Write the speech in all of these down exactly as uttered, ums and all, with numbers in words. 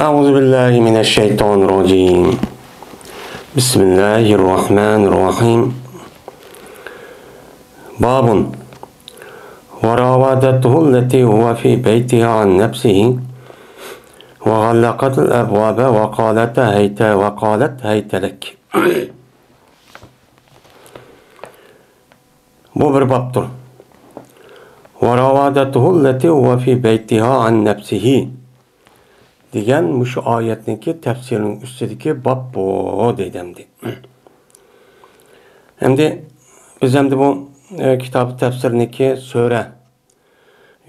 أعوذ بالله من الشيطان الرجيم. بسم الله الرحمن الرحيم. باب. وراودته التي هو في بيتها عن نفسه وغلقت الأبواب وقالت هيت، وقالت هيت لك. بۇ بىر بابتۇر. وراودته التي هو في بيتها عن نفسه دېگەن مۇشۇ ئايەتنىڭكى تەپسىرىنىڭ ئۈستىدىكى باب بۇ دەيدۇ ئەمدى. ئەمدى بىز ئەمدى بۇ، ئە، كىتاب تەپسىرىنىڭكى سۈرە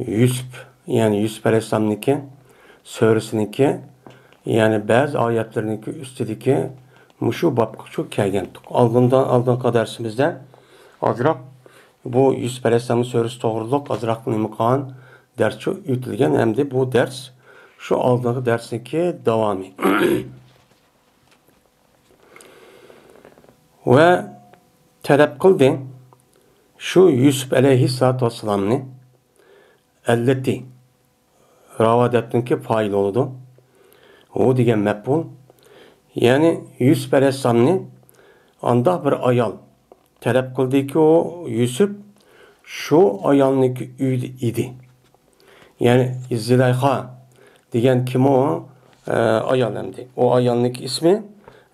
يۈسۈپ، يەنى يۈسۈپ ئەلەيھىسسالامنىڭكى سۈرىسىنىڭكى، يەنى بەزى ئايەتلىرىنىڭكى ئۈستىدىكى مۇشۇ بابقىچۇ كەلگەنتۇق. ئالدىندا، ئالدىنقى دەرسىمىزدە ئازراق بۇ يۈسۈپ ئەلەيھىسسالامنىڭ سۈرىسى توغرۇلۇق ئازراق نېمە قىلغان دەرسچۇ ئۆتۈلگەن، ئەمدى بۇ دەرس شۇ ئالدىنقى دەرسنىڭكى داۋامى. ۋە تەلەپ قىلدى شۇ يۈسۈپ ئەلەيھىسسالاتۇ ۋەسسالامنى، ئەللىتى، راۋادەتنىڭكى پائىل بولىدۇ. ھۇ دېگەن مەپئۇل. يەنى يۈسۈپ ئەلەيھىسسالامنى ئانداق بىر ئايال تەلەپ قىلدىكى، ئۇ يۈسۈپ شۇ ئايالنىڭكى ئۆيىدە ئىدى. يەنى زۇلەيخا دېگەن كىم ئۇ؟ ئە، ئايال ئەمدى. ئۇ ئايالنىڭكى ئىسمى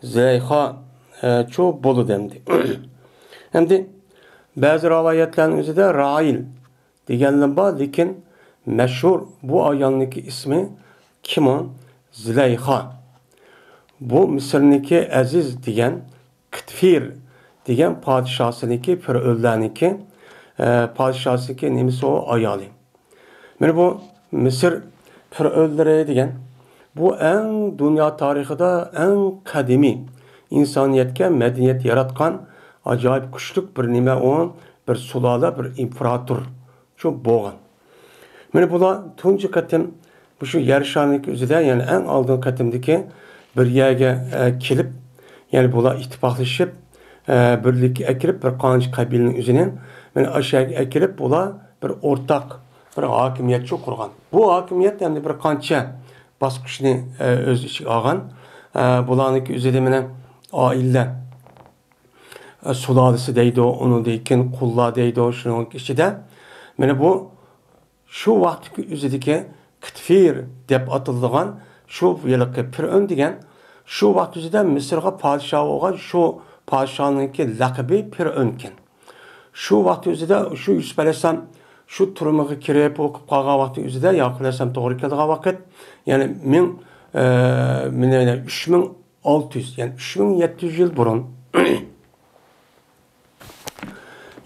زۇلەيخا، ئە، چۇ بولىدۇ ئەمدى. ئەمدى بەزى رىۋايەتلەرنىڭ ئۆزىدە رائىل دېگەنلەر بار، لېكىن مەشھۇر بۇ ئايالنىڭكى ئىسمى كىم ئۇ؟ زۇلەيخا. بۇ مىسىرنىڭكى ئەزىز دېگەن، قىتفىر دېگەن پادىشاسىنىڭكى، پىرئۆنلەرنىڭكى، ئە، پادىشاسىنىڭكى نېمىسى ئۇ؟ ئايالى. مانا بۇ مىسىر پىرئۆنلىرى دېگەن، بۇ ئەڭ دۇنيا تارىخىدا ئەڭ قەدىمىي ئىنسانىيەتكە مەدەنىيەت ياراتقان ئاجايىپ كۈچلۈك بىر نېمە ئۇ، بىر سۇلالە، بىر ئىمپېراتور شۇ بولغان. مانا بۇلار تۇنجى قېتىم مۇشۇ يەر شارىنىڭكى ئۆزىدە، يەنى ئەڭ ئالدىنقى قېتىمدىكى بىر يەرگە، ئە، كېلىپ، يەنى بۇلار ئىتتىپاقلىشىپ، ئە، بىرلىككە ئەكىرىپ، بىر قانچە قەبىلىنىڭ ئۆزىنى مانا ئاشۇ يەرگە ئەكىرىپ، بۇلار بىر ئورتاق بىر ھاكىمىيەتچۇ قۇرغان. بۇ ھاكىمىيەت ئەمدى بىر قانچە باسقۇچنى، ئە، ئۆز ئىچىگە ئالغان. ئە، بۇلارنىڭكى ئۆزىدە مانا ئائىلىلەر، ئە، سۇلالىسى دەيدۇ، ئۇنىڭدىن كېيىن قۇللار دەيدۇ. شۇنىڭ ئىچىدە مانا بۇ شۇ ۋاقىتتىكى ئۆزىدىكى قىتفىر دەپ ئاتىلىدىغان شۇ ھېلىقى پىرئۆن دېگەن، شۇ ۋاقىت ئۆزىدە مىسىرغا پادىشاھ بولغان، شۇ پادىشاھنىڭكى لەقىبى پىرئۆنكەن. شۇ ۋاقىت ئۆزىدە شۇ يۈسۈپ ئەلەيھىسسالام شۇ تۈرمىگە كىرىپ ئوقۇپ قالغان ۋاقتى ئۆزىدە، ياقۇپ ئەلەيھىسسالام توغرا كېلىدىغان ۋاقىت، يەنى مىڭ، ئە، مىنە، مىنە ئۈچ مىڭ ئالتە يۈز، يەنى ئۈچ مىڭ يەتتە يۈز يىل بۇرۇن،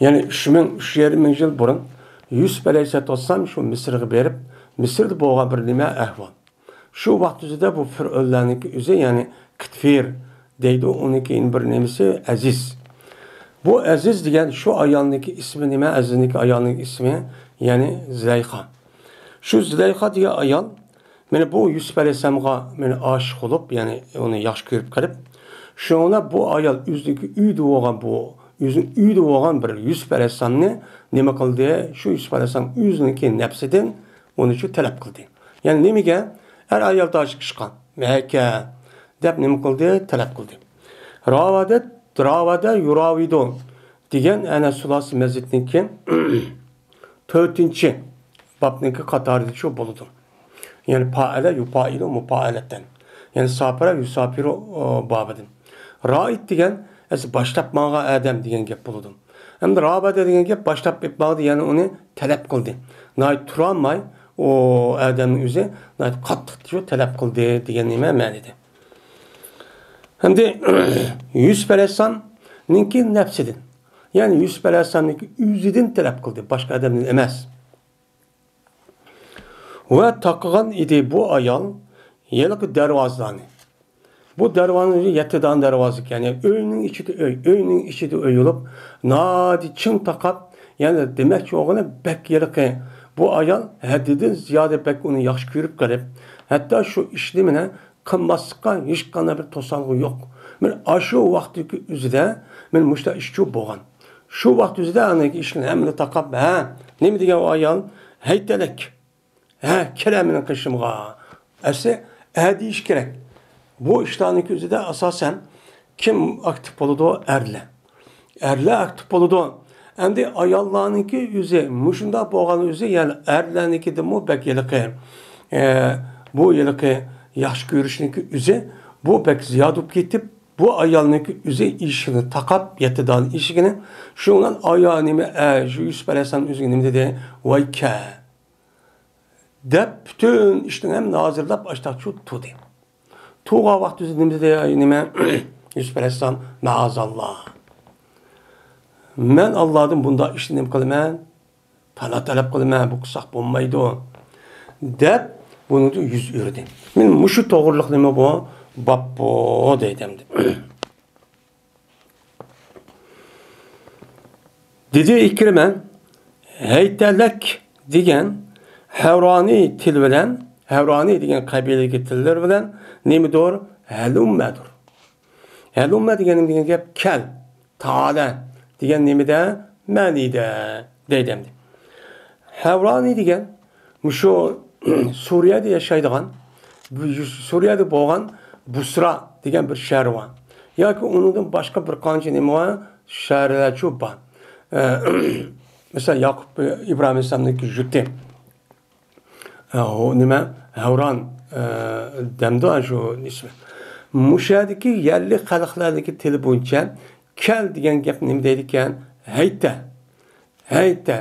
يەنى ئۈچ مىڭ، ئۈچ يېرىم مىڭ يىل بۇرۇن يۈسۈپ ئەلەيھىسسالاتۇ ۋەسسالام شۇ مىسىرغا بېرىپ، مىسىردا بولغان بىر نېمە ئەھۋال. شۇ ۋاقىت ئۆزىدە بۇ پىرئۆنلەرنىڭكى ئۆزى، يەنى قىتفىر دەيدۇ، ئۇنىڭكى يەنە بىر نېمىسى ئەزىز. بۇ ئەزىز دېگەن شۇ ئايالنىڭكى ئىسمى نېمە؟ ئەزىزنىڭكى ئايالنىڭ ئىسمى، يەنى زۇلەيخا. شۇ زۇلەيخا دېگەن ئايال مانا بۇ يۈسۈپ ئەلەيھىسسالامغا مانا ئاشىق بولۇپ، يەنى ئۇنى ياخشى كۆرۈپ قېلىپ، شۇڭا بۇ ئايال ئۆزىنىڭكى ئۆيىدە بولغان، بۇ ئۆزىنىڭ ئۆيىدە بولغان بىر يۈسۈپ ئەلەيھىسسالامنى نېمە قىلدى؟ شۇ يۈسۈپ ئەلەيھىسسالام ئۆزىنىڭكى نەپسىدىن ئۇنى شۇ تەلەپ قىلدى. يەنى نېمىگە؟ ئەر ئايال ئاشىق ئىشقا. مەكە دەپ نېمە قىلدى؟ تەلەپ قىلدى. راۋادە، راۋادە يۇراۋىدۇ دېگەن ئەنە سۇلاسە مەزىدنىڭكى تۆتىنچى بابنىڭكى قاتارىدا شۇ بولىدۇ. يەنى پائەلە يۇپائىلۇ مۇپائەلەتەن. يەنى ساپىرە يۇساپىرۇ، ئۇ، بابىدىن. رائىد دېگەن ئەسلى باشلاپ ماڭغان ئادەم دېگەن گەپ بولىدۇ. ئەمدى رابادە دېگەن گەپ باشلاپ ئېلىپ ماڭدى، يەنى ئۇنى تەلەپ قىلدى. ناھايىتى تۇرالماي، ئۇ ئادەمنىڭ ئۆزى ناھايىتى قاتتىق شۇ تەلەپ قىلدى دېگەن نېمە مەنىدە. ئەمدى يۈسۈپ ئەلەيھىسسالامنىڭكى نەپسىدىن، يەنى يۈسۈپ ئەلەيھىسسالامنىڭكى ئۆزىدىن تەلەپ قىلدى، باشقا ئادەمدىن ئەمەس. ۋە تاقىغان ئىدى بۇ ئايال ھېلىقى دەرۋازىلارنى. بۇ دەرۋازىنىڭ ئۆزى يەتتە دانە دەرۋازا ئىكەن. يەنى ئۆينىڭ ئىچىدە ئۆي، ئۆينىڭ ئىچىدە ئۆي بولۇپ، ناھايىتى چىڭ تاقاپ، يەنى دېمەكچى بولغىنى بەك ھېلىقى بۇ ئايال ھەددىدىن زىيادە بەك ئۇنى ياخشى كۆرۈپ قېلىپ، ھەتتا شۇ ئىشنى مانا قىلماسلىققا ھېچقانداق بىر توسالغۇ يوق. مانا ئاشۇ ۋاقىتتىكى ئۆزىدە مانا مۇشۇنداق ئىشچۇ بولغان. شۇ ۋاقىت ئۆزىدە ئاندىكى ئىشىكنى ھەممىنى تاقاپ، ھە، نېمە دېگەن ئۇ ئايال؟ ھەيتەلەك. ھە، كىرە مېنىڭ قېشىمغا. ئەسلى ئە دېيىش كېرەك. بۇ ئىشلارنىڭكى ئۆزىدە ئاساسەن كىم ئاكتىپ بولىدۇ؟ ئەرلەر. ئەرلەر ئاكتىپ بولىدۇ. ئەمدى ئاياللارنىڭكى ئۆزى مۇشۇنداق بولغان ئۆزى، يەنى ئەرلەرنىڭكىدىنمۇ بەك ھېلىقى، ئە، بۇ ھېلىقى ياخشى كۆرۈشنىڭكى ئۆزى، بۇ بەك زىيادە بولۇپ كېتىپ، بۇ ئايالنىڭكى ئۆزى ئىشىكنى تاقاپ، يەتتە دانە ئىشىكنى، شۇنىڭ بىلەن ئايا نېمە، ئە، شۇ يۈسۈپ ئەلەيھىسسالام ئۆزىگە نېمە دېدى؟ ۋاي كە! دەپ پۈتۈن ئىشنىڭ ھەممىنى ھازىرلاپ ئاشتاق چۇ تۇدى. تۇغان ۋاقتى ئۆزى نېمە دېدى؟ نېمە؟ يۈسۈپ ئەلەيھىسسالام، مەئازاللا. مەن ئاللادىن بۇنداق ئىشنى نېمە قىلىمەن؟ پانا تەلەپ قىلىمەن، بۇ قىلساق بولمايدۇ. دەپ بۇنىڭدىن يۈز ئۆردى. مەن مۇشۇ توغرىلىق نېمە بۇ؟ باب بۇ دەيدۇ ئەمدى. دېدى ئىكرىمە، ھەيتەلەك دېگەن ھەۋرانى تىل بىلەن، ھەۋرانى دېگەن قەبىلىدىكى تىللىرى بىلەن نېمىدۇر؟ ھەلۇممەدۇر. ھەلۇممە دېگەن نېمە دېگەن گەپ؟ كەل، تائالە دېگەن نېمىدە؟ مەنىدە دەيدۇ ئەمدى. ھەۋرانى دېگەن مۇشۇ سۈرىيەدە ياشايدىغان، بۇ سۈرىيەدە بولغان بۇسرا دېگەن بىر شەھەر بار. ياكى ئۇنىڭدىن باشقا بىر قانچە نېمە بار؟ شەھەرلەرچۇ بار. ئە، مەسىلەن، ياقۇپ ئىبراھىم ئەلەيھىسسالامنىڭكى يۇرتى. ئە، ئۇ نېمە؟ ھەۋران، ئە، دەمدۇ شۇ ئىسمى. مۇشۇ يەردىكى يەرلىك خەلقلەرنىڭكى تىلى بويىچە كەل دېگەن گەپ نېمە دەيدىكەن؟ ھەيتە. ھەيتە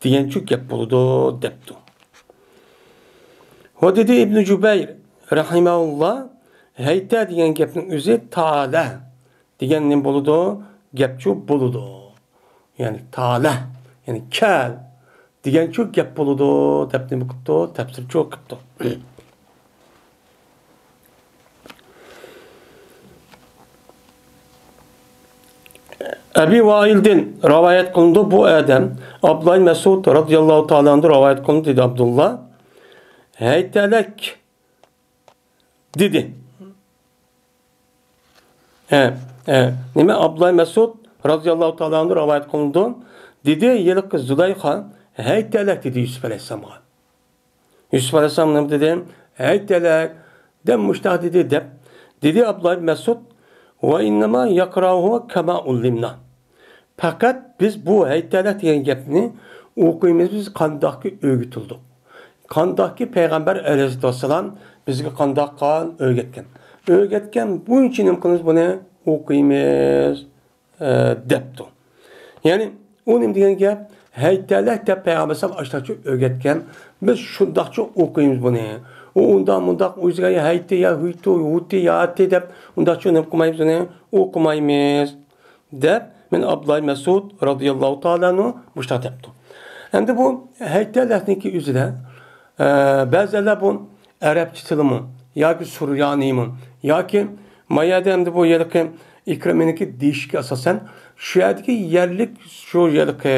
دېگەنچۇ گەپ بولىدۇ دەپتۇ. ۋە دېدى ئىبنى جۇبەير رەھىمەھۇللا، ھەيتە دېگەن گەپنىڭ ئۆزى تالە دېگەن نېمە بولىدۇ؟ گەپچۇ بولىدۇ. يەنى تالە، يەنى كەل دېگەنچۇ گەپ بولىدۇ دەپ نېمە قىپتۇ؟ تەپسىرچۇ قىپتۇ. ئەبى ۋائىلدىن رىۋايەت قىلىنىدۇ، بۇ ئادەم ئابدۇللا مەسئۇد رازىياللاھۇ تائالا ئەنھۇ رىۋايەت قىلىنىدۇ دېدى ئابدۇللا. ھەيتەلەك دېدى. ھە، ھە. نېمە، ئابدۇللا مەسئۇد رازىياللاھۇ تائالا ئەنھۇ رىۋايەت قىلىنىدۇ. دېدى، ھېلىقى زۇلەيخا، ھەيتەلەك دېدى يۈسۈپ ئەلەيھىسسالامغا. يۈسۈپ ئەلەيھىسسالام نېمە دېدى؟ ھەيتەلەك دەپ مۇشتاق دېدى دەپ. دېدى ئابدۇللا مەسئۇد، ۋە ئىننەما يەقرەئۇھۇ كەما ئۇللىمنا. پەقەت بىز بۇ ھەيتەلەك دېگەن گەپنى ئوقۇيمىز، بىز قانداقكى ئۆگىتىلدۇق. قانداقكى پەيغەمبەر ئەلەيھىسسالام بىزگە قانداق قىلغان ئۆگەتكەن. ئۆگەتكەن بويىچە نېمە قىلىمىز بۇنى؟ ئوقۇيمىز، ئە، دەپتۇ. يەنى ئۇ نېمە دېگەن گەپ؟ ھەيتەلەك دەپ پەيغەمبەر ئەلەيھىسسالام ئاشتاقچە ئۆگەتكەن. بىز شۇنداقچە ئوقۇيمىز بۇنى. ئۇ ئۇنداق مۇنداق ئۆزىگە يا ھەيتى يا ھۇيتۇ، ھۇتى يا ئاتى دەپ ئۇنداقچە نېمە قىلمايمىز بۇنى؟ ئوقۇمايمىز. دەپ، مەن ئابدۇللا مەسئۇد رازىياللاھۇ تائالا ئەنھۇ مۇشۇنداق دەپتۇ. ئەمدى بۇ ھەيتەلەكنىڭكى ئۆزىدە، ئە، بەزىلەر بۇ ئەرەبچە تىلىمۇ ياكى سۈريانىيمۇ ياكى ما يەردە ئەمدى بۇ ھېلىقى ئىكرىمىنىڭكى دېيىشىگە ئاساسەن، شۇ يەردىكى يەرلىك، شۇ ھېلىقى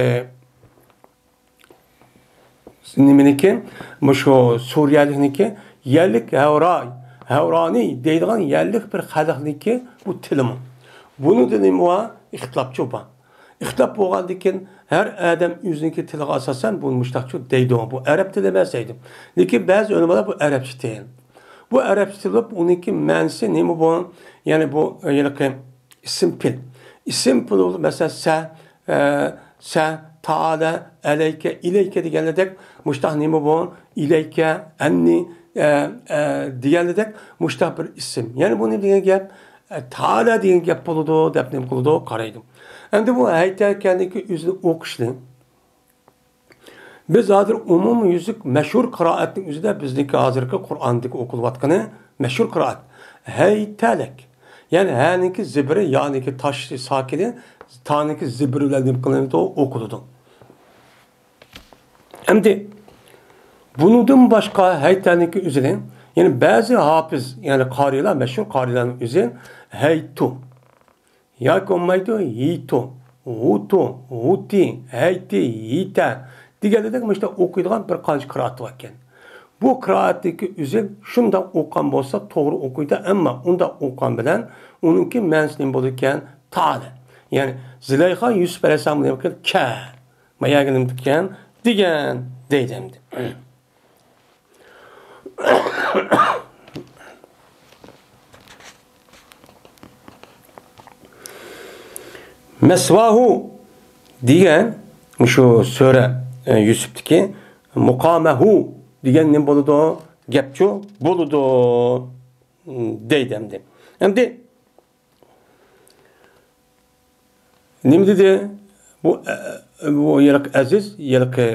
نېمىنىڭكى، مۇشۇ سۈرىيەلىكنىڭكى يەرلىك ھەۋراي، ھەۋرانى دەيدىغان يەرلىك بىر خەلقنىڭكى بۇ تىلىمۇ. بۇنىڭدا نېمە بار؟ ئىختىلاپچۇ بار. ئىختىلاپ بولغاندىن كېيىن، ھەر ئادەم ئۆزىنىڭكى تىلىغا ئاساسەن بۇنى مۇشۇنداقچۇ دەيدۇ. بۇ ئەرەب تىلى ئەمەس دەيدۇ. لېكىن بەزى ئۆلىمالار بۇ ئەرەبچە تىل. بۇ ئەرەبچە تىل بولۇپ، ئۇنىڭكى مەنىسى نېمە بۇ؟ يەنى بۇ ھېلىقى ئىسىم پېئىل. ئىسىم پېئىل بولۇپ، مەسىلەن، سە، ئە، سە، تائالە، ئەلەيكە، ئىلەيكە دېگەنلىدەك، مۇشتاق نېمە بۇ؟ ئىلەيكە، ئەننى، ئە، ئە، دېگەنلىدەك، مۇشتاق بىر ئىسىم. يەنى بۇ نېمە دېگەن گەپ؟ ئە، تائالە دېگەن گەپ بولىدۇ، دەپ نېمە قىلىدۇ؟ قارايدۇ. ئەمدى بۇ ھەيتەلەكنىڭكى ئۆزىنى ئوقۇشنى بىز ھازىر ئومۇميۈزلۈك مەشھۇر قىرائەتنىڭ ئۆزىدە بىزنىڭكى ھازىرقى قۇرئاندىكى ئوقۇلۇۋاتقىنى مەشھۇر قىرائەت. ھەيتەلەك. يەنى ھەنىڭكى زىبىرى، يانىڭكى تاش ساكىنى، تانىڭكى زىبىرى بىلەن نېمە قىلىنىدۇ؟ ئوقۇلىدۇ. ئەمدى بۇنىڭدىن باشقا ھەيتەنىڭكى ئۆزىنى، يەنى بەزى ھاپىز، يەنى قارىيلار، مەشھۇر قارىيلارنىڭ ئۆزى ھەيتۇ. ياكى بولمايدۇ، ھىتۇ، ھۇتۇ، ھۇتى، ھەيتى، ھىتە دېگەندەك مۇشۇنداق ئوقۇيدىغان بىر قانچە قىرائەت باركەن. بۇ قىرائەتتىكى ئۆزى شۇنداق ئوقۇغان بولسا توغرا ئوقۇيدۇ، ئەمما ئۇنداق ئوقۇغان بىلەن ئۇنىڭكى مەنىسى نېمە بولىدىكەن؟ تالە. يەنى زۇلەيخا يۈسۈپ ئەلەيھىسسالام نېمە قىلدى؟ كە. ما يەرگە نېمە دېگەن؟ دېگەن دەيدۇ ئەمدى. مەسۋاھۇ دېگەن مۇشۇ سۈرە، ئە، يۈسۈپتىكى مۇقامەھۇ دېگەن نېمە بولىدۇ؟ گەپچۇ بولىدۇ، دەيدۇ ئەمدى. ئەمدى نېمە دېدى؟ بۇ، ئە، بۇ ھېلىقى ئەزىز، ھېلىقى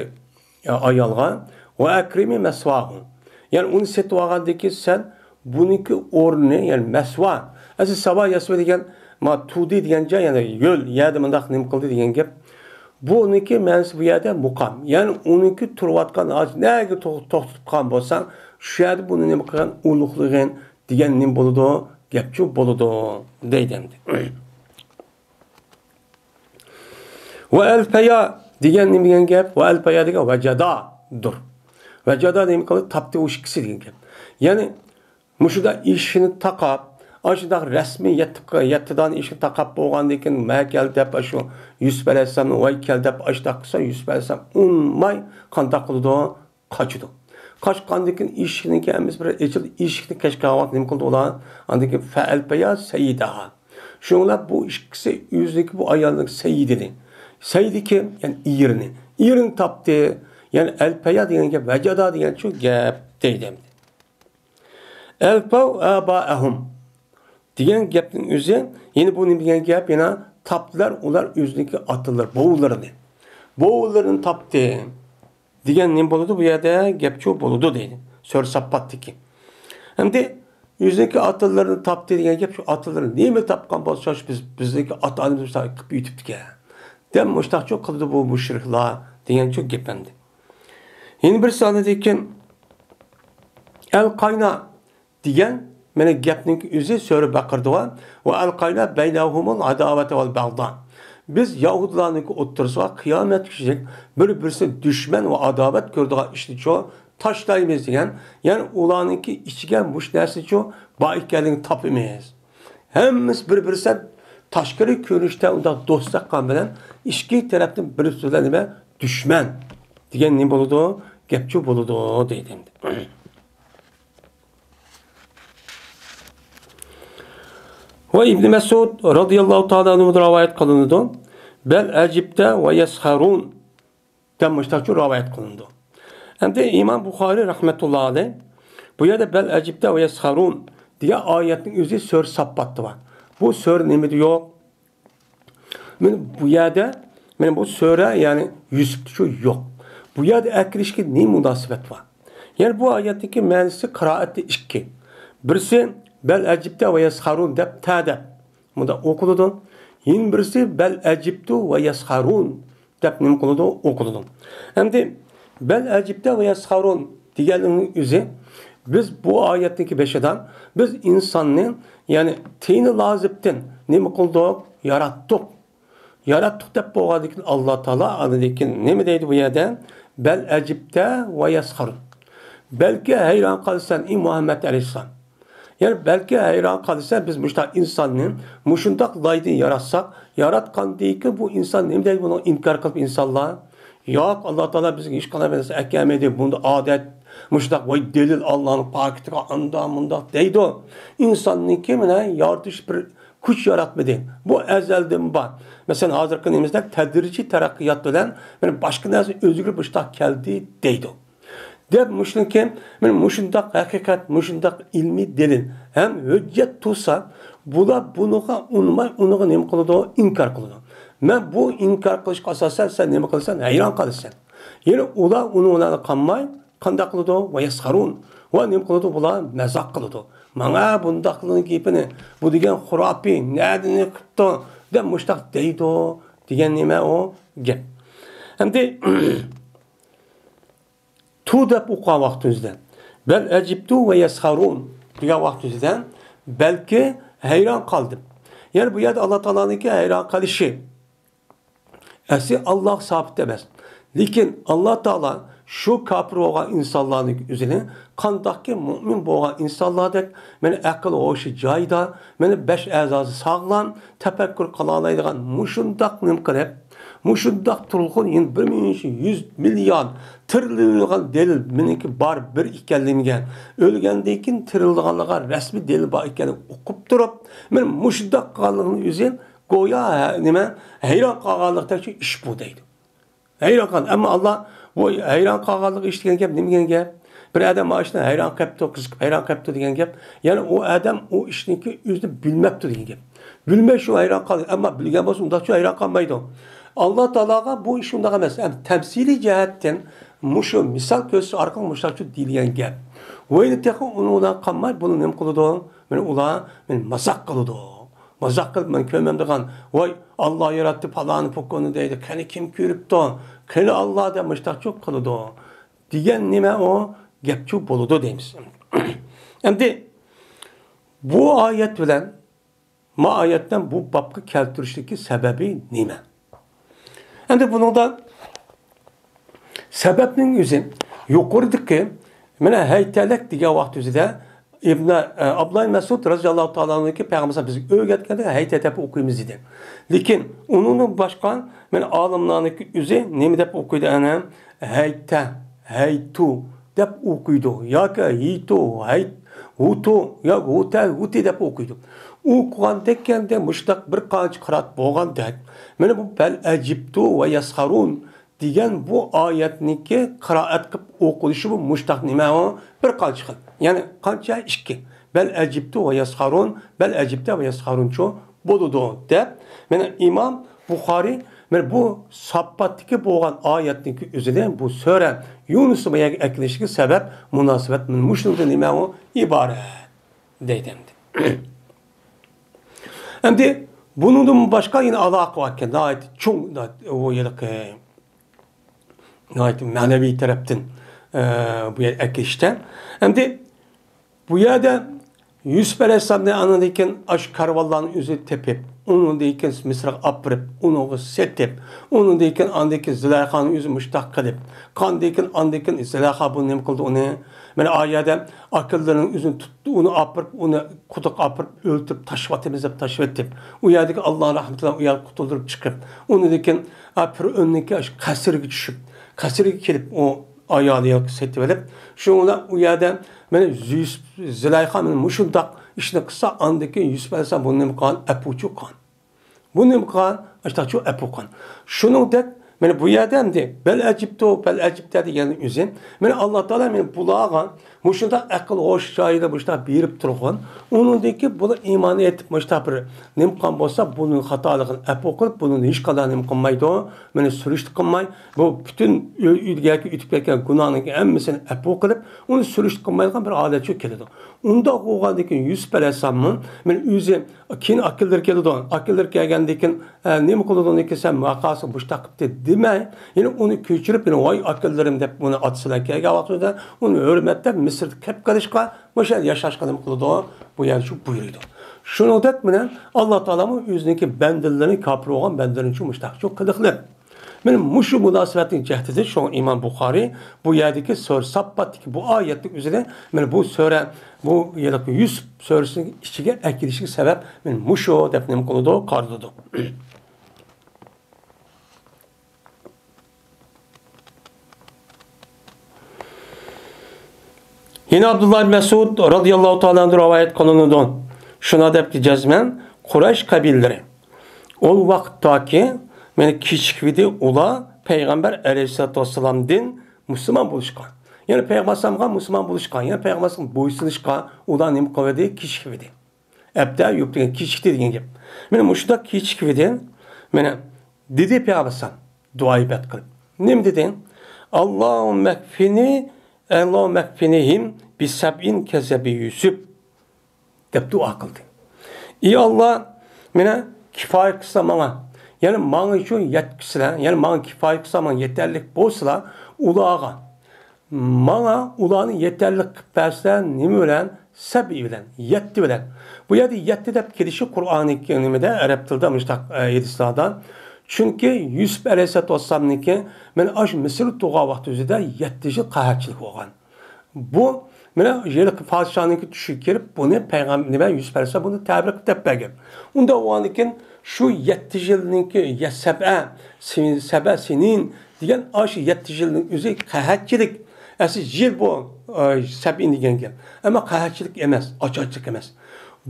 ئايالغا، ۋە ئەكرىمى مەسۋاھۇ. يەنى ئۇنى سېتىۋالغاندىن كېيىن سەن بۇنىڭكى ئورنىنى، يەنى مەسۋا، ئەسلى ساۋا يەسۋا دېگەن، ما تۇدى دېگەن جاي، يەنى يۆل، يەردە مۇنداق نېمە قىلدى دېگەن گەپ. بۇنىڭكى مەنىسى بۇ يەردە مۇقام. يەنى ئۇنىڭكى تۇرۇۋاتقان، ھازىر نەگە تو-، توختىتىپ قالغان بولساڭ، شۇ يەردە بۇنى نېمە قىلغىن، ئۇلۇغلىغىن دېگەن نېمە بولىدۇ؟ گەپچۇ بولىدۇ، دەيدۇ ئەمدى. ۋە ئەلپەيا دېگەن نېمە دېگەن گەپ؟ ۋە ئەلپەيا دېگەن ۋەجەدادۇر. ۋەجەدا نېمە قىلدى؟ تاپتى ئۇ ئىككىسى دېگەن گەپ. يەنى مۇشۇنداق ئىشىكنى تاقاپ، ئاشۇنداق رەسمىي يەتتە، يەتتە دانە ئىشىكنى تاقاپ بولغاندىن كېيىن، مە كەل دەپ، ئاشۇ يۈسۈپ ئەلەيھىسسالامنى ۋاي كەل دەپ ئاشۇنداق قىلسا، يۈسۈپ ئەلەيھىسسالام ئۇنىماي قانداق قىلىدۇ؟ قاچىدۇ. قاچقاندىن كېيىن ئىشىكنىڭكى ھەممىسى بىر ئېچىلدى. ئىشىكنى كەچكەن ۋاقىت نېمە قىلدى ئۇلار؟ ئاندىن كېيىن فەئەلپەيا سەيدەھا. شۇڭلار بۇ ئىككىسى ئۆزىنىڭكى بۇ ئايالنىڭ سەيدىنى. سەيدى كىم؟ يەنى ئېرىنى. ئېرىنى تاپتى. يەنى ئەلپەيا دېگەن گەپ، ۋەجەدا دېگەن شۇ گەپ دەيدۇ ئەمدى. ئەلپەۋ ئابائەھۇم دېگەن گەپنىڭ ئۆزى، يەنە بۇ نېمە دېگەن گەپ؟ يەنە تاپتىلار ئۇلار ئۆزىنىڭكى ئاتىلىرى، بوۋىلىرىنى. بوۋىلىرىنى تاپتى دېگەن نېمە بولىدۇ؟ بۇ يەردە گەپچۇ بولىدۇ دەيدۇ. سۈرە ساففاتتىكى. ئەمدى ئۆزىنىڭكى ئاتىلىرىنى تاپتى دېگەن گەپ، شۇ ئاتىلىرى نېمە تاپقان بولسا، شۇ بىز، بىزنىڭكى ئاتا-ئانىمىز مۇشۇنداق قىلىپ ئۆتۈپتىكەن. دەپ مۇشۇنداقچۇ قىلىدۇ بۇ مۇشرىكلار دېگەنچۇ گەپ ئەمدى. يەنە بىرسى ئاندىن كېيىن ئەلقاينا دېگەن مانا گەپنىڭ ئۆزى سۈرە بەقەرىدىغۇ. ۋە ئەلقاينا بەينەھۇمۇل ئاداۋەتە ۋەل بەغدا. بىز يەھۇدىيلارنىڭكى ئوتتۇرىسىغا قىيامەتكىچە بىر-بىرسىنى دۈشمەن ۋە ئاداۋەت كۆرىدىغان ئىشنىچۇ تاشلايمىز دېگەن. يەنى ئۇلارنىڭكى ئىچىگە مۇشۇ نەرسىچۇ بار ئىكەنلىكىنى تاپىمىز. ھەممىسى بىر-بىرسىدىن تاشقىرى كۆرۈنۈشتە ئۇنداق دوستلۇق قىلغان بىلەن ئىچكى تەرەپتىن بىر سۆز بىلەن نېمە؟ دۈشمەن دېگەن نېمە بولىدۇ؟ گەپچۇ بولىدۇ دەيدۇ ئەمدى. ۋە ئىبنى مەسئۇد رازىياللاھۇ تائالا ئەنھۇدىن رىۋايەت قىلىنىدۇ. بەل ئەجىبتە ۋە يەسخەرۇن دەپ مۇشۇنداقچۇ رىۋايەت قىلىنىدۇ. ئەمدى ئىمام بۇخارىي رەھمەتۇللا ئەلەيھ بۇ يەردە بەل ئەجىبتە ۋە يەسخەرۇن دېگەن ئايەتنىڭ ئۆزى سۈرە ساففاتتا بار. بۇ سۈرە نېمىدە يوق؟ مانا بۇ يەردە، مانا بۇ سۈرە، يەنى يۈسۈپتە شۇ يوق. بۇ يەردە ئەكىرىشكە نېمە مۇناسىۋەت بار؟ يەنى بۇ ئايەتتىكى مەنىسى قىرائەتتە ئىككى. بىرسى بەل ئەجىبتە ۋە يەسخەرۇن دەپ، تە دەپ مۇنداق ئوقۇلىدۇ. يەنە بىرسى بەل ئەجىبتۇ ۋە يەسخەرۇن دەپ نېمە قىلىدۇ؟ ئوقۇلىدۇ. ئەمدى بەل ئەجىبتە ۋە يەسخەرۇن دېگەننىڭ ئۆزى، بىز بۇ ئايەتنىڭكى بېشىدا بىز ئىنساننى، يەنى تىينى لازىبتىن نېمە قىلدۇق؟ ياراتتۇق. ياراتتۇق دەپ بولغاندىن كېيىن، ئاللا تائالا ئاندىن كېيىن نېمە دەيدۇ بۇ يەردە؟ بەل ئەجىبتە ۋە يەسخەرۇن. بەلكى ھەيران قالىسەن، ئى مۇھەممەد ئەلەيھىسسالام. يەنى بەلكى ھەيران قالىسەن، بىز مۇشۇنداق ئىنساننى مۇشۇنداق لايدىن ياراتساق، ياراتقاندىن كېيىن بۇ ئىنسان نېمە دەيدۇ بۇنى ئىنكار قىلىپ ئىنسانلار؟ ياق، ئاللا تائالا بىزگە ھېچقانداق بىر نەرسە ئەكەلمىدى، بۇندا ئادەت، مۇشۇنداق ۋاي دەلىل، ئاللانىڭ پاكىتىغا ئاندا مۇنداق دەيدۇ. ئىنساننىڭكى مانا يارىتىش بىر كۈچ ياراتمىدى. بۇ ئەزەلدىن بار. مەسىلەن، ھازىرقى نېمىمىزدەك تەدرىجىي تەرەققىيات بىلەن مانا باشقا نەرسە ئۆزگىرىپ مۇشۇنداق كەلدى دەيدۇ. دەپ مۇشۇنىڭكى، مانا مۇشۇنداق ھەقىقەت، مۇشۇنداق ئىلمىي دەلىل ھەم ھۆججەت تۇرسا، بۇلار بۇنىڭغا ئۇنىماي، ئۇنىڭغا نېمە قىلىدۇ؟ ئىنكار قىلىدۇ. مەن بۇ ئىنكار قىلىشقا ئاساسەن، سەن نېمە قىلىسەن؟ ھەيران قالىسەن. يەنى ئۇلار ئۇنىڭ بىلەن قالماي، قانداق قىلىدۇ؟ ۋە يەسخەرۇن. ۋە نېمە قىلىدۇ؟ بۇلار مەزاق قىلىدۇ. ماڭا بۇنداقلارنىڭ گېپىنى، بۇ دېگەن خۇراپىي، نەدىن قىپتۇ؟ دەپ مۇشۇنداق دەيدۇ دېگەن نېمە ئۇ گەپ. ئەمدى تۇ دەپ ئوقۇغان ۋاقتىمىزدا، بەل ئەجىبتۇ ۋە يەسخەرۇن دېگەن ۋاقتىمىزدا، بەلكى ھەيران قالدىم. يەنى بۇ يەردە ئاللا تائالانىڭكى ھەيران قېلىشى ئەسلى ئاللاغا سابىت ئەمەس. لېكىن ئاللا تائالا شۇ كاپىر بولغان ئىنسانلارنىڭ ئۆزىنى قانداقكى مۇئمىن بولغان ئىنسانلاردەك، مانا ئەقىل ھوشى جايىدا، مانا بەش ئەزاسى ساغلام، تەپەككۇر قىلالايدىغان مۇشۇنداق نېمە قىلىپ، مۇشۇنداق تۇرغۇن يەنە بىر مىڭ يۈز مىليارد تىرىلىۋالغان دەلىل مېنىڭكى بار بىر ئىكەنلىكىمگە، ئۆلگەندىن كېيىن تىرىلىدىغانلىقىغا رەسمىي دەلىل بار ئىكەنلىكىنى ئۇقۇپ تۇرۇپ، مانا مۇشۇنداق قىلغانلىقىنىڭ ئۆزى گويا ھە-، نېمە، ھەيران قالغانلىقتەك شۇ ئىش بۇ دەيدۇ. ھەيران قالدى. ئەمما ئاللا بۇ ھەيران قالغانلىق ئىش دېگەن گەپ نېمە دېگەن گەپ؟ بىر ئادەم مانا شۇنداق ھەيران قېپتۇ، قىزىقىپ ھەيران قېپتۇ دېگەن گەپ. يەنى ئۇ ئادەم ئۇ ئىشنىڭكى ئۆزىنى بىلمەپتۇ دېگەن گەپ. بىلمەي شۇ ھەيران قالدى. ئەمما بىلگەن بولسا ئۇنداقچۇ ھەيران قالمايدۇ. ئاللا تائالاغا بۇ ئىش ئۇنداق ئەمەس. ھەم تەمسىلىي جەھەتتىن مۇشۇ مىسال كۆرسىتىش ئارقىلىق مۇشۇنداقچۇ دېيىلگەن گەپ. ۋەيلى تېخى ئۇنىڭ بىلەن قالماي بۇنى نېمە قىلىدۇ؟ مانا ئۇلار مانا مازاق قىلىدۇ. مازاق قىلىپ، مانا كۆرمەمدىغان، ۋاي، ئاللا ياراتتى پالانى پۇكۇنى دەيدۇ. قېنى كىم كۆرۈپتۇ؟ قېنى ئاللا دەپ مۇشتاقچۇ قىلىدۇ. دېگەن نېمە ئۇ؟ گەپچۇ بولىدۇ دەيمىز. ئەمدى بۇ ئايەت بىلەن، ما ئايەت بىلەن بۇ بابقا كەلتۈرۈشتىكى سەۋەبى نېمە؟ ئەمدى بۇنىڭدا سەۋەبنىڭ ئۆزى يۇقىرىدىكى، مانا، ھەيتەلەك دېگەن ۋاقىت ئۆزىدە ئىبنە، ئە، ئابدۇللا مەسئۇد رەزىياللاھۇ تائالا ئەنھۇكى پەيغەمبەر بىزگە ئۆگەتكەندە ھەيتە دەپ ئوقۇيمىز دېدى. لېكىن ئۇنىڭدىن باشقا، مانا، ئالىملارنىڭكى ئۆزى نېمە دەپ ئوقۇيدۇ ئەنە؟ ھەيتە، ھەيتۇ دەپ ئوقۇيدۇ. ياكى ھىتۇ، ھەيت، ھۇتۇ، ياكى ھۇتە، ھۇتى دەپ ئوقۇيدۇ. ئوقۇغاندەك كەندە مۇشتاق بىر قانچە قىرائەت بولغاندەك. مانا بۇ بەل ئەجىبتۇ ۋە يەسخەرۇن دېگەن بۇ ئايەتنىڭكى قىرائەت قىلىپ ئوقۇلۇشى بۇ مۇشتاق نېمە ئۇ؟ بىر قانچە خىل. يەنى قانچە؟ ئىككى. بەل ئەجىبتۇ ۋە يەسخەرۇن، بەل ئەجىبتە ۋە يەسخەرۇنچۇ بولىدۇ دەپ، مانا ئىمام بۇخارىي مانا بۇ ساپپاتتىكى بولغان ئايەتنىڭكى ئۆزىنى بۇ سۈرە يۇنۇس بۇ يەرگە ئەكېلىشىگە سەۋەب، مۇناسىۋەت مانا مۇشۇنىڭدىن نېمە ئۇ؟ ئىبارەت دەيدۇ ئەمدى. ئەمدى بۇنىڭدىن باشقا يەنە ئالاقە بار ئىكەن، ناھايىتى چوڭ، ئۇ ھېلىقى ناھايىتى مەنىۋى تەرەپتىن، ئە، بۇ يەر ئەكېلىشتە. ئەمدى بۇ يەردە يۈسۈپ ئەلەيھىسسالامنى ئاندىن كېيىن ئاشۇ كارۋانلارنى ئۆزى تېپىپ، ئۇنىڭدىن كېيىن مىسىرغا ئاپىرىپ، ئۇنىڭغا سېتىپ، ئۇنىڭدىن كېيىن ئاندىن كېيىن زۇلەيخانى ئۆزى مۇشتاق قىلىپ، قاندىن كېيىن، ئاندىن كېيىن زۇلەيخا بۇ نېمە قىلدى ئۇنى؟ مانا ئا يەردە ئاكىلىرىنىڭ ئۆزىنى تۇتتى، ئۇنى ئاپىرىپ، ئۇنى قۇدۇق ئاپىرىپ ئۆلتۈرۈپ تاشلىۋاتىمىز دەپ تاشلىۋەتتى. ئۇ يەردىكى ئاللا رەھمىتى بىلەن ئۇ يەردىن قۇتۇلدۇرۇپ چىقىپ، ئۇنىڭدىن كېيىن، ئا، پىرئۆننىڭكى ئاشۇ قەسرىگە چۈشۈپ، قەسرىگە كېلىپ، ئۇ ئايالى ياكى سېتىۋېلىپ، شۇنىڭ بىلەن ئۇ يەردە مانا يۈسۈپ، زۇلەيخا مانا مۇشۇنداق ئىشنى قىلسا، ئاندىن كېيىن يۈسۈپ ئەلەيھىسسالام بۇنى نېمە قىلغان؟ ئەپۇچۇ قىلغان. بۇ نېمە قىلغان؟ ئاشتاقچۇ ئەپۇ قىلغان. شۇنىڭدەك مانا بۇ يەردە ئەمدى بەل ئەجىبتۇ، بەل ئەجىبتە دېگەننىڭ ئۆزى، مانا ئاللا تائالا مانا بۇلارغا مۇشۇنداق ئەقىل ھوش جايىدا مۇشۇنداق بېرىپ تۇرغان، ئۇنىڭدىن كېيىن بۇلار ئىمان ئېيتىپ مۇشۇنداق بىر نېمە قىلغان بولسا، بۇنىڭ خاتالىقىنى ئەپۇ قىلىپ، بۇنى ھېچقانداق نېمە قىلمايدۇ، مانا سۈرۈشتە قىلماي، بۇ پۈتۈن ئۆ-، ئۆيدىكى ئۆتۈپ كەتكەن گۇناھنىڭ ھەممىسىنى ئەپۇ قىلىپ، ئۇنى سۈرۈشتە قىلمايدىغان بىر ھالەتچۇ كېلىدۇ. ئۇنداق بولغاندىن كېيىن يۈسۈپ ئەلەيھىسسالاممۇ مانا ئۆزى كېيىن ئاكىلىرى كېلىدۇ. ئاكىلىرى كەلگەندىن كېيىن، ئە، نېمە قىلىدۇ ئۇنىڭكى سەن ماقاسى مۇشتاق قىپتى دېمەي، يەنى ئۇنى كۆچۈرۈپ، يەنە ۋاي ئاكىلىرىم دەپ ئۇنى ئاتىسى بىلەن كەلگەن ۋاقتىدا ئۇنى ھۆرمەتلەپ مىسىردا كەپ قېلىشقا، مۇشۇ يەردە ياشاشقا نېمە قىلىدۇ؟ بۇ يەردە شۇ بۇيرۇيدۇ. شۇنىڭدەك مانا ئاللا تائالامۇ ئۆزىنىڭكى بەندىلىرىنى، كاپىر بولغان بەندىلىرىنى شۇ مۇشتاق شۇ قىلىقلىق. مانا مۇشۇ مۇناسىۋەتنىڭ جەھىتىدىن شۇڭا ئىمام بۇخارىي بۇ يەردىكى سۈرە ساپپاتتىكى بۇ ئايەتنىڭ ئۆزىنى مانا بۇ سۈرە، بۇ ھېلىقى يۈسۈپ سۈرىسىنىڭ ئىچىگە ئەكىلىشىگە سەۋەب مانا مۇشۇ دەپ نېمە قىلىدۇ؟ قارىلىدۇ. يەنە ئابدۇللا ئىبن مەسئۇد رازىياللاھۇ تائالا ئەنھۇ رىۋايەت قىلىنىدۇ. شۇنداق دەپتۇ جەزمەن، قۇرەيش قەبىلىلىرى ئۇ ۋاقىتتاكى، مانا، كېچىكىۋىدى ئۇلار پەيغەمبەر ئەلەيھىسسالاتۇ ۋەسسالامدىن مۇسۇلمان بولۇشقا، يەنى پەيغەمبەر ئەلەيھىسسالامغا مۇسۇلمان بولۇشقا، يەنى پەيغەمبەر ئەلەيھىسسالامغا بويسۇنۇشقا ئۇلار نېمە قىلىۋىدى؟ كېچىكىۋىدى. ئەبدە يوپتىگەن كېچىكتى دېگەن گەپ. مانا مۇشۇنداق كېچىكىۋىدى. مانا دېدى پەيغەمبەر ئەلەيھىسسالام دۇئا ئىبادەت قىلىپ. نېمە دېدى؟ «اللهم اكفني، اللهم اكفنهم بسبع كسب يوسف» دەپ دۇئا قىلدى. «ئى ئاللا، مانا كىپايە قىلسا ماڭا، يەنى ماڭا شۇ يەتكۈسىلە، يەنى ماڭا كىپايە قىلسا، ماڭا يېتەرلىك بولسىلا، ئۇلارغا، ماڭا ئۇلارنى يېتەرلىك قىلىپ بەرسە، نېمە بىلەن؟ سەبئى بىلەن، يەتتە بىلەن.» بۇ يەردە يەتتە دەپ كېلىشى قۇرئاننىڭكى نېمىدە، ئەرەب تىلىدا مۇشۇنداق، ئە، ھەدىسلاردا. چۈنكى يۈسۈپ ئەلەيھىسسالاتۇ ۋەسسالامنىڭكى مانا ئاشۇ مىسىردا تۇرغان ۋاقتى ئۆزىدە يەتتە يىل قەھەتچىلىك بولغان. بۇ مانا ھېلىقى پادىشاھنىڭكى چۈشىگە كىرىپ، بۇنى پەيغەم-، نېمە، يۈسۈپ ئەلەيھىسسالام بۇنى تەبىر قىلىپ دەپ بەرگەن. ئۇنداق بولغاندىكىن شۇ يەتتە يىلنىڭكى يە سەبئە، سىن-، سەبئە سىنىن دېگەن ئاشۇ يەتتە يىلنىڭ ئۆزى قەھەتچىلىك، ئەسلى يىل بۇ، ئە، سەبئىن دېگەن گەپ. ئەمما قەھەتچىلىك ئەمەس، ئاچارچىلىق ئەمەس.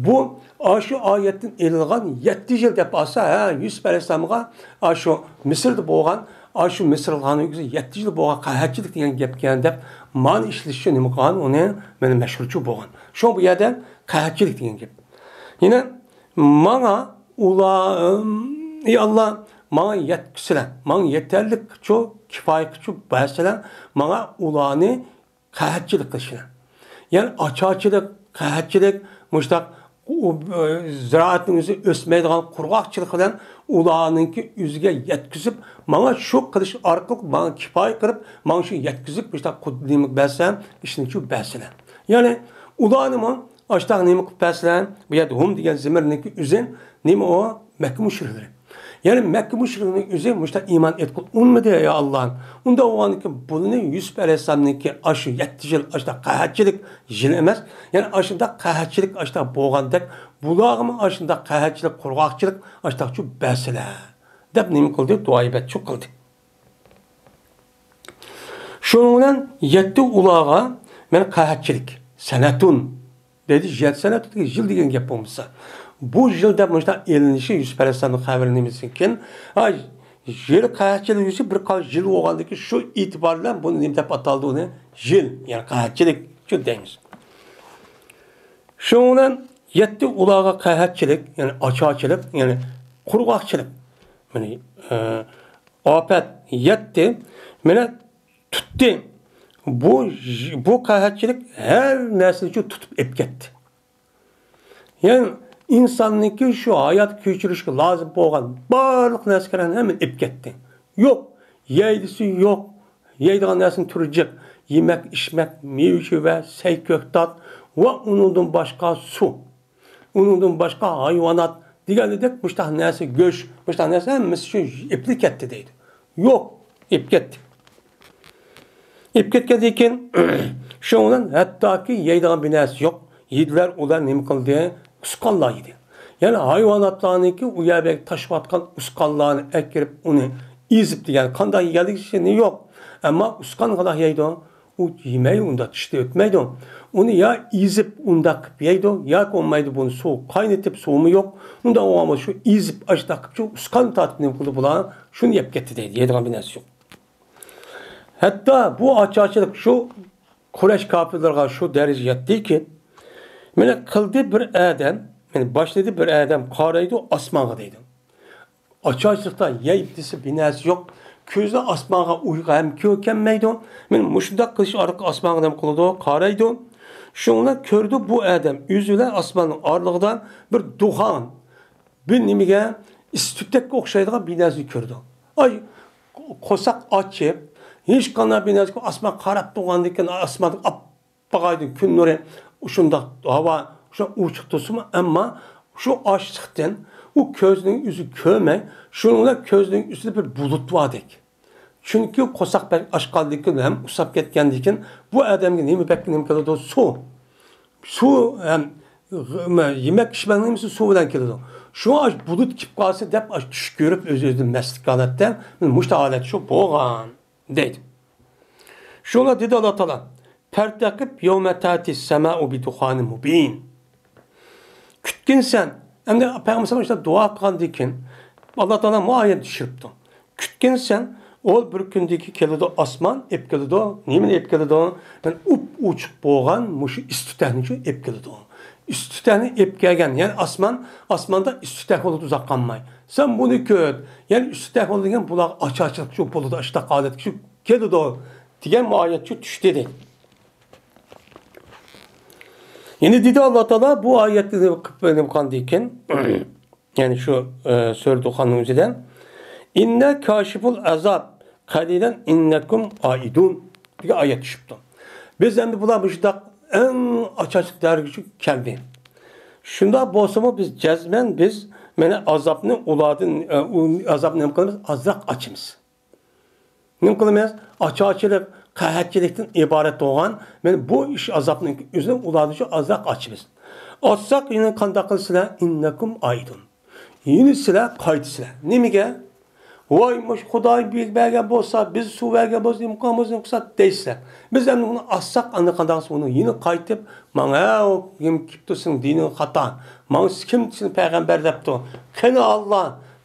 بۇ ئاشۇ ئايەتتىن ئېلىنغان يەتتە يىل دەپ ئالسا، ھە، يۈسۈپ ئەلەيھىسسالامغا ئاشۇ مىسىردا بولغان، ئاشۇ مىسىرلىقلارنىڭ يەتتە يىل بولغان قەھەتچىلىك دېگەن گەپكەن دەپ مانا ئىشلىتىشى نېمە قىلغان، ئۇنى مانا مەشھۇرچۇ بولغان. شۇڭا بۇ يەردە قەھەتچىلىك دېگەن گەپ. يەنە ماڭا ئۇلار، ئەي ئاللا، ماڭا يەتكۈسىلە، ماڭا يېتەرلىكچۇ، كىپايىچۇ بەرسىلە، ماڭا ئۇلارنى قەھەتچىلىك قىلىشىنى. يەنى ئاچارچىلىق، قەھەتچىلىك، مۇشتاق، ئۇ، ئە، زىرائەتنىڭ ئۆزى ئۆسمەيدىغان قۇرغاقچىلىق بىلەن ئۇلارنىڭكى ئۆزىگە يەتكۈزۈپ، ماڭا شۇ قىلىش ئارقىلىق ماڭا كىپايە قىلىپ، ماڭا شۇ يەتكۈزۈپ، مۇشتاق قۇدرىتىنى بەرسە، ئىشنى شۇ بەرسىلە. يەنى ئۇلارنىمۇ ئاشتاق نېمە قىلىپ بەرسىلە، بۇ يەردە ھۇم دېگەن زېمىرنىڭكى ئۆزى نېمە ئۇ؟ مەككە مۇشرىكلىرى. يەنى مەككە مۇشرىكلىرىنىڭ ئۆزى مۇشتا ئىمان ئېيتقىلى ئۇنىمىدى، يا ئاللا. ئۇنداق بولغاندىكىن بۇنى يۈسۈپ ئەلەيھىسسالامنىڭكى ئاشۇ يەتتە يىل ئاشتا قەھەتچىلىك يىلى ئەمەس، يەنى ئاشۇنداق قەھەتچىلىك ئاشتا بولغاندەك، بۇلارغىمۇ ئاشۇنداق قەھەتچىلىك، قۇرغاقچىلىق ئاشتاقچۇ بەرسىلە، دەپ نېمە قىلدى؟ دۇئا ئىبادەتچۇ قىلدى. شۇنىڭ بىلەن يەتتە ئۇلارغا مەن قەھەتچىلىك، سەنەتۇن، دەيدۇ، يەتتە سەنەتۇن دېگەن يىل دېگەن گەپ بولمىسا. بۇ يىل دەپ مۇشۇنداق ئېلىنىشى يۈسۈپ ئەلەيھىسسالامنىڭ خەۋىرى نېمىسىكىن؟ ھە، يىل قەھەتچىلىك يۈسۈپ بىر قانچە يىل بولغاندىكىن شۇ ئېتىبار بىلەن بۇنى نېمە دەپ ئاتالدى ئۇنى؟ يىل، يەنى قەھەتچىلىك شۇ دەيمىز. شۇنىڭ بىلەن يەتتە ئۇلارغا قەھەتچىلىك، يەنى ئاچارچىلىق، يەنى قۇرغاقچىلىق. مانا، ئە، ئاپەت يەتتى. مانا تۇتتى. بۇ، بۇ قەھەتچىلىك ھەر نەرسىنى تۇتۇپ ئېلىپ كەتتى. يەنى ئىنساننىڭكى شۇ ھايات كەچۈرۈشكە لازىم بولغان بارلىق نەرسىلەرنى ھەممىنى ئېلىپ كەتتى. يوق، يەيدىسى يوق، يەيدىغان نەرسىنىڭ تۈرى جىق، يېمەك، ئىچمەك، مېۋە-چېۋە، سەي-كۆكتات ۋە ئۇنىڭدىن باشقا سۇ. ئۇنىڭدىن باشقا ھايۋانات دېگەندەك مۇشتاق نەرسە، گۆش، مۇشتاق نەرسە ھەممىسى شۇ ئېپىلىپ كەتتى دەيدۇ. يوق، ئېپىپ كەتتى. ئېپىپ كەتكەندىن كېيىن، شۇنىڭ بىلەن ھەتتاكى يەيدىغان بىر نەرسە يوق. يېدىلەر، ئۇلار نېمە قىلدى؟ ئۇسقانلار يېدى. يەنى ھايۋاناتلارنىڭكى ئۇ يەردە تاشلاۋاتقان ئۇسقانلارنى ئەكىرىپ، ئۇنى ئېزىپ دېگەن قانداق يېگەنلىكى يوق. ئەمما ئۇسقان قانداق يەيدۇ؟ ئۇ يېمەيدۇ، ئۇنداق چىشتىن ئۆتمەيدۇ. ئۇنى يا ئېزىپ ئۇنداق قىلىپ يەيدۇ، ياكى بولمايدۇ، بۇنى سۇ قاينىتىپ، سۇمۇ يوق. ئۇنداق بولغان بولسا شۇ ئېزىپ ئاشۇنداق قىلىپ شۇ ئۇسقان تارتىپ نېمە قىلدى بۇلار؟ شۇنى يەپ كەتتى دەيدۇ، يەيدىغان بىر نەرسە يوق. ھەتتا بۇ ئاچارچىلىق شۇ قۇرەيش كاپىرلىرىغا شۇ دەرىجىگە يەتتىكى، مانا قىلدى بىر ئادەم، مانا باشلىدى بىر ئادەم قارايدۇ ئاسمانغا دەيدۇ. ئاچارچىلىقتا يەي دېسە بىر نەرسە يوق. كۆزى ئاسمانغا ئۇيقۇ ھەم كۆ-، كەلمەيدۇ. مانا مۇشۇنداق قىلىش ئارقىلىق ئاسمانغا نېمە قىلىدۇ؟ قارايدۇ. شۇڭلا كۆردى بۇ ئادەم ئۆزى بىلەن ئاسماننىڭ ئارىلىقىدا بىر دۇخان، بىر نېمىگە، ئىس-تۈتەككە ئوخشايدىغان بىر نەرسىنى كۆردى. ئاي، قورساق ئاچىپ، ھېچقانداق بىر نەرسىگە ئاسمانغا قاراپ تۇرغاندىكىن ئاسماندا ئاپئاق ئايدىڭ كۈن نۇرى، ئۇشۇنداق ھاۋا، شۇ ئوچۇق تۇرسىمۇ، ئەمما شۇ ئاچلىقتىن ئۇ كۆزىنىڭ ئۆزى كۆرمەي، شۇنىڭ بىلەن كۆزىنىڭ ئۈستىدە بىر بۇلۇت باردەك. چۈنكى قورساق بەك ئاچقاندىكىن ھەم ئۇسساپ كەتكەندىكىن بۇ ئادەمگە نېمە بەك نېمە كېلىدۇ؟ سۇ. سۇ ھەم يېمەك ئىچمەكنىڭ ھەممىسى سۇ بىلەن كېلىدۇ. شۇڭا ئاش بۇلۇت كېلىپ قالسا دەپ ئاش چۈش كۆرۈپ ئۆز-ئۆزىدىن مەستلىك ھالەتتە مۇشۇ ھالەت شۇ بولغان دەيدۇ. شۇڭا دېدى ئاللا تائالا، «فارتقب يوم تأتي السماء بدخان مبين.» كۈتكىن سەن. ئەمدى پەيغەمبەر ئەلەيھىسسالام شۇنداق دۇئا قىلغاندىن كېيىن، ئاللا تائالا مۇ ئايەت چۈشۈرۈپتۇ. كۈتكىن سەن، ئۇ بىر كۈندىكى كېلىدۇ، ئاسمان ئېلىپ كېلىدۇ. نېمىنى ئېلىپ كېلىدۇ؟ يەنى ئۇپ-ئوچۇق بولغان مۇشۇ ئىس-تۈتەكنى شۇ ئېلىپ كېلىدۇ. ئىس-تۈتەكنى ئېلىپ كەلگەن، يەنى ئاسمان، ئاسماندا ئىس-تۈتەك بولىدۇ ئۇزاق قالماي. سەن بۇنى كۈت، يەنى ئىس-تۈتەك بولىدۇ دېگەن بۇلارغا ئاچارچىلىق شۇ بولىدۇ، ئاشۇنداق ھالەتكە شۇ كېلىدۇ دېگەن مۇ ئايەت شۇ چۈشتى دەيدۇ. يەنە دېدى ئاللا تائالا بۇ ئايەتنى قىلغاندىن كېيىن، يەنى شۇ، ئە، سۈرە دۇخاننىڭ ئۆزىدە، «إنا كاشفو العذاب قليلا إنكم عائدون» دېگەن ئايەت چۈشۈپتۇ. بىز ئەمدى بۇلار مۇشۇنداق ئەڭ ئاچارچىلىق دەرىجىگە كەلدى. شۇنداق بولسىمۇ بىز جەزمەن بىز مانا ئازابنى ئۇلاردىن، ئە، ئۇ ئازابنى نېمە قىلىمىز؟ ئازراق ئاچىمىز. نېمە قىلىمىز؟ ئاچارچىلىق، قەھەتچىلىكتىن ئىبارەت بولغان، مانا بۇ ئىش ئازابنىڭ ئۆزىنى ئۇلاردىن شۇ ئازراق ئاچىمىز. ئاچساق يەنە قانداق قىلىسىلەر؟ «إنكم عائدون.» يەنە سىلەر قايتىسىلەر. نېمىگە؟ ۋاي، مۇشۇ خۇداي بەرگەن بولسا، بىز سۇ بەرگەن بولسا، نېمە قىلغان بولسا، نېمە قىلسا دەيسىلەر. بىز ئەمدى ئۇنى ئاسساق، ئاندىن قانداق ئۇنى يەنە قايتىپ، ماڭا، ھە، ئۇ كىم كېپتۇ، سېنىڭ دىنىڭ خاتا. ماڭا كىم سېنى پەيغەمبەر دەپتۇ؟ قېنى ئاللا؟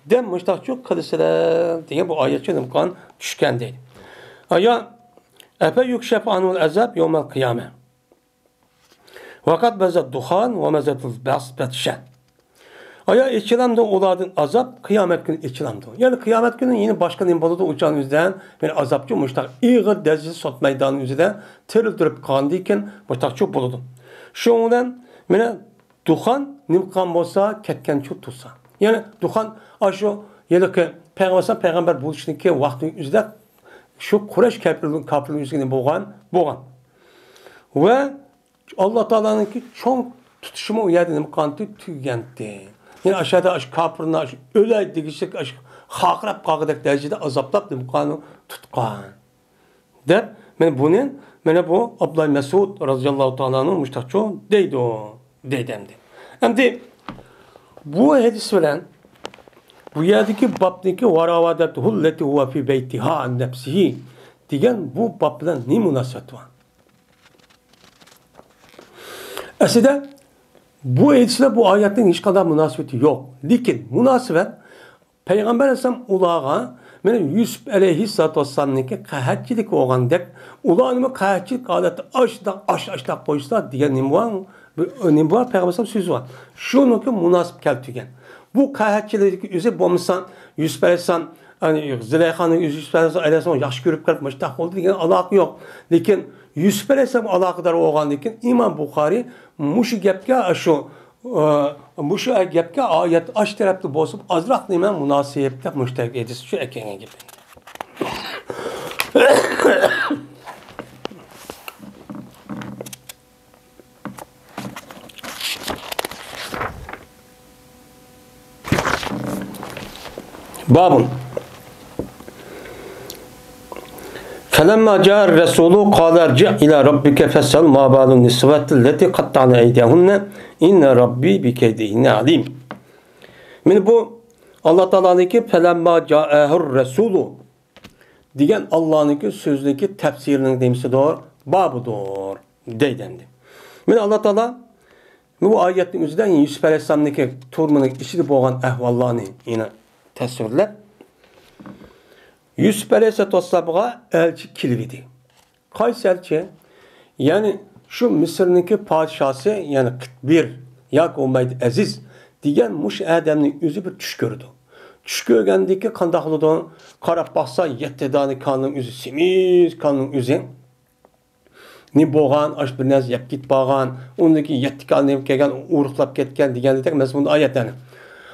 دەپ مۇشتاقچۇ قىلىسىلەر دېگەن بۇ ئايەتچۇ نېمە قىلغان چۈشكەن دەيدۇ. ئايا، ئەفە يۇكشەفۇ ئانھۇل ئەزاب يومەل قىيامە. ۋەقەد مەزەت دۇخان ۋە مەزەتۇل بەس بەتشە. ئايا ئېچىلامدۇ ئۇلاردىن ئازاب، قىيامەت كۈنى ئېچىلامدۇ. يەنى قىيامەت كۈنى يەنە باشقا نېمە بولىدۇ؟ ئۇچان ئۆزىدە بىر ئازابچۇ مۇشتاق ئېغىر دەرىجىدە سوت مەيدانى ئۆزىدە تىرىلدۈرۈپ قالغاندىن كېيىن مۇشتاقچۇ بولىدۇ. شۇنىڭ بىلەن مانا دۇخان نېمە قىلغان بولسا، كەتكەنچۇ تۇرسا. يەنى دۇخان ئاشۇ ھېلىقى پەيغەمبەر پەيغەمبەر بولۇشنىڭكى ۋاقتى ئۆزىدە شۇ قۇرەيش كاپىرلىرىنىڭ ئۆزىگە نېمە بولغان؟ بولغان. ۋە ئاللا تائالانىڭكى چوڭ تۇتۇشىمۇ ئۇ يەردە نېمە قىلغانتى؟ تۈگىگەنتى. يەنى ئاشۇ يەردە ئاشۇ كاپىرنى ئاشۇ ئۆلەي دېگۈچىلىك ئاشۇ خارقىراپ قالغۇدەك دەرىجىدە ئازابلاپ نېمە قىلغان؟ تۇتقان. دەپ، مانا بۇنى، مانا بۇ ئابدۇللا مەسئۇد رازىياللاھۇ تائالا ئەنھۇ مۇشتاقچۇ دەيدۇ، دەيدۇ ئەمدى. ئەمدى بۇ ھەدىس بىلەن بۇ يەردىكى بابنىڭكى ۋە راۋادەتۇھۇ للەتى ھۇۋە فى بەيتىھا ئەن نەفسىھى دېگەن بۇ باب بىلەن نېمە مۇناسىۋەت بار؟ ئەسلىدە بۇ ھەدىس بىلەن بۇ ئايەتنىڭ ھېچقانداق مۇناسىۋىتى يوق. لېكىن مۇناسىۋەت پەيغەمبەر ئەلەيھىسسالام ئۇلارغا، مانا يۈسۈپ ئەلەيھىسسالاتۇ ۋەسسالامنىڭكى قەھەتچىلىك بولغاندەك، ئۇلارنىمۇ قەھەتچىلىك ھالەتتە ئاشۇنداق ئاش، ئاشۇنداق قويسىلا دېگەن نېمە بار؟ بىر نېمە بار؟ پەيغەمبەر ئەلەيھىسسالام سۆزى بار. شۇنىڭكى مۇناسىپ كەلتۈرگەن. بۇ قەھەتچىلىك ئۆزى بولمىسا، يۈسۈپ ئەلەيھىسسالام، يەنى زۇلەيخانىڭ ئۆزى يۈسۈپ ئەلەيھىسسالام ياخشى كۆرۈپ قېلىپ مۇشۇنداق بولدى دېگەن ئالاقە يوق. لېكىن يۈسۈپ ئەلەيھىسسالام ئالاقىدار بولغاندىن كېيىن ئىمام بۇخارىي مۇشۇ گەپكە ئاشۇ ئە، مۇشۇ گەپكە ئايەت ئاش تەرەپتە بولسا ئازراق نېمە مۇناسىپ دەپ مۇشۇ تەرەپكە ھەدىس شۇ ئەكەلگەن گېپى. باب. فلما جاء الرسول قال ارجع إلى ربك فاسأل ما بال النسوة التي قطعن أيديهن إن ربي بكيدهن عليم. مانا بۇ ئاللا تائالانىڭكى فلما جاءه الرسول دېگەن ئاللانىڭكى سۆزىنىڭكى تەپسىرىنىڭ نېمىسىدۇر؟ بابىدۇر دەيدۇ ئەمدى. مانا ئاللا تائالا بۇ ئايەتنىڭ ئۆزىدە يۈسۈپ ئەلەيھىسسالامنىڭكى تۈرمىنىڭ ئىچىدە بولغان ئەھۋاللارنى يەنە تەسۋىرلەپ، يۈسۈپ ئەلەيھىسسالاتۇ ۋەسسالامغا ئەلچى كېلىۋىدى. قايسى ئەلچى؟ يەنى شۇ مىسىرنىڭكى پادىشاسى، يەنى قىتبىر ياكى ھۇمەيد ئەزىز دېگەن مۇشۇ ئادەمنىڭ ئۆزى بىر چۈش كۆرىدۇ. چۈش كۆرگەندىكى قانداق بولىدۇ؟ قاراپ باقسا، يەتتە دانە كالىنىڭ ئۆزى، سېمىز كالىنىڭ ئۆزى. نېمە بولغان؟ ئاش بىر نەرسە يەپ كېتىپ قالغان. ئۇندىن كېيىن يەتتە كالىنىڭ كەلگەن، ئورۇقلاپ كەتكەن دېگەندەك مەزمۇندا ئايەتلەرنى.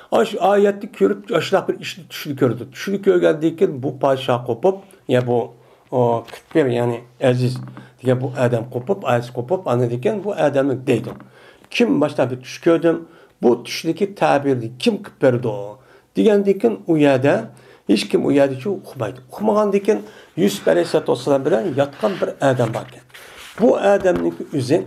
ئاش ئايەتنى كۆرۈپ، ئاشۇنداق بىر ئىشنى چۈشىدە كۆرىدۇ. چۈشىدە كۆرگەندىن كېيىن بۇ پادىشاھ قوپۇپ، يا بۇ، ئۇ، قىتبىر، يەنى ئەزىز دېگەن بۇ ئادەم قوپۇپ، ئايەتسى قوپۇپ، ئاندىن كېيىن بۇ ئادەمنى دەيدۇ. كىم ماشۇنداق بىر چۈش كۆردۈم، بۇ چۈشنىكى تەبىرىنى كىم قىلىپ بېرىدۇ؟ دېگەندىن كېيىن ئۇ يەردە ھېچكىم ئۇ يەردىچۇ ئۇقمايدۇ. ئۇقمىغاندىن كېيىن يۈسۈپ ئەلەيھىسسالاتۇ ۋەسسالام بىلەن ياتقان بىر ئادەم باركەن. بۇ ئادەمنىڭكى ئۆزى،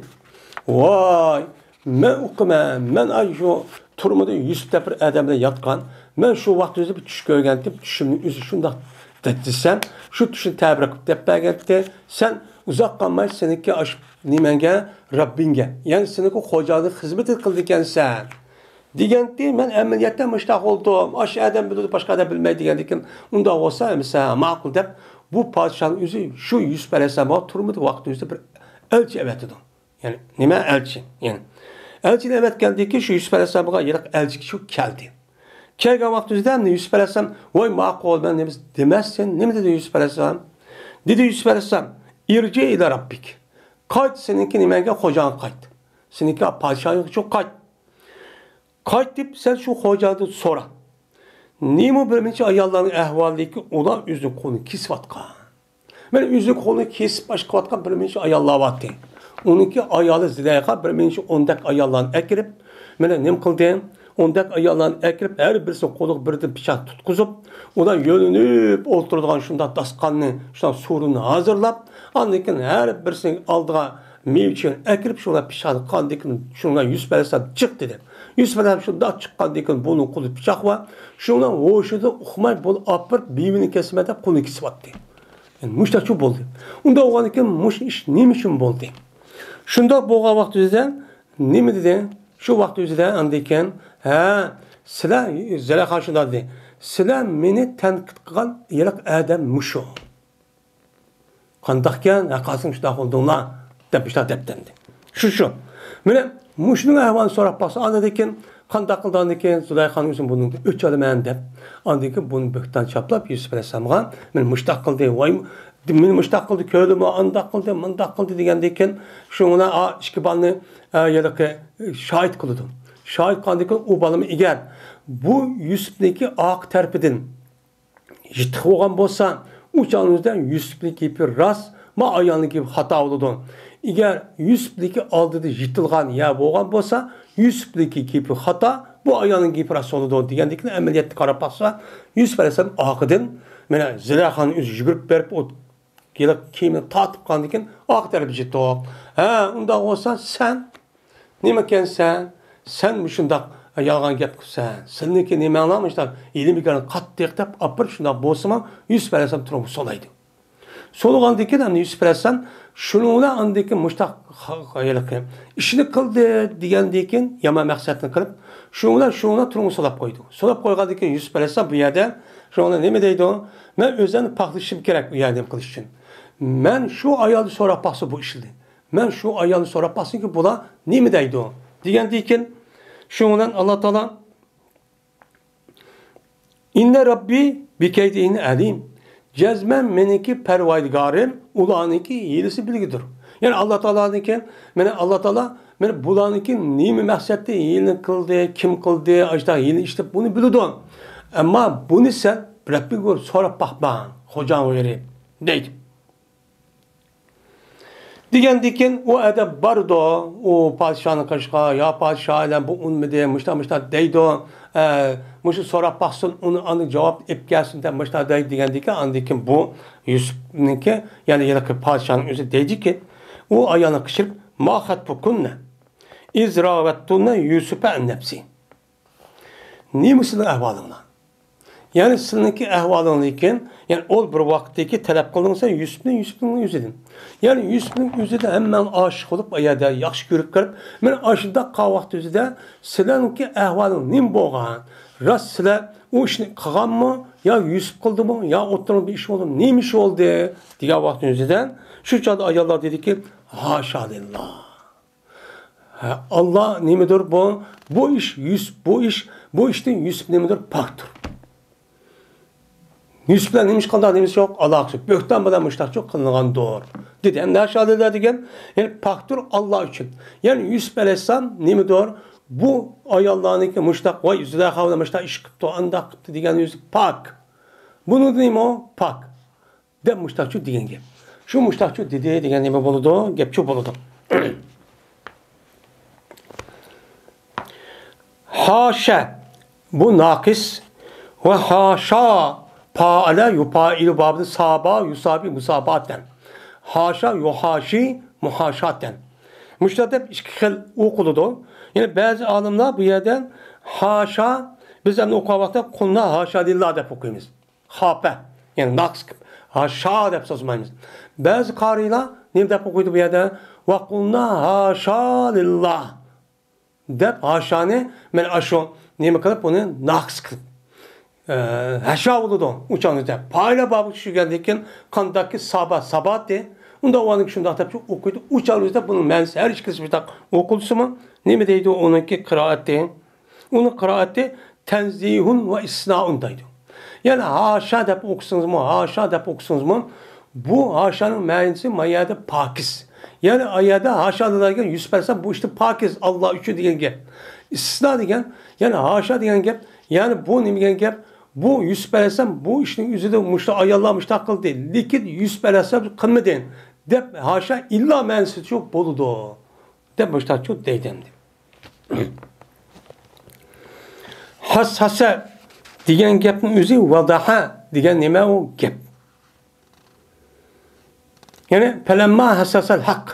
ۋاي، مەن ئۇقىمەن، مەن ئاشۇ تۈرمىدە يۈسۈپ دەپ بىر ئادەم بىلەن ياتقان. مەن شۇ ۋاقىت ئۆزى بىر چۈش كۆرگەنتىم، چۈشۈمنىڭ ئۆزى شۇنداق دەپ دېسەم، شۇ چۈشنى تەبىر قىلىپ دەپ بەرگەنتى. سەن ئۇزاق قالماي سېنىڭكى ئاشۇ نېمەڭگە، رەببىڭگە، يەنى سېنىڭكى خوجاڭنىڭ خىزمىتىنى قىلىدىكەنسەن. دېگەنتى، مەن ئەمەلىيەتتە مۇشۇنداق بولدۇم. ئاشۇ ئادەم بىلىدۇ، باشقا ئادەم بىلمەيدۇ دېگەندىكىن، ئۇنداق بولسا، ئەمىسە ماقۇل دەپ، بۇ پادىشاھنىڭ ئۆزى شۇ يۈسۈپ ئەلەيھىسسالامغا تۈرمىدىكى ۋاقىتتا ئۆزىدە بىر ئەلچى ئەۋەتىدۇ. يەنى نېمە ئەلچى؟ يەنى ئەلچىنى ئەۋەتكەندىكىن، شۇ يۈسۈپ ئەلەيھىسسالامغا ھېلىقى ئەلچى شۇ كەلدى. كەلگەن ۋاقتىمىزدا ئەمدى يۈسۈپ ئەلەيھىسسالام، ۋاي ماقۇل، مەن نېمە دېمەسسەن، نېمە دېدى يۈسۈپ ئەلەيھىسسالام؟ دېدى يۈسۈپ ئەلەيھىسسالام، ارجع إلى ربك. قايت، سېنىڭكى نېمەڭگە، خوجاڭغا قايت. سېنىڭكى پادىشاھىڭغا قايت. قايت دەپ سەن شۇ خوجاڭدىن سورا. نېمە بىر نەچچە ئاياللارنىڭ ئەھۋالىدىكى ئۇلار ئۆزىنىڭ قولىنى كېسىۋاتقان. مانا ئۆزىنىڭ قولىنى كېسىپ ئاشقىۋاتقان بىر نەچچە ئاياللار بارتى. ئۇنىڭكى ئايالى زۇلەيخا بىر نەچچە ئوندەك ئاياللارنى ئەكىرىپ، مانا نېمە قىلدى؟ ئوندەك ئاياللارنى ئەكىرىپ، ھەر بىرسىنىڭ قولىغا بىردىن پىچاق تۇتقۇزۇپ، ئۇلار يۆلىنىپ ئولتۇرىدىغان شۇنداق داستىخاننى، شۇنداق سورۇننى ھازىرلاپ، ئاندىن كېيىن ھەر بىرسىنىڭ ئالدىغا مېۋە چېيىنى ئەكىرىپ، شۇنىڭ پىشانى قاندىكىن، شۇنىڭ يۈسۈپ ئەلەيھىسسالام چىق دېدى. يۈسۈپ ئەلەيھىسسالام شۇنداق چىققاندىكىن، بۇنىڭ قولىدا پىچاق بار. شۇنىڭ ھوشىدا ئۇقماي، بۇنى ئاپىرىپ، مېۋىنى كېسىمەن دەپ، قولىنى كېسىۋەتتى. يەنى مۇشتاچۇ بولدى. ئۇنداق بولغاندىكىن، مۇشۇ ئىش نېمە ئۈچۈن بولدى؟ شۇنداق بولغان ۋاقتى ئۆزىدە نېمە دېدى؟ شۇ ۋاقتى ئۆزىدە ئاندىن كېيىن، ھە، سىلەر، زۇلەيخا شۇنداق دېدى. سىلەر مېنى تەنقىد قىلغان ھېلىقى ئادەم مۇشۇ. قانداقكەن، ھە، قاسىم شۇنداق بولدۇڭلار، دەپ مۇشۇنداق دەپتەندى. شۇ، شۇ. مانا مۇشۇنىڭ ئەھۋالىنى سوراپ باقسا، ئاندىن كېيىن قانداق قىلدى؟ ئاندىن كېيىن زۇلەيخانىڭ ئۆزىنى بۇنىڭدىن ئۆچ ئالىمەن دەپ، ئاندىن كېيىن بۇنى بۆھتان چاپلاپ، يۈسۈپ ئەلەيھىسسالامغا، مانا مۇشۇنداق قىلدى، ۋاي، مانا مۇشۇنداق قىلدى، كۆردىمۇ، ئانداق قىلدى، مۇنداق قىلدى دېگەندىن كېيىن، شۇڭا ئا، ئىككى بالىنى، ئا، ھېلىقى شاھىت قىلىدۇ. شاھىت قىلغاندىن كېيىن ئۇ بالىمۇ ئەگەر بۇ يۈسۈپنىڭكى ئارقا تەرىپىدىن يىرتىق بولغان بولسا، ئۇ چاغنىڭ ئۆزىدە يۈسۈپنىڭ گېپى راست، ما ئايالنىڭ گېپى خاتا بولىدۇ. ئەگەر يۈسۈپنىڭكى ئالدىدا يىرتىلغان يەر بولغان بولسا، يۈسۈپنىڭكى گېپى خاتا، بۇ ئايالنىڭ گېپى راست بولىدۇ دېگەندىكىن ئەمەلىيەتتە قاراپ باقسا، يۈسۈپ ئەلەيھىسسالام ئارقىدىن، مانا زۇلەيخانىڭ ئۆزى يۈگۈرۈپ بېرىپ، ئۇ ھېلىقى كىيىمىنى تارتىپ قالغاندىن كېيىن ئارقا تەرەپكە يىرتىق. ھە، ئۇنداق بولسا سەن نېمىكەنسەن؟ سەن مۇشۇنداق يالغان گەپ قىلىسەن. سېنىڭكى نېمەڭلار مۇشۇنداق ھىيلە-مىكىرىڭ قاتتىق دەپ ئاپىرىپ شۇنداق بولسىمۇ، يۈسۈپ ئەلەيھىسسالام تۇرۇپ سولايدۇ. سولىغاندىن كېيىن ئەمدى يۈسۈپ ئەلەيھىسسالام شۇنىڭ بىلەن ئاندىن كېيىن مۇشۇنداق خا-، خا-، ھېلىقى ئىشنى قىلدى دېگەندىن كېيىن يامان مەقسەتنى قىلىپ، شۇنىڭ بىلەن شۇنىڭ بىلەن تۇرۇپ سولاپ قويىدۇ. سولاپ قويغاندىن كېيىن يۈسۈپ ئەلەيھىسسالام بۇ يەردە شۇنىڭ بىلەن نېمە دەيدۇ؟ مەن ئۆزۈمنى پاكلىشىم كېرەك ئۇ يەردە نېمە قىلىش ئۈچۈن. مەن شۇ ئايالنى سوراپ باقسا بۇ ئىشنى. مەن شۇ ئايالنى سوراپ باقسىنكى، بۇلار نېمە دەيدۇ؟ دېگەندىن كېيىن، شۇنىڭ بىلەن ئاللا تائالا، «ئىننە رەببى بىكەيدىھىننە ئەلىم.» جەزمەن مېنىڭكى پەرۋەردىگارىم ئۇلارنىڭكى ھىيلىسى بىلگۈدۇر. يەنى ئاللا تائالانىڭكى، مانا ئاللا تائالا، مانا بۇلارنىڭكى نېمە مەقسەتتە ھىيلىنى قىلدى، كىم قىلدى، ئاشۇنداق ھىيلە ئىشلەپ بۇنى بىلىدۇ. ئەمما بۇنى سەن رەببىڭگە سوراپ باقما، خوجاڭغا بېرىپ، دەيدۇ. دېگەندىن كېيىن ئۇ ئادەم بارىدۇ، ئۇ پادىشاھنىڭ قېشىغا، يا پادىشاھ ئالەم، بۇ ئۇنىمىدى، مۇشتا مۇشتا دەيدۇ، ئە، مۇشۇ سوراپ باقسۇن، ئۇنى ئاندىن جاۋاب ئېلىپ كەلسۇن دەپ مۇشتا دەيدۇ دېگەندىن كېيىن، ئاندىن كېيىن بۇ يۈسۈپنىڭكى، يەنى ھېلىقى پادىشاھنىڭ ئۆزى دەيدىكى، ئۇ ئايالنى قىچقىرىپ، ما خەتبۇكۇننە ئىز راۋەتتۇننە يۈسۈپە ئەن نەپسى. نېمە سىلىنىڭ ئەھۋالىڭلار؟ يەنى سىلىنىڭكى ئەھۋالىڭلار لېكىن، يەنى ئۇ بىر ۋاقىتتىكى تەلەپ قىلدىڭ سەن يۈسۈپنى، يۈسۈپنىڭ ئۆزىدىن. يەنى يۈسۈپنىڭ ئۆزىدە ھەممەڭ ئاشىق بولۇپ، ئۇ يەردە ياخشى كۆرۈپ قېلىپ، مانا ئاشۇنداق قالغان ۋاقىت ئۆزىدە سىلەرنىڭكى ئەھۋالىڭ نېمە بولغان؟ راست سىلەر ئۇ ئىشنى قىلغانمۇ؟ يا يۈسۈپ قىلدىمۇ؟ يا ئوتتۇرىڭدا بىر ئىش بولدىمۇ؟ نېمە ئىش بولدى؟ دېگەن ۋاقىت ئۆزىدە شۇ چاغدا ئاياللار دېدىكى، ھاشا لىللا. ھە، ئاللا نېمىدۇر بۇ؟ بۇ ئىش يۈس-، بۇ ئىش، بۇ ئىشتىن يۈسۈپ نېمىدۇر پاكتۇر. يۈسۈپ بىلەن نېمە ئىش قىلدى، نېمىسى يوق، ئالاقىسى يوق. بۆھتان بىلەن مۇشتاق چوق قىلىنغاندۇر. دېدى. ئەمدى ھاشا لىللا دېگەن، يەنى پاكتۇر ئاللا ئۈچۈن. يەنى يۈسۈپ ئەلەيھىسسالام نېمىدۇر؟ بۇ ئاياللارنىڭكى مۇشتاق، ۋاي، زۇلەيخا بىلەن مۇشتاق ئىش قىپتۇ، ئانداق قىپتۇ دېگەن ئۆزى پاك. بۇنىڭدا نېمە ئۇ؟ پاك. دەپ مۇشتاقچۇ دېگەن گەپ. شۇ مۇشتاقچۇ دېدى دېگەن نېمە بولىدۇ؟ گەپچۇ بولىدۇ. ھاشە، بۇ ناقىس ۋە ھاشا، پائەلە يۇپائىلۇ بابىدا سابا يۇسابى مۇساباتەن. ھاشا يۇھاشى مۇھاشاتەن. مۇشۇنداق دەپ ئىككى خىل ئوقۇلىدۇ. يەنى بەزى ئالىملار بۇ يەردە ھاشا، بىز ئەمدى ئوقۇغان ۋاقىتتا قۇلنا ھاشا لىللا دەپ ئوقۇيمىز. خاپە، يەنى ناقىس قىلىپ، ھاشا دەپ سوزمايمىز. بەزى قارىيلار نېمە دەپ ئوقۇيدۇ بۇ يەردە؟ ۋەقۇلنا ھاشا لىللا دەپ ھاشانى مەن ئاشۇ نېمە قىلىپ، ئۇنى ناقىس قىلىپ، ئە، ھەشا بولىدۇ، ئۇچاننى دەپ. پائىلە بابىغا چۈشۈرگەندىن كېيىن قانداقكى سابا، ساباتى، ئۇنداق ئۇنىڭكى شۇنداق دەپ ئوقۇيدۇ. ئۇچاننى دەپ بۇنىڭ مەنىسى ھەر ئىككىلىسى شۇنداق ئوقۇلسىمۇ، نېمە دەيدۇ ئۇنىڭكى قىرائىتى؟ ئۇنىڭ قىرائىتى تەنزىھۇن ۋە ئىستىسنائۇن دەيدۇ. يەنى ھاشا دەپ ئوقۇسىڭىزمۇ، ھاشا دەپ ئوقۇسىڭىزمۇ، بۇ ھاشانىڭ مەنىسى ما يەردە پاكىز. يەنى ئا يەردە ھاشا دېگەن يۈسۈپ ئەلەيھىسسالام بۇ ئىشتا پاكىز، ئاللا ئۈچۈن دېگەن گەپ. ئىستىسنا دېگەن، يەنى ھاشا دېگەن گەپ، يەنى بۇ نېمە دېگەن گەپ؟ بۇ يۈسۈپ ئەلەيھىسسالام بۇ ئىشنىڭ ئۆزىدە مۇشۇ ئاياللار مۇشۇنداق قىلدى، لېكىن يۈسۈپ ئەلەيھىسسالام قىلمىدى دەپ ھاشا ئىللا مەنىسىچۇ بولىدۇ. دەپ مۇشتاقچۇ دەيدۇ ئەمدى. ھەسسەسە دېگەن گەپنىڭ ئۆزى ۋەدەھە دېگەن نېمە ئۇ گەپ؟ يەنى، پەلەمما ھەسسەسەل ھەق.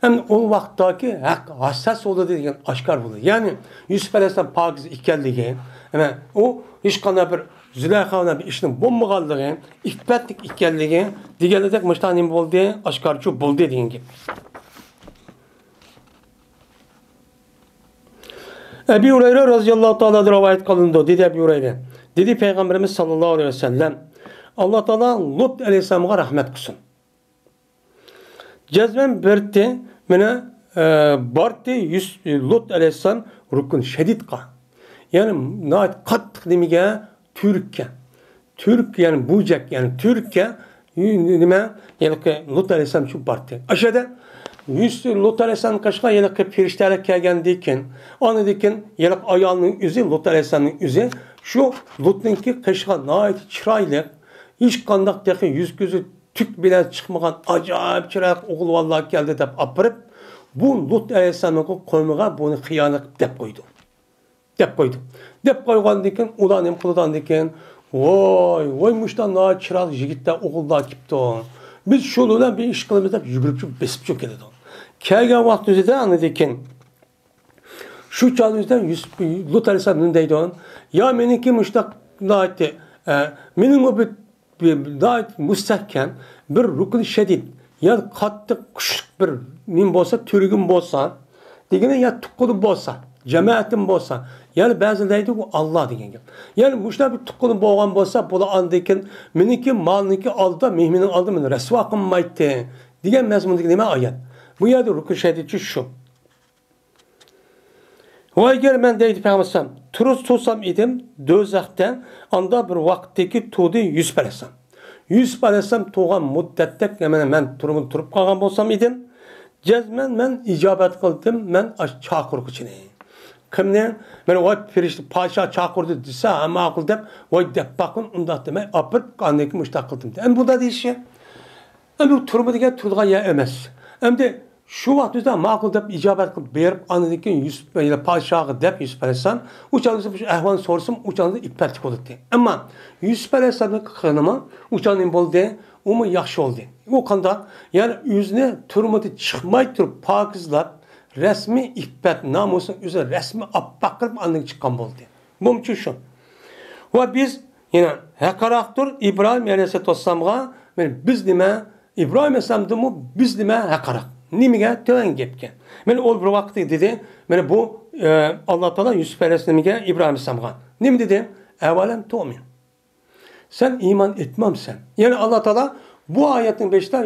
ئەمدى ئۇ ۋاقىتتاكى ھەق ھاسساس بولدى دېگەن ئاشكارا بولدى. يەنى يۈسۈپ ئەلەيھىسسالام پاكىز ئىكەنلىكى، ئەمە ئۇ ھېچقانداق بىر زۇلەيخا بىلەن بىر ئىشنىڭ بولمىغانلىقى، ئىپپەتلىك ئىكەنلىكى دېگەنلىكتەك مۇشۇنداق نېمە بولدى؟ ئاشكارىچۇ بولدى دېگەن گەپ. ئەبى ھۇرەيرە رازىياللاھۇ تائالا رىۋايەت قىلىنىدۇ، دېدى ئەبى ھۇرەيرە. دېدى پەيغەمبىرىمىز ساللاللاھۇ ئەلەيھى ۋەسەللەم، ئاللا تائالا لۇت ئەلەيھىسسالامغا رەھمەت قىلسۇن. جەزمەن بېرىتتى، مانا، ئە، بارتى يۈس-، لۇت ئەلەيھىسسالام رۇكۇن شەدىدقا. يەنى ناھايىتى قاتتىق نېمىگە؟ تۈرككە. تۈرك، يەنى بۇجەك، يەنى تۈرككە، نېمە، ھېلىقى لۇت ئەلەيھىسسالام شۇ بارتى. ئاشۇ يەردە يۈس-، لۇت ئەلەيھىسسالام قېشىغا ھېلىقى پەرىشتەلەر كەلگەندىن كېيىن، ئاندىن كېيىن ھېلىقى ئايالنىڭ ئۆزى، لۇت ئەلەيھىسسالامنىڭ ئۆزى شۇ لۇتنىڭكى قېشىغا ناھايىتى چىرايلىق، ھېچقانداق تېخى يۈز-كۆزى تۈك بىلەن چىقمىغان ئاجايىپ چىرايلىق ئوغۇل بالىلار كەلدى دەپ ئاپىرىپ، بۇ لۇت ئەلەيھىسسالامنىڭ قوۋمىغا بۇنى خىيانەت قىلىپ دەپ قويدى. دەپ قويدى. دەپ قويغاندىن كېيىن، ئۇلار نېمە قىلىدۇ ئاندىن كېيىن؟ ۋاي، ۋاي، مۇشۇنداق ناھايىتى چىرايلىق يىگىتلەر، ئوغۇللار كېلىپتۇ. بىز شۇلار بىلەن بىر ئىش قىلىمىز دەپ يۈگۈرۈپ بېسىپ چۈشۈپ كېلىدۇ. كەلگەن ۋاقتىمىزدا ئاندىن كېيىن شۇ چاغدا يۈسۈپ، لۇت ئەلەيھىسسالام نېمە دەيدۇ؟ يا مېنىڭكى مۇشۇنداق ناھايىتى، ئە، مېنىڭمۇ بىر بىر ناھايىتى مۇستەھكەم بىر رۇكنى شەدىد، يا قاتتىق كۈچلۈك بىر نېمە بولسا، تۈرگۈم بولسا دېگىنى، يا تۇغقىنىم بولسا، جامائىتىم بولسا، يەنى بەزى دەيدۇ، ئۇ ئاللا دېگەن گەپ. يەنى مۇشۇنداق بىر تۇغقىنىم بولغان بولسا، بۇلار ئاندىن كېيىن مېنىڭكى مالنىڭكى ئالدىدا، مېھمىننىڭ ئالدىدا مېنى رەسۋا قىلمايتتى دېگەن مەزمۇندىكى نېمە ئايەت. بۇ يەردە رۇكنى شەدىدچۇ شۇ. ۋاي ئەگەر مەن دەيدۇ پەيغەمبەر، تۇرۇپ تۇرسام ئىدىم دوزاختا، ئاندا بىر ۋاقىتتىكى تۇردى يۈسۈپ ئەلەيھىسسالام. يۈسۈپ ئەلەيھىسسالام تۇرغان مۇددەتتەك مەن، مەن تۇرۇپ، تۇرۇپ قالغان بولسام ئىدىم، جەزمەن مەن ئىجابەت قىلدىم، مەن ئاشۇ چاقىرغۇچىنى. كىمنى؟ مەن ۋاي پەرىشتە، پادىشاھ چاقىردى دېسە، ھە ماقۇل دەپ، ۋاي دەپ باققىن، ئۇنداق دېمەي، ئاپىرىپ، ئاندىن كېيىن مۇشۇنداق قىلدىم. ئەمدى بۇنداق دېيىشى. ئەمدى بۇ تۈرمە دېگەن تۇرىدىغان يەر ئەمەس. ئەمدى شۇ ۋاقىت ئۆزىدە ماقۇل دەپ ئىجابەت قىلىپ بېرىپ، ئاندىن كېيىن يۈسۈپ پادىشاھقا دەپ، يۈسۈپ ئەلەيھىسسالام، ئۇ چاغدا مۇشۇ ئەھۋالنى سورىسىمۇ، ئۇ چاغدا ئىپپەتلىك بولاتتى. ئەمما يۈسۈپ ئەلەيھىسسالامنىڭ قىلغىنىمۇ ئۇ چاغدا نېمە بولدى؟ ئۇمۇ ياخشى بولدى. ئۇ قانداق؟ يەنى ئۆزىنى تۈرمىدىن چىقماي تۇرۇپ، پاكىزلاپ، رەسمىي ئىپپەت، نامۇسىنى ئۆزى رەسمىي ئاپئاق قىلىپ، ئاندىن چىققان بولدى. بۇمۇچۇ شۇ. ۋە بىز يەنە ھەققىراقتۇر ئىبراھىم ئەلەيھىسسالاتۇ ۋەسسالامغا، مانا بىز نېمە، ئىبراھىم ئەلەيھىسسالامدىنمۇ بىز نېمە ھەققىراق؟ نېمىگە؟ تۆۋەن گەپكە. مانا ئۇ بىر ۋاقىتتا دېدى، مانا بۇ، ئە، ئاللا تائالا يۈسۈپ ئەلەيھىسسالامغا، ئىبراھىم ئەلەيھىسسالامغا نېمە دېدى؟ ئەۋەلەم تۇئمىن. سەن ئىمان ئېيتمامسەن؟ يەنى ئاللا تائالا بۇ ئايەتنىڭ بېشىدا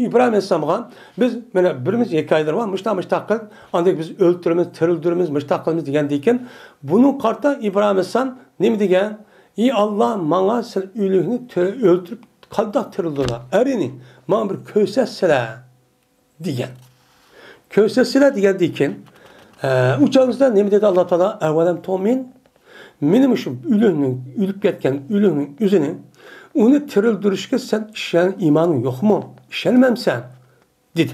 ئىبراھىم ئەلەيھىسسالامغا، بىز مانا بىرىمىز ھېكايىلىرى بار، مۇشۇنداق، مۇشۇنداق قىلىپ، ئاندىن بىز ئۆلتۈرىمىز، تىرىلدۈرىمىز، مۇشۇنداق قىلىمىز دېگەندىن كېيىن، بۇنىڭغا قارىتا ئىبراھىم ئەلەيھىسسالام نېمە دېگەن؟ ئى ئاللا، ماڭا سەن ئۆلۈكنى تىر-، ئۆلتۈرۈپ قانداق تىرىلدۈرىدۇ؟ ئەرىنى ماڭا بىر كۆرسەتسىلە. دېگەن. كۆرسەتسىلە دېگەندىن كېيىن، ئە، ئۇ چاغدا نېمە دېدى ئاللا تائالا؟ ئەۋەلەم تۇئمىن؟ مېنى مۇشۇ ئۆلۈكنىڭ، ئۆلۈپ كەتكەن ئۆلۈكنىڭ ئۆزىنى، ئۇنى تىرىلدۈرۈشكە سەن ئىشەن-، ئىمانىڭ يوقمۇ؟ ئىشەنمەمسەن؟ دېدى.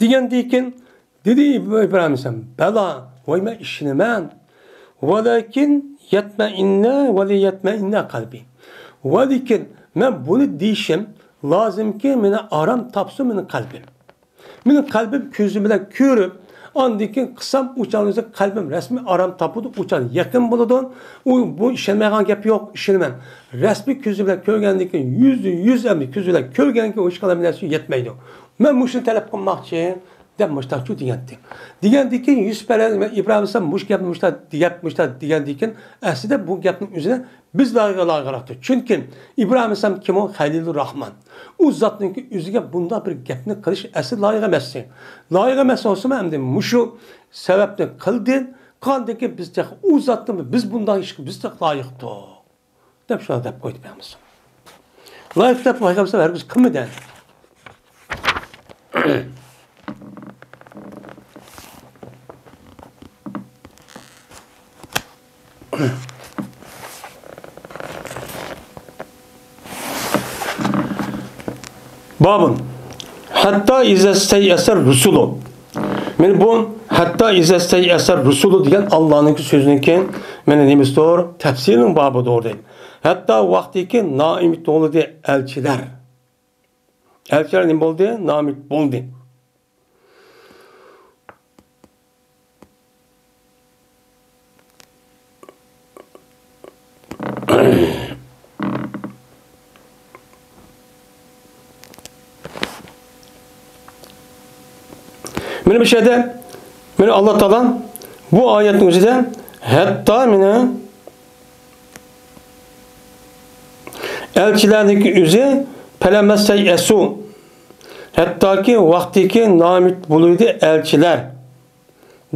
دېگەندىن كېيىن، دېدى ئىب-، ئىبراھىم ئەلەيھىسسالام، بەلا، ۋاي، مەن ئىشىنىمەن. ۋەلەكىن يەتمەئىننە، ۋەلىيەتمەئىننە قەلبى. ۋەلىكىن مەن بۇنى دېيىشىم لازىمكى، مېنى ئارام تاپسۇن مېنىڭ قەلبىم. مېنىڭ قەلبىم كۆزۈم بىلەن كۆرۈپ، ئاندىن كېيىن قىلسام، ئۇ چاغدا قەلبىم رەسمىي ئارام تاپىدۇ، ئۇ چاغدا يېقىن بولىدۇ. ئۇ، بۇ ئىشەنمەيدىغان گەپ يوق، ئىشىنىمەن. رەسمىي كۆزۈم بىلەن كۆرگەندىن كېيىن، يۈزدە يۈز ئەمدى كۆز بىلەن كۆرگەنكى ھېچقانداق نەرسە يەتمەيدۇ. مەن مۇشۇنى تەلەپ قىلماقچى، دەپ مۇشتاقچۇ دېگەنتى. دېگەندىن كېيىن يۈسۈپ ئەلەي-، ئىبراھىم ئەلەيھىسسالام مۇشۇ گەپنى مۇشتاق دېگەپ، مۇشتاق دېگەندىن كېيىن، ئەسلىدە بۇ گەپنىڭ ئۆزىنى بىز لايىقى لايىقراقتۇر. چۈنكى ئىبراھىم ئەلەيھىسسالام كىم ئۇ؟ خەلىلۇر راھمان. ئۇ زاتنىڭكى ئۆزىگە بۇنداق بىر گەپنى قىلىش ئەسلى لايىق ئەمەس. لايىق ئەمەس بولسىمۇ، ئەمدى مۇشۇ سەۋەبنى قىلدى. قاندىكى بىز تېخى ئۇ زاتنى بىز بۇنداق ئىشقا بىز تېخى لايىقتۇق. دەپ شۇنداق دەپ قويدى پەيغەمبەر. لايىق دەپ پەيغەمبەر ھەرگىز قىلمىدى. بابۇن. ھەتتا ئىزەستەيئەسەر رۇسۇلۇ. مانا بۇ ھەتتا ئىزەستەيئەسەر رۇسۇلۇ دېگەن ئاللانىڭكى سۆزىنىڭكى مانا نېمىسىدۇر؟ تەپسىرىنىڭ بابىدۇر دەيدۇ. ھەتتا ۋاقتىكى نائۈمىد بولدى ئەلچىلەر. ئەلچىلەر نېمە بولدى؟ نائۈمىد بولدى. مانا بۇ يەردە، مانا ئاللا تائالا بۇ ئايەتنىڭ ئۆزىدە ھەتتا مانا ئەلچىلەرنىڭكى ئۆزى، پەلەمەستەي ئەسۇ، ھەتتاكى ۋاقتىكى نائۈمىد بولۇۋىدى ئەلچىلەر،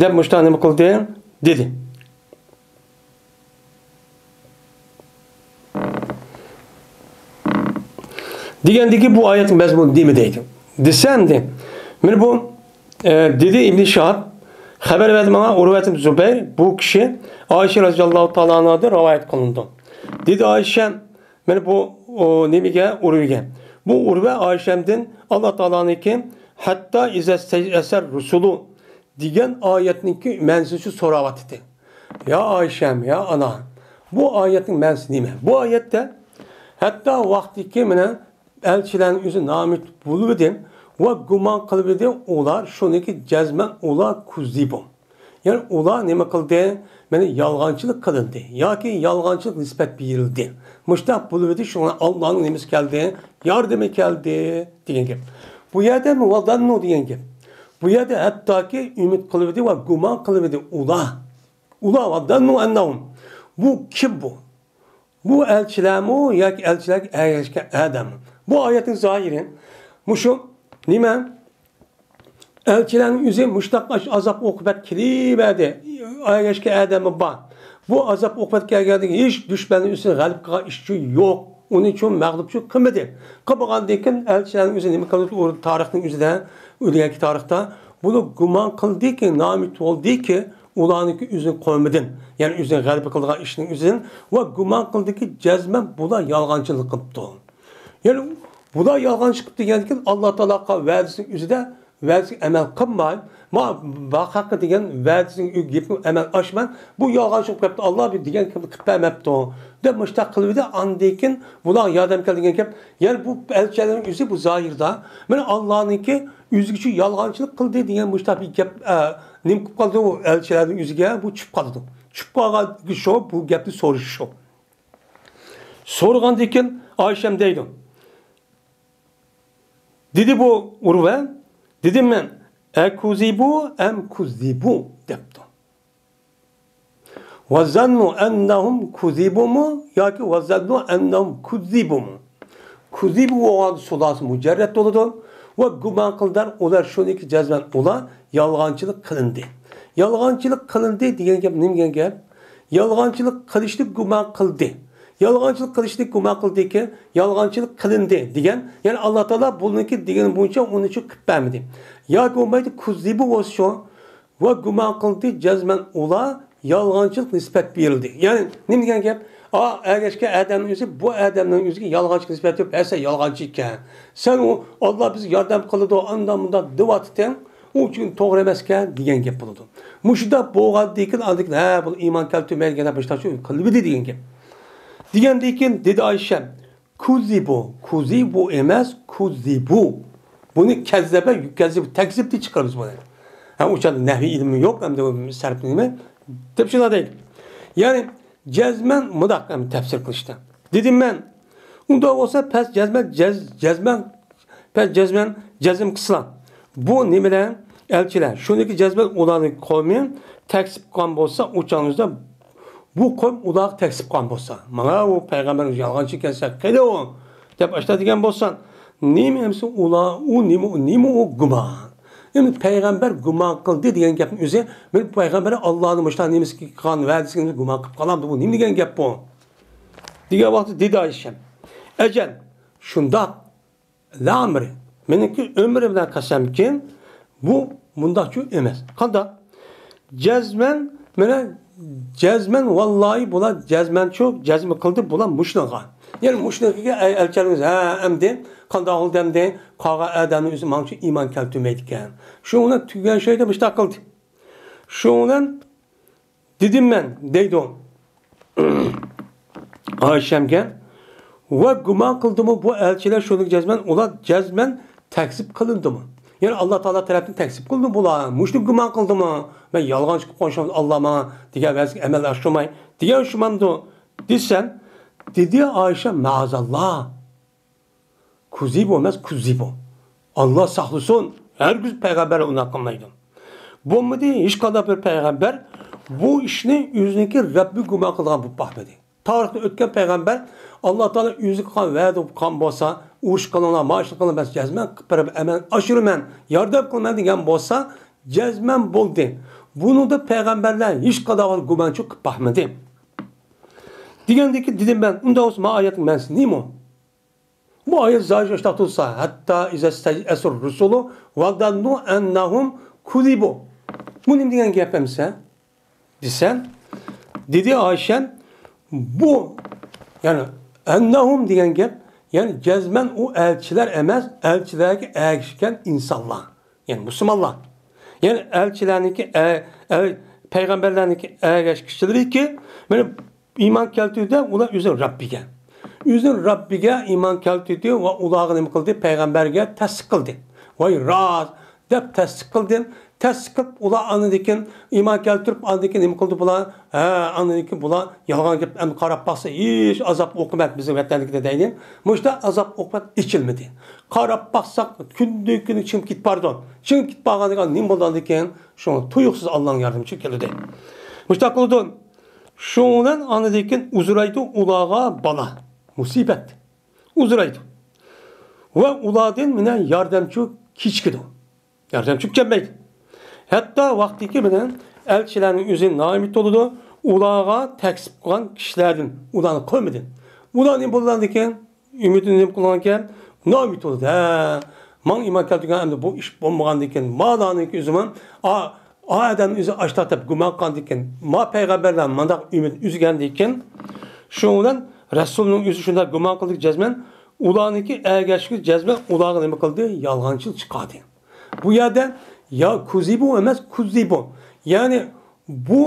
دەپ مۇشۇنداق نېمە قىلدى، دېدى. دېگەندىكى بۇ ئايەتنىڭ مەزمۇنى نېمە دەيدۇ دېسە، ئەمدى مانا بۇ، ئە، دېدى ئىبنى شىھاب، خەۋەر بەردى ماڭا ئۇرۋەت ئىبن زۇبەير، بۇ كىشى ئائىشە رەزىياللاھۇ تائالا ئانھادىن رىۋايەت قىلىنىدۇ. دېدى ئائىشەم، مانا بۇ، ئۇ، نېمىگە، ئۇرۋىگە. بۇ ئۇرۋە ئائىشەمدىن ئاللا تائالانىڭكى ھەتتا ئىزا ئەسەر رۇسۇلۇ دېگەن ئايەتنىڭكى مەنىسىنى شۇ سوراۋاتىدۇ. يا ئائىشەم، يا ئانا، بۇ ئايەتنىڭ مەنىسى نېمە؟ بۇ ئايەتتە ھەتتا ۋاقتىكى مانا ئەلچىلەرنىڭ ئۆزى نامىت بولۇۋىدى ۋە گۇمان قىلىۋىدى ئۇلار، شۇنىڭكى جەزمەن ئۇلار كۇززىبۇ. يەنى ئۇلار نېمە قىلدى؟ مانا يالغانچىلىق قىلىندى ياكى يالغانچىلىق نىسبەت بېرىلدى. مۇشتاق بولۇۋىدى، شۇڭا ئاللانىڭ نېمىسى كەلدى؟ ياردىمى كەلدى دېگەن گەپ. بۇ يەردە ۋەزەننۇ دېگەن گەپ. بۇ يەردە ھەتتاكى ئۈمىد قىلىۋىدى ۋە گۇمان قىلىۋىدى ئۇلار. ئۇلار ۋەزەننۇ ئەننەھۇم. بۇ كىم بۇ؟ بۇ ئەلچىلەرمۇ ياكى ئەلچىلەرگە ئەگەشكەن ئادەممۇ؟ بۇ ئايەتنىڭ زاھىرى مۇشۇ نېمە؟ ئەلچىلەرنىڭ ئۆزى مۇشتاق ئاش-، ئازاب ئوقۇبەت كېلىۋەردى. ئەگەشكەن ئادەممۇ بار. بۇ ئازاب ئوقۇبەت كەلگەندىن كېيىن ھېچ دۈشمەننىڭ ئۆزىنى غەلىبە قىلغان ئىشچۇ يوق. ئۇنى چۈشۈن مەغلۇپ چۈشۈن قىلمىدى. قىلمىغاندىن كېيىن ئەلچىلەرنىڭ ئۆزى نېمە قىلدى؟ تارىخنىڭ ئۆزىدە، ئۆتكەنكى تارىختا بۇلار گۇمان قىلدىكى، نامىت بولدىكى، ئۇلارنىڭكى ئۆزىنى قويمىدىن، يەنى ئۆزىنى غەلىبە قىلىدىغان ئىشنىڭ ئۆزىدىن ۋە گۇمان قىلدىكى، جەزمەن بۇلار يالغانچىلىق قىلىپتۇ. يەنى بۇلار يالغانچىلىق قىلىپ دېگەندىن كېيىن، ئاللا تائالا ۋەدىسىنىڭ ئۆزىدە ۋەدىسىگە ئەمەل قىلماي، ما باقاققا دېگەن ۋەدىسىنىڭ گېپىگە ئەمەل ئاشماي، بۇ يالغانچىلىق قىلىپتۇ، ئاللا بىر دېگەن گېپىنى قىلىپ بەرمەپتۇ، دەپ مۇشتاق قىلىۋىدى. ئاندىن كېيىن بۇلارغا ياردەم كەلدى دېگەن گەپ. يەنى بۇ ئەلچىلەرنىڭ ئۆزى بۇ زاھىردا مانا ئاللانىڭكى ئۆزىگىچە يالغانچىلىق قىلدى دېگەن مۇشتاق بىر گەپ، ئە، نېمە قىلىپ قالىدۇ؟ ئۇ ئەلچىلەرنىڭ ئۆزىگە بۇ چۈشۈپ قالىدۇ. چۈشۈپ قالغان شۇ، بۇ گەپنى سورىشى شۇ. سورىغاندىن كېيىن ئائىشەم دەيدۇ. دېدى بۇ ئۇرۋە، دېدىم مەن، ئەكۇزىبۇ ئەم كۇززىبۇ دەپتۇ. ۋەزەننۇ ئەننەھۇم كۇزىبۇمۇ ياكى ۋەزەننۇ ئەننەھۇم كۇززىبۇمۇ؟ كۇززىبۇ بولغان سۇلاسى مۇجەررەت بولىدۇ. ۋە گۇمان قىلدىلار، ئۇلار شۇنىڭكى جەزمەن ئۇلار يالغانچىلىق قىلىندى. يالغانچىلىق قىلىندى دېگەن گەپ نېمە دېگەن گەپ؟ يالغانچىلىق قىلىشنى گۇمان قىلدى. يالغانچىلىق قىلىشنى گۇمان قىلدىكى، يالغانچىلىق قىلىندى دېگەن، يەنى ئاللا تائالا بۇنىڭكى دېگىنى بويىچە ئۇنى شۇ قىلىپ بەرمىدى. ياكى بولمايدۇ، كۇززىبۇ بولسا شۇ، ۋە گۇمان قىلدى، جەزمەن ئۇلار يالغانچىلىق نىسبەت بېرىلدى. يەنى نېمە دېگەن گەپ؟ ئا، ئەگەشكەن ئادەمنىڭ ئۆزى بۇ ئادەمنىڭ ئۆزىگە يالغانچىلىق نىسبەت بېرىپ، ھە، سەن يالغانچى ئىكەن. سەن ئۇ، ئاللا بىزگە ياردەم قىلىدۇ، ئانداق مۇنداق دېۋاتىتىڭ، ئۇ ئۈچۈن توغرا ئەمەسكەن دېگەن گەپ بولىدۇ. مۇشۇنداق بولغاندىن كېيىن ئاندىن كېيىن، ھە، بۇ ئىمان كەلتۈرمەيدىكەن دەپ مۇشۇنداق شۇ قىلىۋىدى دېگەن گەپ. دېگەندىن كېيىن دېدى ئائىشەم، كۇزىبۇ، كۇزىبۇ ئەمەس، كۇزىبۇ. بۇنى كەززەبە، يۇكەززىبۇ، تەكزىبتىن چىقىرىمىز بۇنى. ھە، ئۇ چاغدا نەھۋىي ئىلمى يوق، ئەمدى ئۇ سەرپ نېمە دەپ شۇنداق دەيدۇ. يەنى جەزمەن مۇنداق، ئەمدى تەپسىر قىلىشتا. دېدىم مەن، ئۇنداق بولسا پەس جەزمەن، جەز-، جەزمەن، پەس جەزمەن، جەزم قىلسىلا. بۇ نېمىلەر؟ ئەلچىلەر. شۇنىڭكى جەزمەن ئۇلارنىڭ قومى تەكزىب قىلغان بولسا، ئۇ چاغنىڭىزدا بۇ قوم ئۇلارغا تەكزىپ قىلغان بولسا، ماڭا ئۇ پەيغەمبەر يالغانچى ئىكەن، سەن قېنى ئۇ دەپ ئاشۇنداق دېگەن بولسا، نېمە ئەمسە ئۇلار، ئۇ نېمە، نېمە ئۇ گۇمان؟ ئەمدى پەيغەمبەر گۇمان قىلدى دېگەن گەپنىڭ ئۆزى، مەن پەيغەمبەر ئاللانىڭ مۇشۇنداق نېمىسىگە قىلغان ۋەدىسىگە گۇمان قىلىپ قالامدۇ، بۇ نېمە دېگەن گەپ بۇ؟ دېگەن ۋاقىتتا دېدى ئائىشەم، ئەجەل، شۇنداق. لا ئەمرى، مېنىڭكى ئۆمرى بىلەن قەسەمكى، بۇ مۇنداقچۇ ئەمەس. قانداق؟ جەزمەن، مانا، جەزمەن، ۋاللاھى، بۇلار جەزمەنچۇ، جەزم قىلدى، بۇلار مۇشۇنىڭغا. يەنى مۇشۇنىڭكىگە، ئەي ئەلچىلىرىمىز، ھە، ئەمدى قانداق بولدى ئەمدى؟ قالغان ئادەمنىڭ ئۆزى ماڭچۇ ئىمان كەلتۈرمەيدىكەن. شۇنىڭ بىلەن تۈگىگەن شەيدە مۇشۇنداق قىلدى. شۇنىڭ بىلەن دېدىم مەن، دەيدۇ ئائىشەمگە. ۋە گۇمان قىلدىمۇ بۇ ئەلچىلەر شۇنىڭغا جەزمەن، ئۇلار جەزمەن تەكزىپ قىلىندىمۇ؟ يەنى ئاللا تائالا تەرەپتىن تەكزىپ قىلىندىمۇ بۇلار؟ مۇشۇنى گۇمان قىلدىمۇ؟ مەن يالغانچى قىلىپ قويسام، ئاللا ماڭا دېگەن ۋەدىسىگە ئەمەل ئاشۇرماي دېگەن شۇمامدۇ دېسەم، دېدى ئائىشە، مەئازاللا. كۇزىبۇ ئەمەس، كۇزىبۇ. ئاللا ساقلىسۇن، ھەرگىز پەيغەمبەر ئۇنداق قىلمايدۇ. بولمىدى، ھېچقانداق بىر پەيغەمبەر بۇ ئىشنى ئۆزىنىڭكى رەببى گۇمان قىلىدىغان بولۇپ باقمىدى. تارىختا ئۆتكەن پەيغەمبەر، ئاللا تائالا ئۆزى قىلغان ۋەدە قىلغان بولسا، ئۇرۇش قىلىڭلار، مانا شۇ قىلىڭلار، مەن جەزمەن قىلىپ بېرىمەن، ئەمەلگە ئاشۇرىمەن، ياردەم قىلىمەن دېگەن بولسا، جەزمەن بولدى. بۇنىڭدا پەيغەمبەرلەر ھېچقانداق گۇمانچىلىق قىلىپ باقمىدى. دېگەندىكىن دېدىم مەن، ئۇنداق بولسا ما ئايەتنىڭ مەنىسى نېمە؟ بۇ ئايەت زاھىر ئاشتاق تۇرسا، ھەتتا ئىزا ئىستەئسەر رۇسۇلۇ ۋەزەننۇ ئەننەھۇم كۇزىبۇ. بۇ نېمە دېگەن گەپ ئەمسە؟ دېسە، دېدى ئائىشەم، بۇ، يەنى، ئەننەھۇم دېگەن گەپ، يەنى جەزمەن ئۇ ئەلچىلەر ئەمەس، ئەلچىلەرگە ئەگىشكەن ئىنسانلار، يەنى مۇسۇلمانلار. يەنى ئەلچىلەرنىڭكى، ئە-، ئەل-، پەيغەمبەرلەرنىڭكى ئەگەشكۈچىلىرىكى، مانا ئىمان كەلتۈردى، ئۇلار ئۆزىنىڭ رەببىگە. ئۆزىنىڭ رەببىگە ئىمان كەلتۈردى ۋە ئۇلارغا نېمە قىلدى؟ پەيغەمبەرگە تەستىق قىلدى. ۋاي راست، دەپ تەستىق قىلدى. تەستىق قىلىپ، ئۇلار ئاندىن كېيىن ئىمان كەلتۈرۈپ، ئاندىن كېيىن نېمە قىلدى بۇلار؟ ھە، ئاندىن كېيىن بۇلار يالغان گەپ، ئەمدى قاراپ باقسا، ھېچ ئازاب ئوقۇبەت بىزنىڭ ۋەتەندىكىدە دەيلى. مۇشۇنداق ئازاب ئوقۇبەت ئېچىلمىدى. قاراپ باقساق، كۈندىن كۈنگە چىڭىپ كېتىپ بارىدۇ. چىڭىپ كېتىپ بارغاندىن كېيىن نېمە بولىدىكىن؟ شۇڭا تۇيۇقسىز ئاللانىڭ ياردىمى چېكىلدى. مۇشۇنداق قىلىدۇ. شۇنىڭ بىلەن ئاندىن كېيىن ئۇزرايدۇ ئۇلارغا بالا، مۇسىبەت. ئۇزرايدۇ. ۋە ئۇلاردىن مانا ياردەمچى كېچىكىدۇ. ياردەمچى كەلمەيدۇ. ھەتتا ۋاقتىكى بىلەن ئەلچىلەرنىڭ ئۆزى نائۈمىد بولىدۇ. ئۇلارغا تەكلىپ قىلغان كىشىلەردىن ئۇلارنى قويمىدى. ئۇلار نېمە بولغاندىكىن، ئۈمىدىنى نېمە قىلغانكەن؟ نائۈمىد بولىدۇ. ھە، ماڭا ئىمان كەلتۈرگەن ئەمدى بۇ ئىش بولمىغاندىكىن، مالارنىڭكى ئۆزىمۇ، ئا، ئا ئادەمنى ئۆزى ئاشتاق دەپ گۇمان قىلغاندىكىن، ما پەيغەمبەرلەر مانداق ئۈمىد ئۈزگەندىكىن، شۇنىڭ بىلەن رەسۇلنىڭ ئۆزى شۇنداق گۇمان قىلدى جەزمەن، ئۇلارنىڭكى ئەگەشكۈچى جەزمەن ئۇلارغا نېمە قىلدى؟ يالغانچىلىق چىقاردى. بۇ يەردە يا كۇزىبۇ ئەمەس، كۇزىبۇ. يەنى بۇ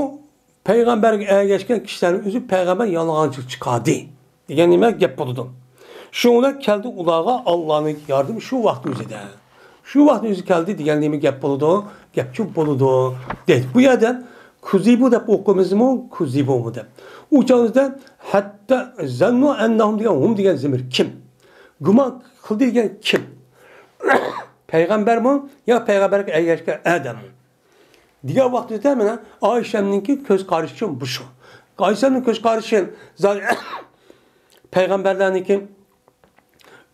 پەيغەمبەرگە ئەگەشكەن كىشىلەرنىڭ ئۆزى پەيغەمبەر يالغانچىلىق چىقاردى دېگەن نېمە گەپ بولىدۇ. شۇنىڭ بىلەن كەلدى ئۇلارغا ئاللانىڭ ياردىمى شۇ ۋاقىت ئۆزىدە. شۇ ۋاقىت ئۆزى كەلدى دېگەن نېمە گەپ بولىدۇ؟ گەپچۇ بولىدۇ. دەيدۇ. بۇ يەردە كۇزىبۇ دەپ ئوقۇيمىزمۇ، كۇزىبۇمۇ دەپ. ئۇ چاغدا ھەتتا زەننۇ ئەننەھۇم دېگەن ھۇم دېگەن زېمىر كىم؟ گۇمان قىلدى دېگەن كىم؟ پەيغەمبەرمۇ يا پەيغەمبەرگە ئەگەشكەن ئادەممۇ؟ دېگەن ۋاقتىدا مانا ئائىشەمنىڭكى كۆز قارىشى بۇ شۇ. ئائىشەمنىڭ كۆز قارىشى زادى پەيغەمبەرلەرنىڭكى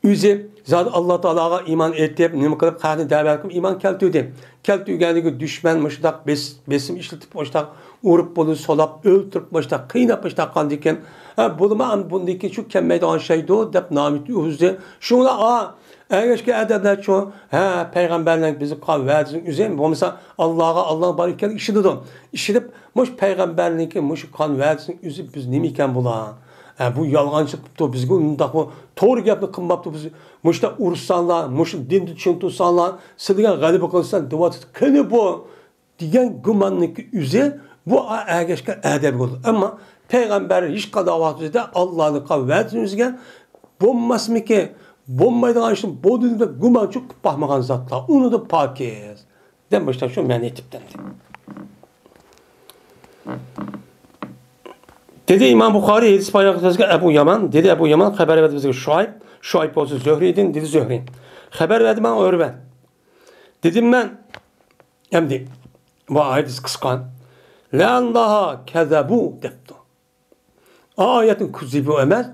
ئۆزى زادى ئاللا تائالاغا ئىمان ئېيتىپ، نېمە قىلىپ، خەقنى دەۋەت قىلىپ ئىمان كەلتۈردى. كەلتۈرگەندىكى دۈشمەن مۇشۇنداق بېس-، بېسىم ئىشلىتىپ، مۇشۇنداق ئۇرۇپ، بۇنى سولاپ، ئۆلتۈرۈپ، مۇشۇنداق قىيناپ، مۇشۇنداق قىلغاندىكىن، ھە، بولىمۇ ئەمدى بۇندىن كېيىن شۇ كەلمەيدىغان شەيدۇ دەپ نامىتى ئۈزدى. شۇڭا ئا، ئەگەشكەن ئادەملەرچۇ، ھە، پەيغەمبەرلەر بىزگە قىلغان ۋەدىسىنى ئۈزەي، بولمىسا ئاللاغا، ئاللا بار ئىكەنلىكىگە ئىشىنىدۇ. ئىشىنىپ، مۇشۇ پەيغەمبەرنىڭكى مۇشۇ قىلغان ۋەدىسىنى ئۈزۈپ، بىز نېمە ئىكەن بۇلار؟ ھە، بۇ يالغانچىلىق قىپتۇ، بىزگە ئۇنداقمۇ توغرا گەپنى قىلماپتۇ، بىز مۇشۇنداق ئۇرۇشساڭلار، مۇشۇ دىندا چىڭ تۇرساڭلار، سىلەرگە غەلىبە قىلسا دەۋاتىدۇ. قېنى بۇ؟ دېگەن گۇماننىڭكى ئۆزى بۇ ئەگەشكەن ئادەم بولىدۇ. ئەمما پەيغەمبەر ھېچقانداق ۋاقىتتا ئاللانىڭ قىلغان ۋەدىسىنى ئۈزگەن، بولماسمىكى، بولمايدىغان ئىشنى بولدى دەپ گۇمانچىلىق قىلىپ باقمىغان زاتلار، ئۇنىڭدىن پاكىز. دەپ مۇشۇنداق شۇ مەنە ئېيتىپتىمدى. دېدى ئىمام بۇخارىي، ھەدىس بايان قىلىپ بىزگە ئەبۇ يامان، دېدى ئەبۇ يامان، خەۋەر بەردى بىزگە شۇئەيب، شۇئەيب بولسا زۆھرىدىن، دېدى زۆھرى. خەۋەر بەردى ماڭا ئۆرۋە. دېدىم مەن، ئەمدى بۇ ھەدىس قىسقا. لەئەللاھا كەزەبۇ دەپتۇ. ئا ئايەتنىڭ كۇزىبۇ ئەمەس،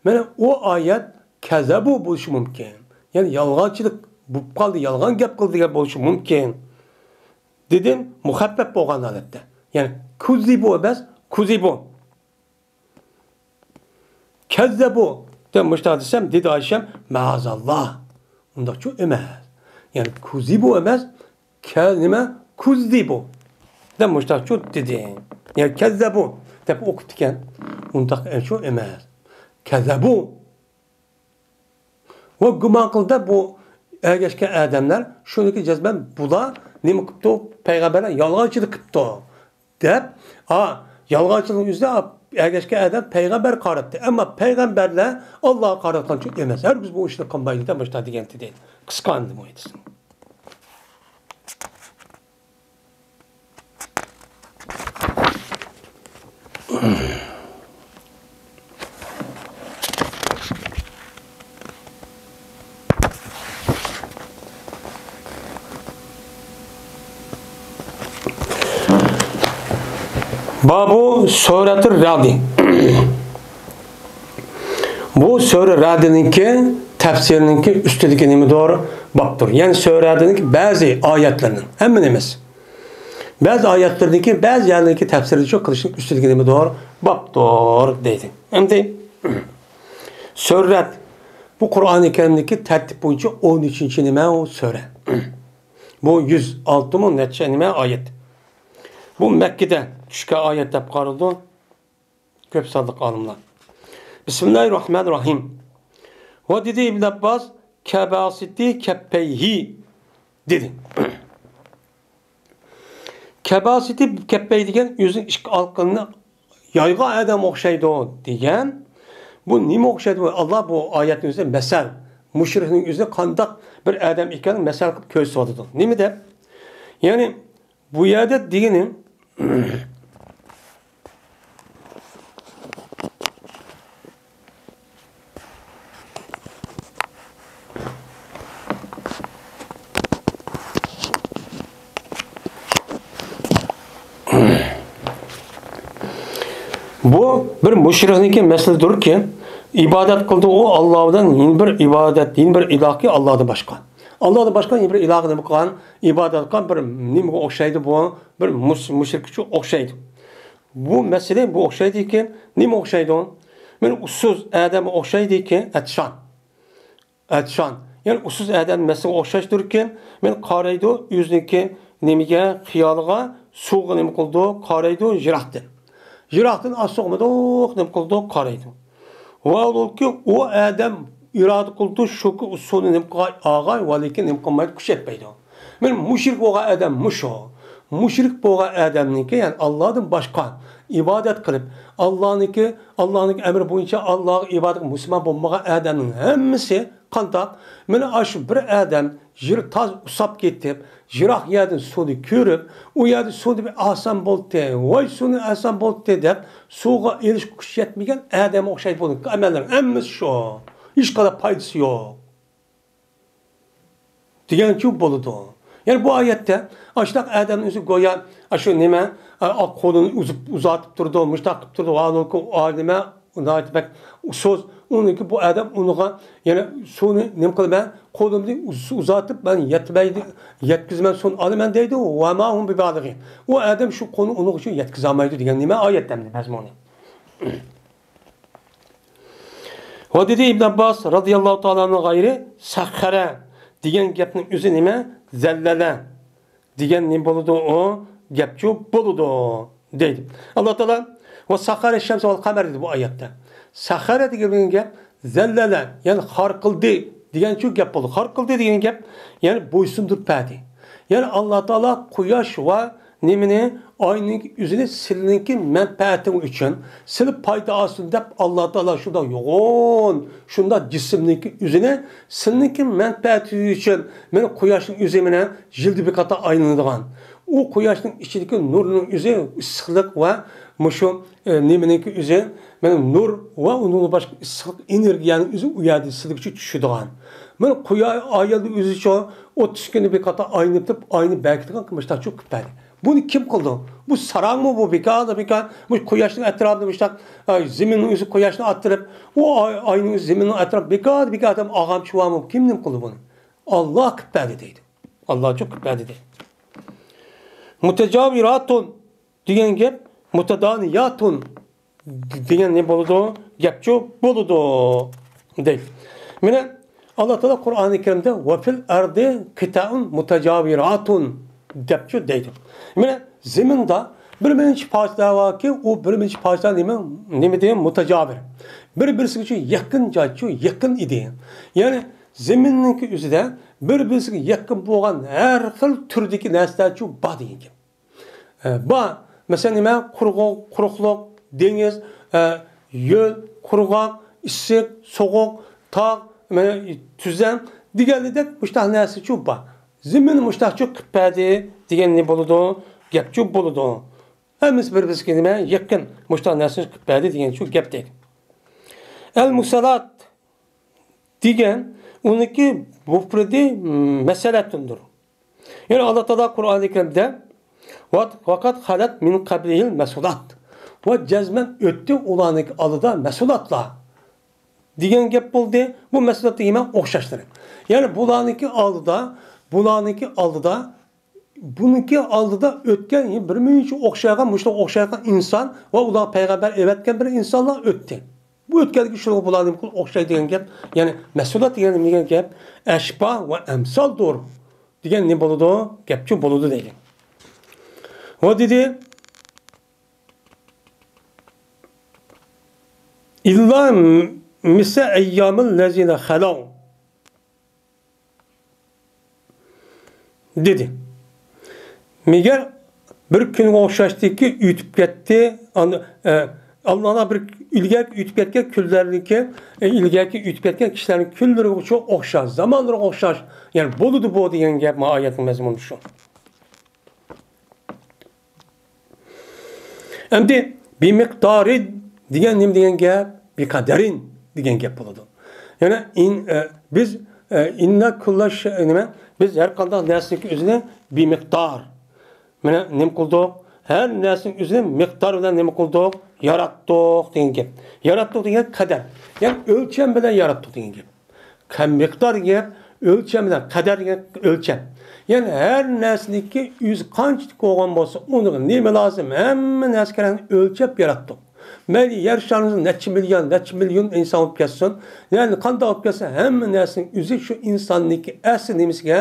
مانا ئۇ ئايەت كەزەبۇ بولۇشى مۇمكىن. يەنى يالغانچىلىق بولۇپ قالدى، يالغان گەپ قىلدى دېگەن بولۇشى مۇمكىن. دېدىم، مۇخەپپەپ بولغان ھالەتتە. يەنى كۇزىبۇ ئەمەس، كۇزىبۇ. كەززەبۇ دەپ مۇشۇنداق دېسەم، دېدى ئائىشەم، مەئازاللا. ئۇنداقچۇ ئەمەس. يەنى كۇزىبۇ ئەمەس، كە-، نېمە؟ كۇززىبۇ دەپ مۇشۇنداقچۇ دېدى. يەنى كەززەبۇ دەپ ئوقۇپتىكەن. ئۇنداقچۇ ئەمەس. كەززەبۇ. ۋە گۇمان قىلدى بۇ ئەگەشكەن ئادەملەر، شۇنىڭكى جەزمەن بۇلار نېمە قىپتۇ؟ پەيغەمبەرلەر يالغانچىلىق قىپتۇ دەپ، ھا، يالغانچىلىقنىڭ ئۆزىدە ئەگەشكەن ئادەم پەيغەمبەر قاراتتى. ئەمما پەيغەمبەرلەر ئاللاغا قاراتقانچە ئەمەس. ھەرگىز بۇ ئىشنى قىلمايدۇ دەپ مۇشۇنداق دېگەنتى دەيدۇ. قىسقا ئەمدى بۇ ھەدىس. بابۇ سۈرەتۇر رەئدى. بۇ سۈرە رەئدنىڭكى تەپسىرىنىڭكى ئۈستىدىكى نېمىدۇر؟ بابتۇر. يەنى سۈرە رەئدنىڭكى بەزى ئايەتلىرىنىڭ، ھەممىنى ئەمەس، بەزى ئايەتلىرىنىڭكى، بەزى يەرلىرىنىڭكى تەپسىرىنى قىلىشنىڭ ئۈستىدىكى نېمىدۇر؟ بابتۇر دەيدۇ. ئەمدى سۈرە رەئد، بۇ قۇرئانى كەرىمدىكى تەرتىپ بويىچە ئون ئۈچىنچى نېمە ئۇ سۈرە. بۇ يۈز ئالتە مىڭ نەچچە نېمە ئايەت. بۇ مەككىدە چۈشكەن ئايەت دەپ قارىلىدۇ كۆپ سانلىق ئالىملار. بىسمىللاھىر راھمانىر راھىم. ۋە دېدى ئىبن ئابباس، كەباسىتى كەپپەيھى دېدى. كەباسىتى كەپپەيھى دېگەن ئۆزىنىڭ ئىككى ئالىقىنى يايغان ئادەم ئوخشايدۇ دېگەن. بۇ نېمە ئوخشايدۇ؟ ئاللا بۇ ئايەتنىڭ ئۆزىدە مەسەل، مۇشرىكنىڭ ئۆزى قانداق بىر ئادەم ئىكەنلىكىنى مەسەل قىلىپ كۆرسىتىۋاتىدۇ. نېمە دەپ؟ يەنى بۇ يەردە دېگىنى، بۇ بىر مۇشرىكنىڭكى مەسىلىدۇركى، ئىبادەت قىلدى ئۇ ئاللا بىلەن يەنە بىر ئىبادەت، يەنە بىر ئىلاھكە ئاللادىن باشقا. ئاللادىن باشقا يەنە بىر ئىلاھقا نېمە قىلغان؟ ئىبادەت قىلغان بىر نېمىگە ئوخشايدۇ بۇ؟ بىر مۇش-، مۇشرىككە ئوخشايدۇ. بۇ مەسىلە بۇ ئوخشايدىكى، نېمە ئوخشايدۇ؟ مەن ئۇسسۇز ئادەمگە ئوخشايدىكى، ئەتشان. ئەتشان. يەنى ئۇسسۇز ئادەم مەسىلىگە ئوخشاشتۇركەن، مەن قارايدۇ ئۆزىنىڭكى نېمىگە، خىيالىغا، سۇغا نېمە قىلىدۇ، قارايدۇ يىراقتىن. يىراقتىن ئاز سوغمىدۇق، نېمە قىلىدۇ، قارايدۇ. ۋاھالۇكى ئۇ ئادەم ئىرادە قىلىدۇ، شۇكى ئۇ سۇنى نېمە قىلغاي، ئاغاي، ۋەلىكىن نېمە قىلمايدۇ، كۈچ يەتمەيدۇ. مەن مۇشرىك بولغان ئادەم مۇشۇ. مۇشرىك بولغان ئادەمنىڭكى، يەنى ئاللادىن باشقا ئىبادەت قىلىپ، ئاللانىڭكى، ئاللانىڭكى ئەمرى بويىچە ئاللاغا ئىبادەت قىلىپ مۇسۇلمان بولمىغان ئادەمنىڭ ھەممىسى قانداق؟ مانا ئاشۇ بىر ئادەم يېرى تاز ئۇسساپ كېتىپ، يىراق يەردىن سۇنى كۆرۈپ، ئۇ يەردە سۇنى بىر ئالسام بولدى، ۋاي سۇنى ئالسام بولدى دەپ، سۇغا ئېرىشىش كۈچ يەتمىگەن ئادەمگە ئوخشايدۇ بۇنىڭ ئەمەللىرى ھەممىسى شۇ. ھېچقانداق پايدىسى يوق. دېگەنچۇ بولىدۇ. يەنى بۇ ئايەتتە ئاشۇنداق ئادەمنىڭ ئۆزى گويا ئاشۇ نېمە، ئا، قولىنى ئۇزۇپ، ئۇزاتىپ تۇرىدۇ، مۇشتاق قىلىپ تۇرىدۇ، ھالبۇكى ئۇ نېمە، ناھايىتى بەك ئۇسسۇز. ئۇنىڭكى بۇ ئادەم ئۇنىغا يەنە سۇنى نېمە قىلىمەن، قولۇمنى ئۇز-، ئۇزاتىپ، مەن يەتمەيدۇ، يەتكۈزىمەن، سۇنى ئالىمەن دەيدۇ. ۋەما ھۇم بىبالىغى. ئۇ ئادەم شۇ قولىنى ئۇنىڭ ئۈچۈن يەتكۈزەلمەيدۇ دېگەن نېمە ئايەت ئەمدى مەزمۇنى. ۋە دېدى ئىبن ئابباس رازىياللاھۇ تائالا ئەنھۇ غەيرى، سەخخەرە دېگەن گەپنىڭ ئۆزى نېمە؟ زەللەلە دېگەن نېمە بولىدۇ؟ ئۇ گەپچۇ بولىدۇ دەيدۇ. ئاللا تائالا ۋە سەخخەرە شەمسە ۋەل قەمەر دېدى بۇ ئايەتتە. سەخخەرە دېگەن گەپ زەللەلە، يەنى خار قىلدى دېگەنچۇ گەپ بولىدۇ. خار قىلدى دېگەن گەپ، يەنى بويسۇندۇرۇپ بەردى. يەنى ئاللا تائالا قۇياش ۋە نېمىنى؟ ئاينىڭ ئۆزىنى سىلىنىڭكى مەنپەئەتىڭ ئۈچۈن، سىلى پايدا ئالسۇن دەپ، ئاللا تائالا شۇنداق يوغان، شۇنداق جىسىمنىڭكى ئۆزىنى سىلىنىڭكى مەنپەئەتى ئۈچۈن، مانا قۇياشنىڭ ئۆزى مانا يىلدا بىر قېتىم ئايلىنىدىغان. ئۇ قۇياشنىڭ ئىچىدىكى نۇرنىڭ ئۆزى ئىسسىقلىق ۋە مۇشۇ، ئە، نېمىنىڭكى ئۆزى، مانا نۇر ۋە ئۇنىڭدىن باشقا ئىسسىقلىق ئېنېرگىيەنىڭ ئۆزى ئۇ يەردە سىلىگىچە چۈشىدىغان. مانا قۇيا-، ئايالنىڭ ئۆزىچۇ ئوتتۇز كۈندە بىر قېتىم ئايلىنىپ تۇرۇپ، ئاينى بەركىتىدىغان مۇشتاق چوقۇپ بەردى. بۇنى كىم قىلىدۇ؟ بۇ ساراڭمۇ بۇ؟ بىكار، بىكار. بۇ قۇياشنىڭ ئەتراپىدا مۇشتاق، ئە، زېمىننىڭ ئۆزى قۇياشنى ئايلاندۇرۇپ، ئۇ ئاي-، ئاينىڭ ئۆزى زېمىننىڭ ئەتراپىدا بىكار، بىكار ئادەم ئاغام چۇۋامۇ؟ كىم نېمە قىلدى بۇنى؟ ئاللا قىلىپ بەردى دەيدۇ. ئاللا چوقۇپ بەردى دەيدۇ. مۇتەجاۋىراتۇن دېگەن گەپ مۇتەدانىياتۇن دېگەن نېمە بولىدۇ؟ گەپچۇ بولىدۇ دەيدۇ. مانا ئاللا تائالا قۇرئانى كەرىمدە ۋە فىل ئەردى قىتائۇن مۇتەجاۋىراتۇن دەپچۇ دەيدۇ. مانا زېمىندا بىر مۇنچە پارچىلار باركى، ئۇ بىر مۇنچە پارچىلار نېمە، نېمە دېگەن؟ مۇتەجاۋىر. بىر-بىرسىگىچۇ يېقىن جايچۇ، يېقىن ئىدى. يەنى زېمىننىڭكى ئۆزىدە بىر-بىرسىگە يېقىن بولغان ھەر خىل تۈردىكى نەرسىلەرچۇ بار دېگەن گەپ. ئە، بار. مەسىلەن، نېمە؟ قۇرۇق-، قۇرۇقلۇق، دېڭىز، ئە، يۆل، قۇرغاق، ئىسسىق، سوغۇق، تاغ، مانا، تۈزلەڭ دېگەنلىدەك مۇشتاق نەرسىچۇ بار. زېمىن مۇشتاقچۇ قىلىپ بەردى دېگەن نېمە بولىدۇ؟ گەپچۇ بولىدۇ. ھەممىسى بىر-بىرسىگە نېمە؟ يېقىن مۇشتاق نەرسىنى قىلىپ بەردى دېگەنچۇ گەپ دەيدۇ. ئەل مۇسەلات دېگەن ئۇنىڭكى مۇپرىدى مەسەلەتتىندۇر. يەنى ئاللا تائالا قۇرئانى كەرىمدە ۋە، ۋەقەد خەلەت مىن قەبلىھىل مەسۇلات. ۋە جەزمەن ئۆتتى ئۇلارنىڭكى ئالدىدا مەسۇلاتلار. دېگەن گەپ بولدى. بۇ مەسىلە دېگەن ئوخشاشلىرى. يەنى بۇلارنىڭكى ئالدىدا، بۇلارنىڭكى ئالدىدا، بۇنىڭكى ئالدىدا ئۆتكەن بىر مۇنچە ئوخشايدىغان، مۇشۇلارغا ئوخشايدىغان ئىنسان ۋە ئۇلارغا پەيغەمبەر ئەۋەتكەن بىر ئىنسانلار ئۆتتى. بۇ ئۆتكەندىكى شۇلارغا بۇلار نېمە قىلىپ ئوخشايدۇ دېگەن گەپ. يەنى مەسۇلات دېگەن نېمە دېگەن گەپ؟ ئەشبا ۋە ئەمسالدۇر دېگەن نېمە بولىدۇ؟ گەپچۇ بولىدۇ دەيدۇ. ۋە دېدى، ئىللا مىسە ئەييامىل لەزىنە خەلەۋ دېدى. مەگەر بىر كۈنگە ئوخشاشتىكى ئۆتۈپ كەتتى. ئاندىن، ئە، ئاللاھلار بىر ئىلگەركى ئۆتۈپ كەتكەن كۈنلەرنىڭكى، ئە، ئىلگەركى ئۆتۈپ كەتكەن كىشىلەرنىڭ كۈنلىرىگە ئوخشاش، زامانلىرىغا ئوخشاش. يەنى بولىدۇ بۇ دېگەن گەپ، مانا ئايەتنىڭ مەزمۇنى شۇ. ئەمدى بىمىقدارى دېگەن نېمە دېگەن گەپ؟ بىقەدەرىن دېگەن گەپ بولىدۇ. يەنى ئىن-، ئە، بىز، ئە، ئىننا كۇللا شەي-، نېمە؟ بىز ھەر قانداق نەرسىنىڭكى ئۆزىنى بىمىقدار. مانا نېمە قىلدۇق؟ ھەر نەرسىنىڭ ئۆزىنى مىقدار بىلەن نېمە قىلدۇق؟ ياراتتۇق دېگەن گەپ. ياراتتۇق دېگەن قەدەر. يەنى ئۆلچەم بىلەن ياراتتۇق دېگەن گەپ. قە-، مىقدار دېگەن گەپ، ئۆلچەم بىلەن، قەدەر دېگەن ئۆلچەم. يەنى ھەر نەرسىنىڭكى ئۆزى قانچىلىك بولغان بولسا، ئۇنىڭغا نېمە لازىم، ھەممە نەرسە كېرەكنى ئۆلچەپ ياراتتۇق. مەيلى يەر شارىمىزدا نەچچە مىليون، نەچچە مىليون ئىنسان بولۇپ كەتسۇن، يەنى قانداق بولۇپ كەتسۇن، ھەممە نەرسىنىڭ ئۆزى شۇ ئىنساننىڭكى ئەسلى نېمىسىگە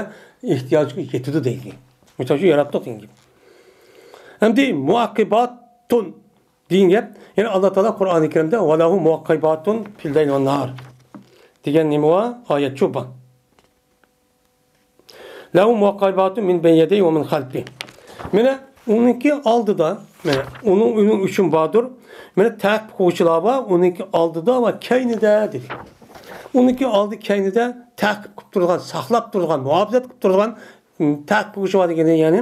ئېھتىياجىغا يېتىدۇ دەيدۇ. مۇشۇنچە ياراتتۇق دېگەن گەپ. ئەمدى مۇئەققىباتۇن دېگەن گەپ، يەنى ئاللا تائالا قۇرئانى كەرىمدە «ۋە لەھۇ مۇئەققىباتۇن فىل لەيلى ۋەن نەھار» دېگەن نېمە بار؟ ئايەت شۇ بار. «لەھۇ مۇئەققىباتۇن مىن بەينى يەدەيھى ۋە مىن خەلفىھى». مانا ئۇنىڭكى ئالدىدا، مانا ئۇنىڭ، ئۇنىڭ ئۈچۈن باردۇر. مانا تەقىب قىلغۇچىلار بار، ئۇنىڭكى ئالدىدا ۋە كەينىدە دېدى. ئۇنىڭكى ئالدى كەينىدە تەقىب قىلىپ تۇرىدىغان، ساقلاپ تۇرىدىغان، مۇھاپىزەت قىلىپ تۇرىدىغان، م، تەقىب قىلغۇچى بار دېگىنى، يەنى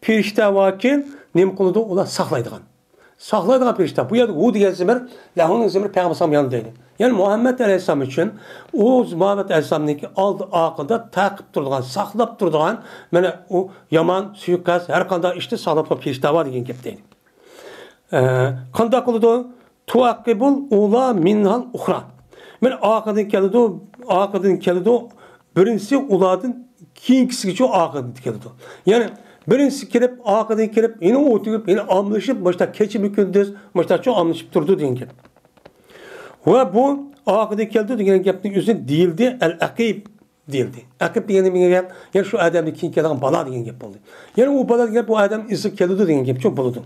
پەرىشتە باركى، نېمە قىلىدۇ؟ ئۇلار ساقلايدىغان. ساقلايدىغان پەرىشتە. بۇ يەردە ھۇ دېگەن زېمىر، لەھۇنىڭ زېمىرى پەيغەمبەر ئەلەيھىسسالام يانىدا دەيدۇ. يەنى مۇھەممەد ئەلەيھىسسالام ئۈچۈن ئۇ مۇھەممەد ئەلەيھىسسالامنىڭكى ئالدى ئارقىدا تەقىب تۇرىدىغان، ساقلاپ تۇرىدىغان، مانا ئۇ يامان، سۇيىقەست، ھەر قانداق ئىشتا ساقلاپ تۇرىدىغان پەرىشتە بار دېگەن گەپ دەيدۇ. ئە، قانداق قىلىدۇ؟ تۇئەققىبۇل ئۇلا مىنھال ئۇخرا. مانا ئارقىدىن كېلىدۇ، ئارقىدىن كېلىدۇ، بىرىنچىسى ئۇلاردىن كېيىنكىسىگىچە ئارقىدىن كېلىدۇ. يەنى بىرىنچىسى كېلىپ، ئارقىدىن كېلىپ، يەنە ئولتۇرۇپ، يەنە ئالمىشىپ، مۇشۇنداق كېچىمۇ كۈندۈز مۇشۇنداقچە ئالمىشىپ تۇرىدۇ دېگەن گەپ. ۋە بۇ ئارقىدىن كەلدى دېگەن گەپنىڭ ئۆزى دېيىلدى، ئەل ئەقىب دېيىلدى. ئەقىب دېگەن نېمە دېگەن گەپ؟ يەنى شۇ ئادەمدىن كېيىن كېلىدىغان بالا دېگەن گەپ بولدى. يەنى ئۇ بالا دېگەن گەپ ئۇ ئادەمنىڭ ئىزىغا كېلىدۇ دېگەن گەپچۇ بولىدۇ.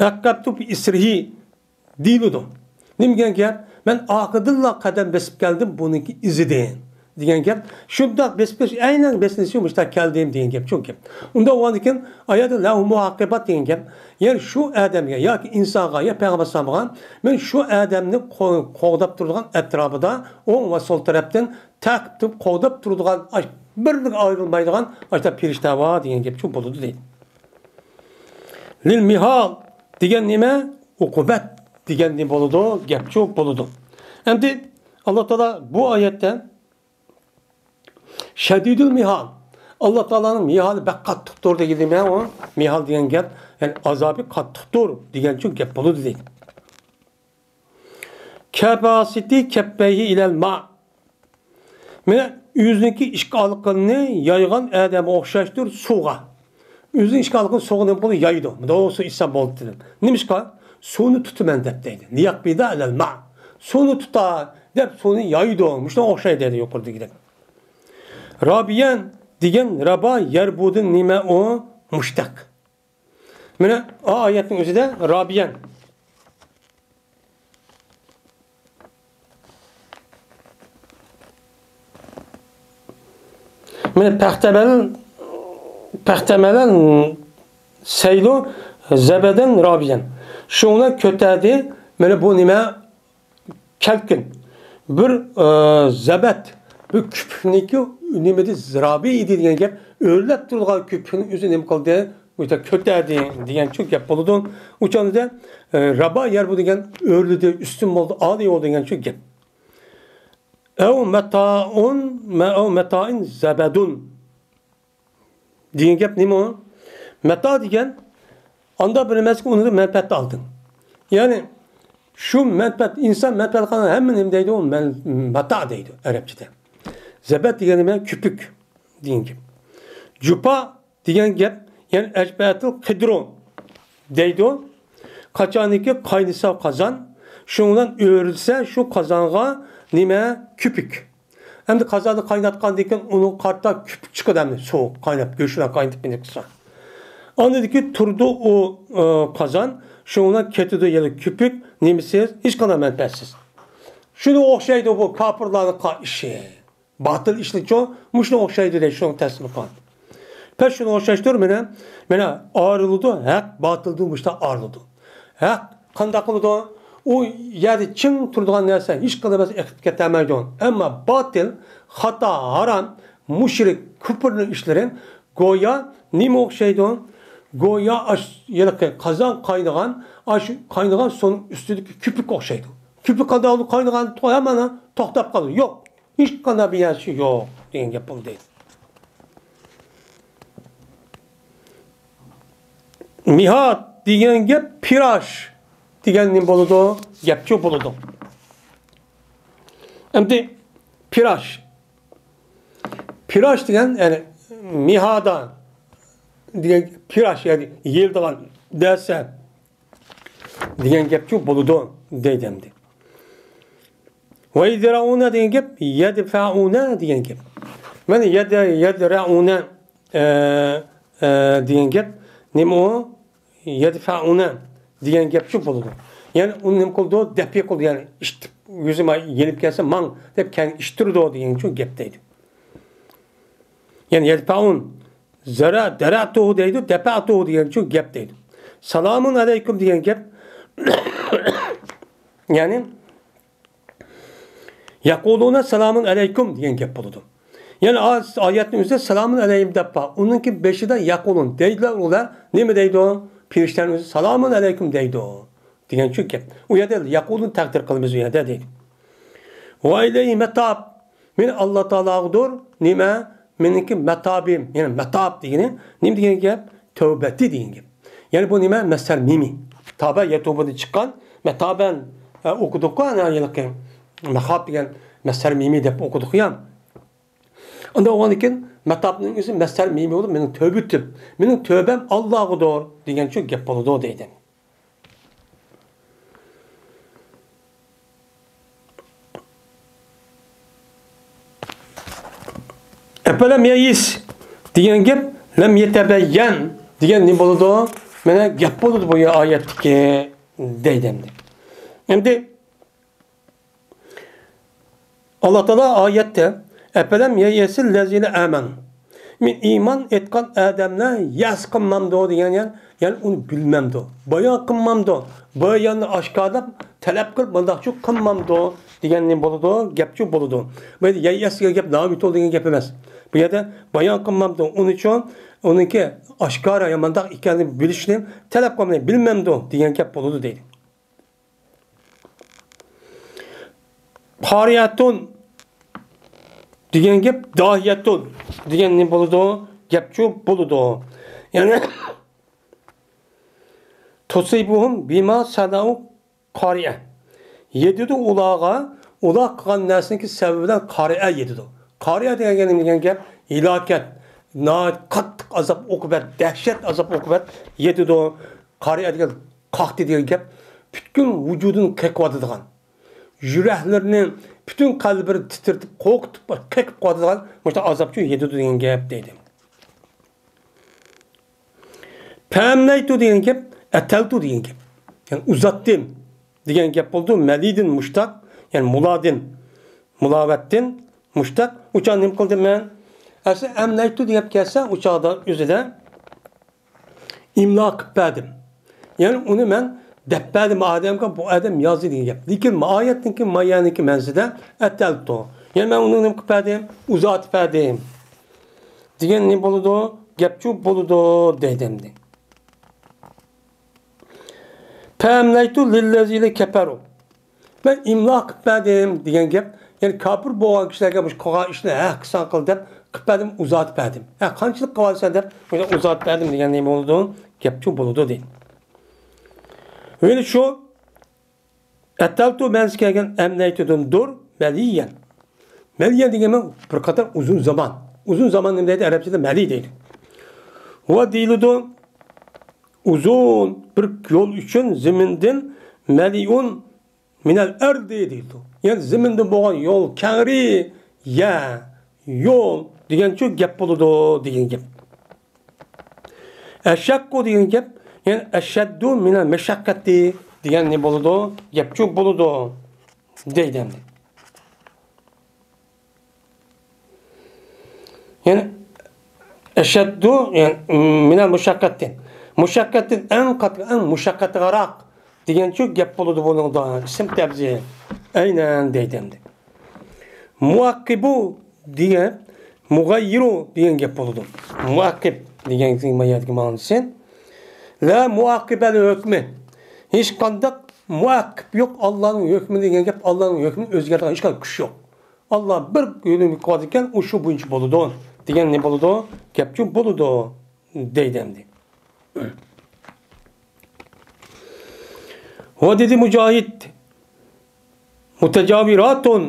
ئەقەبتۇ بىئىسرىھى دېيىلىدۇ. نېمە دېگەن گەپ؟ مەن ئارقىدىنلا قەدەم بېسىپ كەلدىم بۇنىڭكى ئىزىدىن دېگەن گەپ. شۇنداق بېسىپ كېلىش، ئەينەن بېسىلىشى مۇشۇنداق كەلدىم دېگەن گەپ، شۇ گەپ. ئۇنداق بولغاندىكىن ئايەتتە لەھۇ مۇئەققىبات دېگەن گەپ. يەنى شۇ ئادەمگە ياكى ئىنسانغا يا پەيغەمبەر ئەلەيھىسسالامغا مەن شۇ ئادەمنى قو-، قوغداپ تۇرىدىغان ئەتراپىدا ئوڭ ۋە سول تەرەپتىن تەقىب تۇرۇپ قوغداپ تۇرىدىغان، ئاش-، بىرىنىڭ ئايرىلمايدىغان ئاشۇنداق پەرىشتە بار دېگەن گەپ شۇ بولىدۇ دەيدۇ. لىل مىھال دېگەن نېمە؟ ئوقۇبەت دېگەن نېمە بولىدۇ؟ گەپچۇ بولىدۇ. ئەمدى ئاللا تائالا بۇ ئايەتتە شەدىدۇل مىھال، ئاللا تائالانىڭ مىھالى بەك قاتتىقتۇر دېگەن نېمە ئۇ؟ مىھال دېگەن گەپ، يەنى ئازابى قاتتىقتۇر دېگەنچۇ گەپ بولىدۇ دەيدۇ. كەباسىتى كەپپەيھى ئىلەل ما. مانا ئۆزىنىڭكى ئىككى ئالىقىنى يايغان ئادەمگە ئوخشاشتۇر سۇغا. ئۆزىنىڭ ئىككى ئالىقىنى سۇغا نېمە قىلىدۇ؟ يايىدۇ. مۇنداق سۇ ئىچسە بولدى دەپ. نېمىشقا؟ سۇنى تۇتىمەن دەپ دەيدۇ. لىيەقبىدە ئەلەل ما. سۇنى تۇتا دەپ سۇنى يايىدۇ. مۇشۇنىڭغا ئوخشايدۇ دەيدۇ يۇقىرىدىكىدەك. رابىيەن دېگەن رابا يەربۇدىن نېمە ئۇ؟ مۇشتەق. مانا ئا ئايەتنىڭ ئۆزىدە رابىيەن. مانا پەختەمەل، پەختەمەلەن سەيلۇ زەبەدەن رابىيەن. شۇڭا كۆتەردى. مانا بۇ نېمە؟ كەلكۈن. بىر، ئە، زەبەت، بىر كۆپۈكنىڭكى نېمىدى، زىرابى ئىدى دېگەن گەپ، ئۆرلەپ تۇرىدىغان كۆپۈكنى ئۆزى نېمە قىلدى؟ بۇ يەردە كۆتەردى دېگەنچۇ گەپ بولىدۇ. ئۇ چاغدا، ئە، رابا يەربۇ دېگەن ئۆرلىدى، ئۈستۈن بولدى، ئالىي بولدى دېگەنچۇ گەپ. ئەۋ مەتائۇن، مە-، ئەۋ مەتائىن زەبەدۇن. دېگەن گەپ نېمە ئۇ؟ مەتا دېگەن ئاندا بىر نېمە ئۇنىڭدىن مەنپەئەت ئالدىڭ. يەنى شۇ مەنپەئەت، ئىنسان مەنپەئەت قىلغان ھەممە نېمە دەيدۇ، مەن-، مەتا دەيدۇ ئەرەبچىدە. زەبەت دېگەن نېمە؟ كۆپۈك دېگەن گەپ. جۇپا دېگەن گەپ، يەنى ئەجبەتىل قىدرۇ دەيدۇ. قاچانكى قاينىسا قازان، شۇنىڭ بىلەن ئۆرۈلسە شۇ قازانغا نېمە؟ كۆپۈك. ئەمدى قازاننى قايناتقاندىن كېيىن ئۇنىڭ قارىتا كۆپۈك چىقىدۇ، ئەمدى سوغۇق قايناپ، گۆشلەر قاينىتىپ نېمە قىلسا. ئاندىن كېيىن تۇرىدۇ ئۇ، ئى، قازان، شۇنىڭ بىلەن كېتىدۇ يەنە كۆپۈك، نېمىسىز، ھېچقانداق مەنپەئەتسىز. شۇنىڭغا ئوخشايدۇ بۇ كاپىرلارنىڭ قىلغان ئىشى. باتىل ئىشلىرىچۇ مۇشۇنىڭغا ئوخشايدۇ دەيدۇ، شۇنىڭغا تەسىر قىلىدۇ. بەس شۇنىڭغا ئوخشاشتۇر، مانا، مانا ئايرىلىدۇ، ھەق باتىلدىن مۇشۇنداق ئايرىلىدۇ. ھەق قانداق قىلىدۇ؟ ئۇ يەردە چىڭ تۇرىدىغان نەرسە ھېچقانداق بىر ئېقىپ كېتەلمەيدۇ. ئەمما باتىل، خاتا، ھارام، مۇشرىك، كۇپۇرنىڭ ئىشلىرى گويا نېمە ئوخشايدۇ؟ گويا ئاش-، ھېلىقى قازان قاينىغان، ئاش-، قاينىغان سۇنىڭ ئۈستىدىكى كۆپۈككە ئوخشايدۇ. كۆپۈك قانداق قاينىغان، ھەممە توختاپ قالىدۇ. يوق. ھېچقانداق بىر نەرسە يوق دېگەن گەپ بولدى. مىھاد دېگەن گەپ پىراش دېگەن نېمە بولىدۇ؟ گەپچۇ بولىدۇ. ئەمدى پىراش. پىراش دېگەن، يەنى مىھادا دېگەن پىراش، يەنى يېيىلىدىغان نەرسە دېگەن گەپچۇ بولىدۇ دەيدۇ ئەمدى. ۋە يەدرەئۇنە دېگەن گەپ، يەدفەئۇنە دېگەن گەپ. مانا يەد-، يەدرەئۇنە، ئە، ئە، دېگەن گەپ نېمە ئۇ؟ يەدفەئۇنە دېگەن گەپچۇ بولىدۇ. يەنى ئۇنى نېمە قىلىدۇ؟ دەپئى قىلىدۇ، يەنى ئىشتىپ، يۈزى ما-، يېنىپ كەلسە ماڭ دەپ كەينىگە ئىتتۈرىدۇ دېگەنچۇ گەپ دەيدۇ. يەنى يەدفەئۇن، زەرە-، دەرەتۇھۇ دەيدۇ، دەپەئتۇھۇ دېگەنچۇ گەپ دەيدۇ. سالامۇن ئەلەيكۇم دېگەن گەپ، يەنى يەقۇلۇنە سالامۇن ئەلەيكۇم دېگەن گەپ بولىدۇ. يەنى ئا-، ئايەتنىڭ ئۆزىدە سالامۇن ئەلەيكۇم دەپ بار. ئۇنىڭكى بېشىدا يەقۇلۇن دەيدىلەر ئۇلار. نېمە دەيدۇ؟ پېرىشتەنىڭ ئۆزى سالامۇن ئەلەيكۇم دەيدۇ دېگەنچۇ گەپ. ئۇ يەردە يەقۇلۇن تەقدىر قىلىمىز ئۇ يەردە دەيدۇ. ۋە ئىلەيھى مەتاب. مېنى ئاللا تائالاغىدۇر. نېمە؟ مېنىڭكى مەتابىم. يەنى مەتاب دېگىنى نېمە دېگەن گەپ؟ تەۋبەتى دېگەن گەپ. يەنى بۇ نېمە؟ مەسدەر مىمى. تابە يەتۇبۇدىن چىققان، مەتابەن، ئە، ئوقۇدۇققۇ، ئەنە، ھېلىقى مەخاب دېگەن مەسدەر مىمى دەپ ئوقۇدۇق يا. ئۇنداق بولغاندىن كېيىن مەتابنىڭ ئۆزى مەسدەر مىمى بولۇپ، مېنىڭ تەۋبىتىم، مېنىڭ تەۋبەم ئاللاغىدۇر دېگەنچۇ گەپ بولىدۇ دەيدۇ. ئەپەلەم يەيىس دېگەن گەپ، لەم يەتەبەييەن دېگەن نېمە بولىدۇ؟ مانا گەپ بولىدۇ بۇ ئايەتتىكى دەيدۇ ئەمدى. ئەمدى ئاللا تائالا ئايەتتە، ئەپەلەم يەيەسىل لەزىنە ئامەنۇ. مەن ئىمان ئېيتقان ئادەملەر يەس قىلمامدۇ دېگەن، يەنى، يەنى ئۇنى بىلمەمدۇ؟ بايان قىلمامدۇ؟ باياننى ئاشكارىلاپ، تەلەپ قىلىپ، مۇنداقچۇ قىلمامدۇ دېگەن نېمە بولىدۇ؟ گەپچۇ بولىدۇ. بۇ يەردە يەيەس دېگەن گەپ نامىتۇ دېگەن گەپ ئەمەس. بۇ يەردە بايان قىلمامدۇ. ئۇنىڭ ئۈچۈن ئۇنىڭكى ئاشكارا يا مۇنداق ئىكەنلىكىنى بىلىشنى تەلەپ قىلماي، بىلمەمدۇ دېگەن گەپ بولىدۇ دەيدۇ. قارىئەتۇن دېگەن گەپ داھىيەتۇن دېگەن نېمە بولىدۇ؟ گەپچۇ بولىدۇ. يەنى تۇسىبۇھۇم بىما سەنەئۇ قارىئە. يېتىدۇ ئۇلارغا، ئۇلار قىلغان نەرسىنىڭكى سەۋەبى بىلەن قارىئە يېتىدۇ. قارىئە دېگەن نېمە دېگەن گەپ؟ ھالاكەت، ناھايىتى قاتتىق ئازاب ئوقۇبەت، دەھشەت ئازاب ئوقۇبەت يېتىدۇ. قارىئە دېگەن قاقتى دېگەن گەپ، پۈتكۈل ۋۇجۇدىنى قېقىۋاتىدىغان، يۈرەكلىرىنى، پۈتۈن قەلبىنى تىترىتىپ، قورقۇتۇپ، قېقىپ قويىدىغان مۇشۇنداق ئازابچۇ يېتىدۇ دېگەن گەپ دەيدۇ. پەمنەيتۇ دېگەن گەپ، ئەتەلتۇ دېگەن گەپ. يەنى ئۇزاتتىم دېگەن گەپ بولىدۇ. مەلىدىن مۇشتەق، يەنى مۇلادىن، مۇلاۋەتتىن مۇشتەق. ئۇ چاغدا نېمە قىلدىم مەن؟ ئەسلى ئەمنەيتۇ دېگەن گەپ كەلسە، ئۇ چاغدا ئۆزىدە ئىملا قىلىپ بەردىم. يەنى ئۇنى مەن دەپ بەردىم ئادەمگە، بۇ ئادەم يازدى دېگەن گەپ. لېكىن مائايەتنىڭكى، مايەنىڭكى مەنزىدە ئەتەلتۇ. يەنى مەن ئۇنى نېمە قىلىپ بەردىم؟ ئۇزارتىپ بەردىم. دېگەن نېمە بولىدۇ؟ گەپچۇ بولىدۇ دەيدۇ ئەمدى. پەملەيتۇ لىللەزىنە كەپەرۇ. مەن ئىملا قىلىپ بەردىم دېگەن گەپ. يەنى كاپىر بولغان كىشىلەرگە مۇشۇ قىلغان ئىشنى ھەق قىلساڭ قىل دەپ قىلىپ بەردىم، ئۇزارتىپ بەردىم. ھە، قانچىلىك قىلىۋالىسەن دەپ، مۇشۇنداق ئۇزارتىپ بەردىم دېگەن نېمە بولىدۇ؟ گەپچۇ بولىدۇ دەيدۇ. ھېلى شۇ، ئەتەلتۇ مەن سىزگە كەلگەن ئەمنەيتۇدىن دۇر مەلىيەن. مەلىيەن دېگەن بىر قاتار ئۇزۇن زامان. ئۇزۇن زامان نېمە دەيدۇ؟ ئەرەبچىدە مەلىي دەيدۇ. ۋە دېيىلىدۇ، ئۇزۇن بىر يول ئۈچۈن زېمىندىن مەلىئۇن مىنەل ئەردى دېيىلىدۇ. يەنى زېمىندىن بولغان يول كەڭرى، يەر، يول دېگەنچۇ گەپ بولىدۇ دېگەن گەپ. ئەشەققۇ دېگەن گەپ، يەنى ئەشەددۇ مىنەل مەشەققەتى دېگەن نېمە بولىدۇ؟ گەپچۇ بولىدۇ دەيدۇ ئەمدى. يەنى ئەشەددۇ، يەنى مىنەل مۇشەققەتتىن. مۇشەققەتتىن ئەڭ قاتتىق، ئەڭ مۇشەققەتلىكراق دېگەنچۇ گەپ بولىدۇ بۇنىڭدا. ئىسىم تەبزىر. ئەينەن دەيدۇ ئەمدى. مۇئەققىبۇ دېگەن مۇغەييىرۇ دېگەن گەپ بولىدۇ. مۇئەققىب دېگەن ما يەردىكى مەنىسى. لا مۇئەققىبە لىھۆكمى. ھېچقانداق مۇئەققىب يوق ئاللانىڭ ھۆكمىنى دېگەن گەپ، ئاللانىڭ ھۆكمىنى ئۆزگەرتىدىغان ھېچقانداق كۈچ يوق. ئاللا بىر يولنى قىلىۋاتىدىكەن، ئۇ شۇ بويىچە بولىدۇ دېگەن نېمە بولىدۇ؟ گەپچۇ بولىدۇ دەيدۇ ئەمدى. ۋە دېدى مۇجاھىد، مۇتەجاۋىراتۇن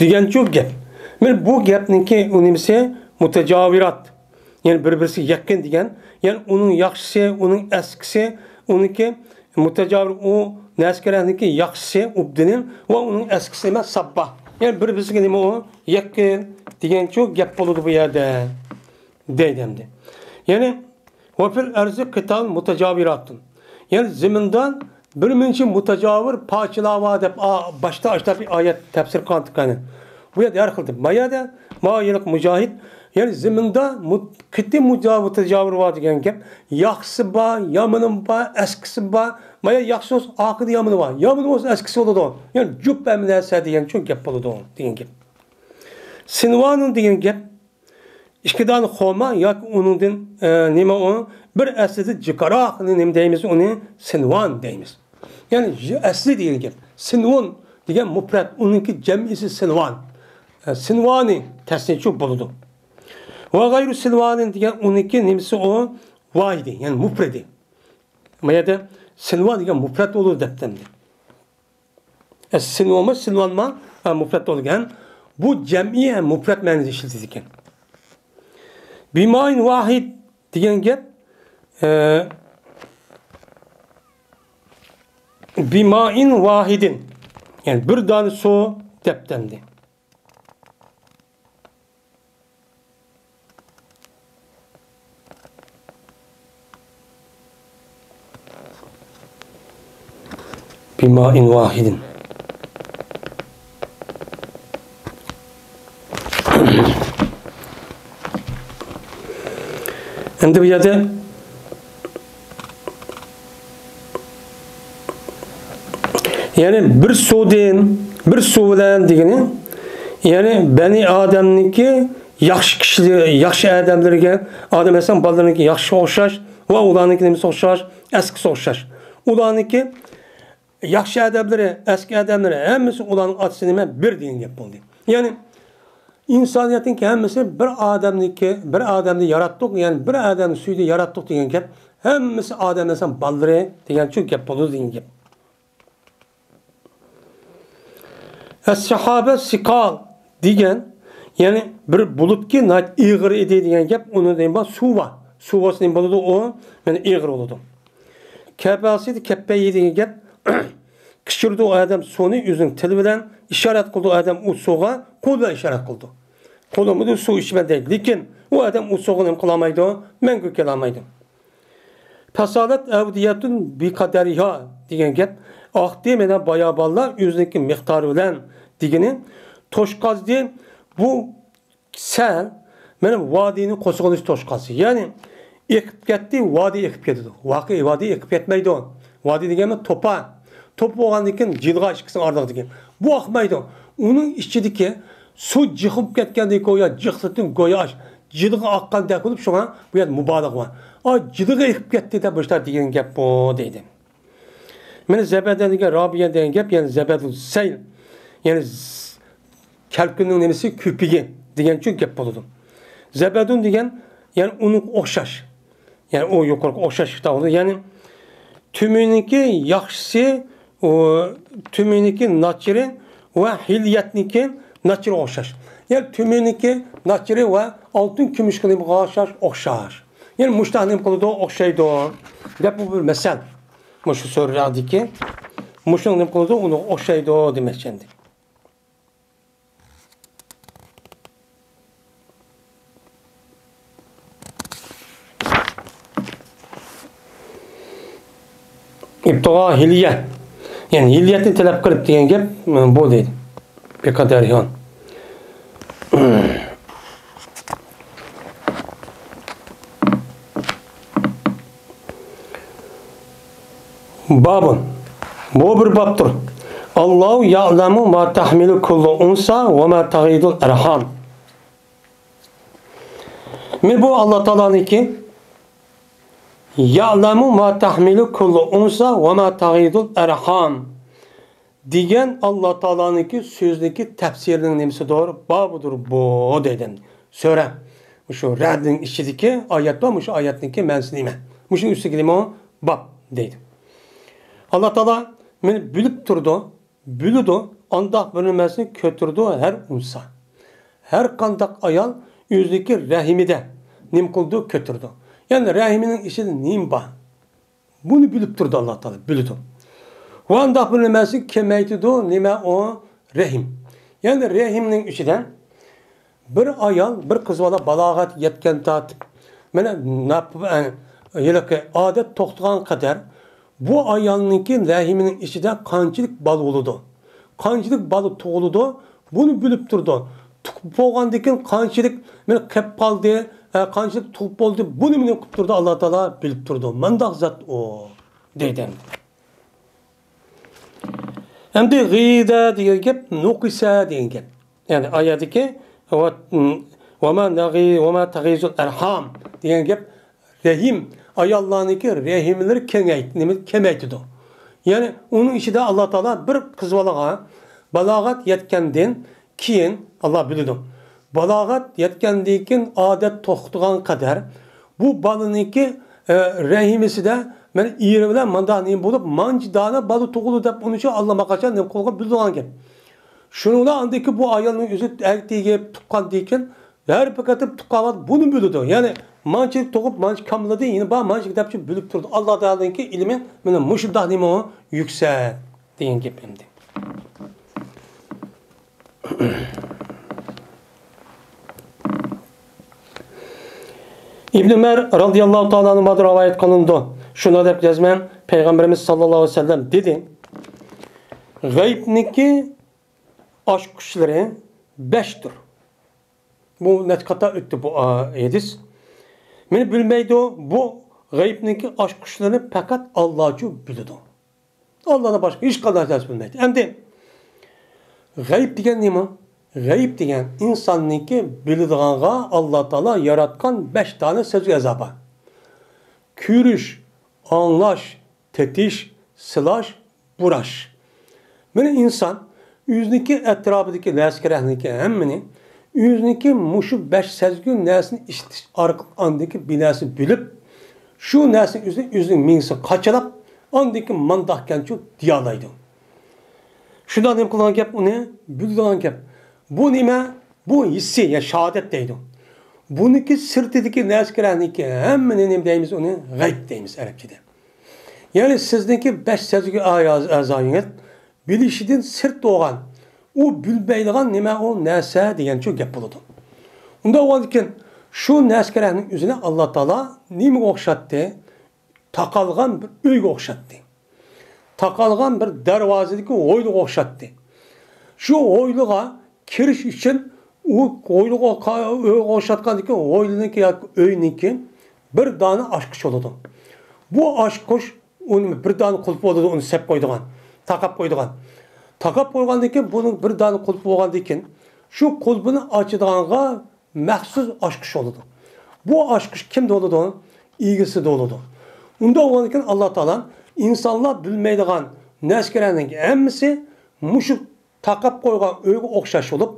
دېگەنچۇ گەپ. مانا بۇ گەپنىڭكى ئۇ نېمىسى؟ مۇتەجاۋىرات. يەنى بىر-بىرسىگە يېقىن دېگەن. يەنى ئۇنىڭ ياخشىسى، ئۇنىڭ ئەسكىسى، ئۇنىڭكى مۇتەجاۋىر، ئۇ نەسكەرەنىڭكى ياخشىسى ئۇبدىنىن ۋە ئۇنىڭ ئەسكىسى نېمە؟ ساببا. يەنى بىر-بىرسىگە نېمە ئۇ؟ يېقىن دېگەنچۇ گەپ بولىدۇ بۇ يەردە. دەيدۇ ئەمدى. يەنى، ۋە فىل ئەرزى قىتال مۇتەجاۋىراتۇن. يەنى زېمىندا بىر مۇنچە مۇتەجاۋىر پارچىلار بار دەپ، ئا، باشتا ئاشۇنداق بىر ئايەت تەپسىر قىلغانتىكەن. بۇ يەردە ھەر خىل دەپ. ما يەردە، ما يەردە مۇجاھىد. يەنى زېمىندا مۇت-، قېتى مۇجا-، مۇتەجاۋىر بار دېگەن گەپ. ياخشىسى بار، يامىنى بار، ئەسكىسى بار. ما يەردە ياخشى بولسا، ئاخىرىدا يامىنى بار. يامىنى بولسا، ئەسكىسى بولىدۇ. يەنى جۈپ ھەممە نەرسە دېگەنچۇ گەپ بولىدۇ دېگەن گەپ. سىنۋانۇن دېگەن گەپ. ئىككى دانە خورما ياكى ئۇنىڭدىن، ئە، نېمە ئۇ؟ بىر ئەسلىدە جىقراقنى نېمە دەيمىز؟ ئۇنى سىنۋان دەيمىز. يەنى ژ-، ئەسلى دېگەن گەپ. سىنۋۇن دېگەن مۇپرەت، ئۇنىڭكى جەمئىسى سىنۋان. ئە، سىنۋانى تەسنىيچۇ بولىدۇ. ۋە غەيرۇ سىنۋانى دېگەن ئۇنىڭكى نېمىسى ئۇ؟ ۋاھىدى، يەنى مۇپرىدى. ما يەردە سىنۋان دېگەن مۇپرەت بولىدۇ دەپتىمدى. ئە، سىنۋانمۇ، سىنۋانما، ئە، مۇپرەت بولغان. بۇ جەمئىي، ئە، مۇپرەت مەنىسىدە ئىشلىتىلىدىكەن. بىمائىن ۋاھىد دېگەن گەپ، ئە، بىمائىن ۋاھىدىن، يەنى بىر دانە سۇ دەپتەمدى. بماء واحد. ئەمدى بۇ يەردە يەنى بىر سۇدىن، بىر سۇ بىلەن دېگىنى، يەنى بەنى ئادەمنىڭكى ياخشى كىشىلىرى، ياخشى ئادەملىرىگە، ئادەم ئەلەيھىسسالام بالىلىرىنىڭكى ياخشىسىغا ئوخشاش ۋە ئۇلارنىڭكى نېمىسىگە ئوخشاش، ئەسكىسىگە ئوخشاش. ئۇلارنىڭكى ياخشى ئادەملىرى، ئەسكى ئادەملىرى، ھەممىسى ئۇلارنىڭ ئاتىسى نېمە؟ بىر دېگەن گەپ بولدى. يەنى ئىنسانىيەتنىڭكى ھەممىسى بىر ئادەمنىڭكى، بىر ئادەمنى ياراتتۇق، يەنى بىر ئادەمنى سۈيىدە ياراتتۇق دېگەن گەپ، ھەممىسى ئادەم ئەلەيھىسسالام بالىلىرى دېگەن شۇ گەپ بولىدۇ دېگەن گەپ. ئەس-سەھابە سىقال دېگەن، يەنى بىر بۇلۇتكى ناھايىتى ئېغىر ئىدى دېگەن گەپ، ئۇنىڭ دېگەن بار سۇ بار. سۇ بولسا نېمە بولىدۇ ئۇ؟ يەنى ئېغىر بولىدۇ. كەپاسىتى كەپپەيى دېگەن گەپ، كىچۈرىدۇ ئادەم سۇنى ئۆزىنىڭ تىلى بىلەن، ئىشارەت قىلىدۇ ئادەم ئۇ سۇغا، قول بىلەن ئىشارەت قىلىدۇ. قولۇم بىلەن سۇ ئىچىمەن دەيدۇ. لېكىن ئۇ ئادەم ئۇ سۇغا نېمە قىلالمايدۇ؟ مەڭگۈ كېلەلمەيدۇ. پەسالەت ئەۋدىيەتۇن بىقەدەرىھا دېگەن گەپ، ئاقتى مەنە بايابانلار ئۆزىنىڭكى مىقدارى بىلەن دېگىنى، توشقازدى بۇ سەل، مانا، ۋادىنى قوسۇغىنىچە توشقانسى. يەنى ئېقىپ كەتتى، ۋادى ئېقىپ كېتىدۇ. ۋاقىي ۋادى ئېقىپ كەتمەيدۇ. ۋادى دېگەنمۇ توپا. توپا بولغاندىن كېيىن جىلغا ئىككىسىنىڭ ئارىلىقىدىكى. بۇ ئاقمايدۇ. ئۇنىڭ ئىچىدىكى سۇ جىقىپ كەتكەندەك گويا، جىقلىتىن گويا ئاش-، جىلغا ئاققاندەك بولۇپ، شۇڭا بۇ يەردە مۇبالىغە بار. ئا، جىلغا ئېقىپ كەتتى دەپ مۇشۇنداق دېگەن گەپ بۇ، دەيدۇ. مانا زەبەدە دېگەن رابىيە دېگەن گەپ، يەنى زەبەدۇ سەيل. يەنى ز-، كەلكۈننىڭ نېمىسى كۆپۈكى دېگەنچۇ گەپ بولىدۇ. زەبەدۇن دېگەن، يەنى ئۇنىڭغا ئوخشاش. يەنى ئۇ يۇقىرىقى ئوخشاش ئىشتا بولىدۇ. يەنى تۆمۈرنىڭكى ياخشىسى، ئۇ تۆمۈرنىڭكى ناچىرى ۋە ھىليەتنىڭكى ناچىرىغا ئوخشاش. يەنى تۆمۈرنىڭكى ناچىرى ۋە ئالتۇن كۈمۈشكە نېمىگە ئوخشاش؟ ئوخشاش. يەنى مۇشۇنداق نېمە قىلىدۇ؟ ئوخشايدۇ. دەپ بۇ بىر مەسەل. مۇشۇ سۆرەدىكى مۇشۇنىڭ نېمە قىلىدۇ؟ ئۇنىڭغا ئوخشايدۇ دېمەكچى ئەمدى. ئىبتىغا ھىليە. يەنى ھىليەتنى تەلەپ قىلىپ دېگەن گەپ بۇ دەيدۇ. بىقەدەر يان. بابۇن. بۇ بىر بابتۇر. ئاللاھۇ يەئلەمۇ ما تەھمىلۇ كۇللۇ ئۇنسا ۋە ما تەغىدۇل ئەرھام. مەن بۇ ئاللا تائالانىڭكى يەئلەمۇ ما تەھمىلۇ كۇللۇ ئۇنسا ۋە ما تەغىدۇل ئەرھام. دېگەن ئاللا تائالانىڭكى سۆزىنىڭكى تەپسىرىنىڭ نېمىسىدۇر؟ بابىدۇر بۇ دەيدۇ. سۈرە. مۇشۇ رەدنىڭ ئىچىدىكى ئايەت بار، مۇشۇ ئايەتنىڭكى مەنىسى نېمە؟ مۇشۇنىڭ ئۈستىگە نېمە؟ باب دەيدۇ. ئاللا تائالا مېنى بىلىپ تۇرىدۇ، بىلىدۇ، ئانداق بىلىنمەسنى كۆتۈرىدۇ ھەر ئۇنسا. ھەر قانداق ئايال ئۆزىنىڭكى رەھىمىدە نېمە قىلىدۇ؟ كۆتۈرىدۇ. يەنى رەھىمىنىڭ ئىچىدە نېمە بار؟ بۇنى بىلىپ تۇرىدۇ ئاللا تائالا، بىلىدۇ. ۋە ئانداق بىلىنمەسنى كېمەيتىدۇ، نېمە ئۇ؟ رەھىم. يەنى رەھىمنىڭ ئىچىدە بىر ئايال، بىر قىز بالا بالاغەت يەتكەن تارتىپ، مانا، ناپ-، ئە، ھېلىقى ئادەت توختىغان قەدەر بۇ ئايالنىڭكى رەھىمىنىڭ ئىچىدە قانچىلىك بالا بولىدۇ، قانچىلىك بالا تۇغۇلىدۇ، بۇنى بىلىپ تۇرىدۇ. تۇغۇپ بولغاندىن كېيىن قانچىلىك مانا قېلىپ قالدى، ئە، قانچىلىك تۇغۇپ بولدى، بۇنى مانا قىلىپ تۇرىدۇ، ئاللا تائالا بىلىپ تۇرىدۇ. مانداق زات ئۇ، دەيدۇ. ئەمدى غىدە دېگەن گەپ، نۇقىسە دېگەن گەپ. يەنى ئايەتتىكى ۋە، ۋە ما نەغى-، ۋە ما تەغىزۇل ئەرھام دېگەن گەپ، رەھىم، ئاياللارنىڭكى رەھىملىرى كېڭەيت-، نېمە، كېمەيتىدۇ. يەنى ئۇنىڭ ئىچىدە ئاللا تائالا بىر قىز بالىغا بالاغەت يەتكەندىن كېيىن، ئاللا بىلىدۇ. بالاغەت يەتكەندىن كېيىن ئادەت توختىغان قەدەر بۇ بالىنىڭكى، ئە، رەھىمىسىدە مانا ئېرى بىلەن مانداق نېمە بولۇپ، مانچە دانە بالا تۇغۇلدى دەپ ئۇنى شۇ ئاللىماقاچان نېمە قىلغان بىلىدىغان گەپ. شۇنىڭ بىلەن ئاندىن كېيىن بۇ ئايالنىڭ ئۆزى ئەگىپ تېگىپ تۇغقاندىن كېيىن ھەر بىر قېتىم تۇغقان ۋاقىت بۇنى بىلىدۇ. يەنى مانچىلىك تۇغۇپ، مانچە كاملىدى، يەنە بار مانچىلىك دەپ بىلىپ تۇرىدۇ. ئاللا تائالانىڭكى ئىلمى مانا مۇشۇنداق نېمە ئۇ؟ يۈكسەك دېگەن گەپ ئەمدى. ئىبن ئۆمەر رازىياللاھۇ تائالا ئەنھۇمدىن رىۋايەت قىلىنىدۇ. شۇنداق دەپ يازىمەن، پەيغەمبىرىمىز ساللاللاھۇ ئەلەيھى ۋەسەللەم دېدى، غەيىبنىڭكى ئاچقۇچلىرى بەشتۇر. بۇ نەچچە قېتىم ئۆتتى بۇ، ئا، ھەدىس. مېنى بىلمەيدۇ، بۇ غەيىبنىڭكى ئاچقۇچلىرىنى پەقەت ئاللاچۇ بىلىدۇ. ئاللادىن باشقا ھېچقانداق نەرسە بىلمەيدۇ. ئەمدى غەيىب دېگەن نېمە؟ غەيىب دېگەن ئىنساننىڭكى بىلىدىغانغا ئاللا تائالا ياراتقان بەش دانە سەزگۈ ئەزا بار. كۆرۈش، ئاڭلاش، تېتىش، سىلاش، بۇراش. مانا ئىنسان ئۆزىنىڭكى ئەتراپىدىكى نەرسە-كېرەكنىڭكى ھەممىنى ئۆزىنىڭكى مۇشۇ بەش سەزگۈ نەرسىنى ئىشلىتىش ئارقىلىق ئاندىكى بىر نەرسىنى بىلىپ، شۇ نەرسىنى ئۆزى ئۆزىنىڭ مېڭىسىگە قاچىلاپ، ئاندىكى مانداقكەنچۇ دېيالايدۇ. شۇنداق نېمە قىلىدىغان گەپ ئۇنى؟ بىلىدىغان گەپ. بۇ نېمە؟ بۇ ھېسسىي، يا شاھادەت دەيدۇ. بۇنىڭكى سىرتىدىكى نەرسە-كېرەكنىڭكى ھەممىنى نېمە دەيمىز؟ ئۇنى غەيب دەيمىز ئەرەبچىدە. يەنى سىزنىڭكى بەش سەزگۈ ئەزا-، ئەزايىڭىز بىلىشىدىن سىرت بولغان، ئۇ بىلمەيدىغان نېمە ئۇ نەرسە دېگەنچۇ گەپ بولىدۇ. ئۇنداق بولغاندىكىن شۇ نەرسە-كېرەكنىڭ ئۆزىنى ئاللا تائالا نېمىگە ئوخشاتتى؟ تاقالغان بىر ئۆيگە ئوخشاتتى. تاقالغان بىر دەرۋازىدىكى ھويلىغا ئوخشاتتى. شۇ ھويلىغا كىرىش ئۈچۈن ئۇ ھويلىغا، ئۆيگە ئوخشاتقاندىكى ھويلىنىڭكى ياكى ئۆينىڭكى بىر دانە ئاچقۇچ بولىدۇ. بۇ ئاچقۇچ ئۇنى بىر دانە قۇلپى بولىدۇ، ئۇنى سەپ قويىدىغان، تاقاپ قويىدىغان. تاقاپ قويغاندىن كېيىن بۇنىڭ بىر دانە قۇلپى بولغاندىن كېيىن شۇ قۇلپىنى ئاچىدىغانغا مەخسۇس ئاچقۇچ بولىدۇ. بۇ ئاچقۇچ كىمدە بولىدۇ؟ ئىگىسىدە بولىدۇ. ئۇنداق بولغاندىكىن ئاللا تائالا ئىنسانلار بىلمەيدىغان نەرسە-كېرەكنىڭ ھەممىسى مۇشۇ تاقاپ قويغان ئۆيگە ئوخشاش بولۇپ،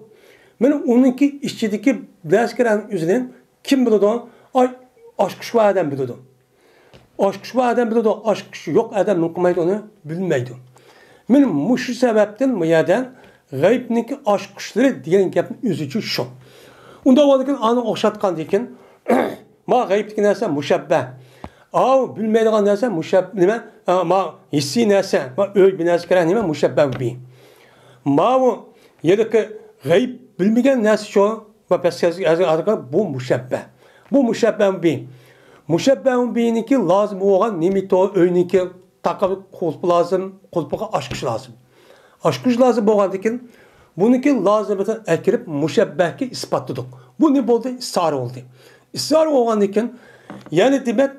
مانا ئۇنىڭكى ئىچىدىكى نەرسىلەرنىڭ ئۆزىنى كىم بىلىدۇ؟ ئاي، ئاچقۇچى بار ئادەم بىلىدۇ. ئاچقۇچى بار ئادەم بىلىدۇ، ئاچقۇچى يوق ئادەم نېمە قىلمايدۇ، ئۇنى بىلمەيدۇ. مانا مۇشۇ سەۋەبتىن بۇ يەردە غەيىبنىڭكى ئاچقۇچلىرى دېگەن گەپنىڭ ئۆزىچۇ شۇ. ئۇنداق بولغاندىكىن ئانى ئوخشاتقاندىكىن، ما غەيىبتىكى نەرسە مۇشەببە. ئاۋۇ بىلمەيدىغان نەرسە مۇشەب-، نېمە؟ ئا، ما ھېسسىي نەرسە، ما ئۆي بىر نەرسە كېرەك، نېمە؟ مۇشەببە بى. ماۋۇ ھېلىقى غەيىب بىلمىگەن نەرسە شۇ. بۇ پەسكەزگە ئەزگە ئارقا بۇ مۇشەببە. بۇ مۇشەببە بى. مۇشەببە بىنىڭكى لازىم بولغان نېمىتۇ؟ ئۆينىڭكى تاقا قۇلپى لازىم، قۇلپىغا ئاچقۇچ لازىم. ئاچقۇچ لازىم بولغاندىكىن، بۇنىڭكى لازىمىتىنى ئەكىرىپ مۇشەببەھكە ئىسپاتلىدۇق. بۇ نېمە بولدى؟ ئىسارە بولدى. ئىسارە بولغاندىكىن، يەنى دېمەك،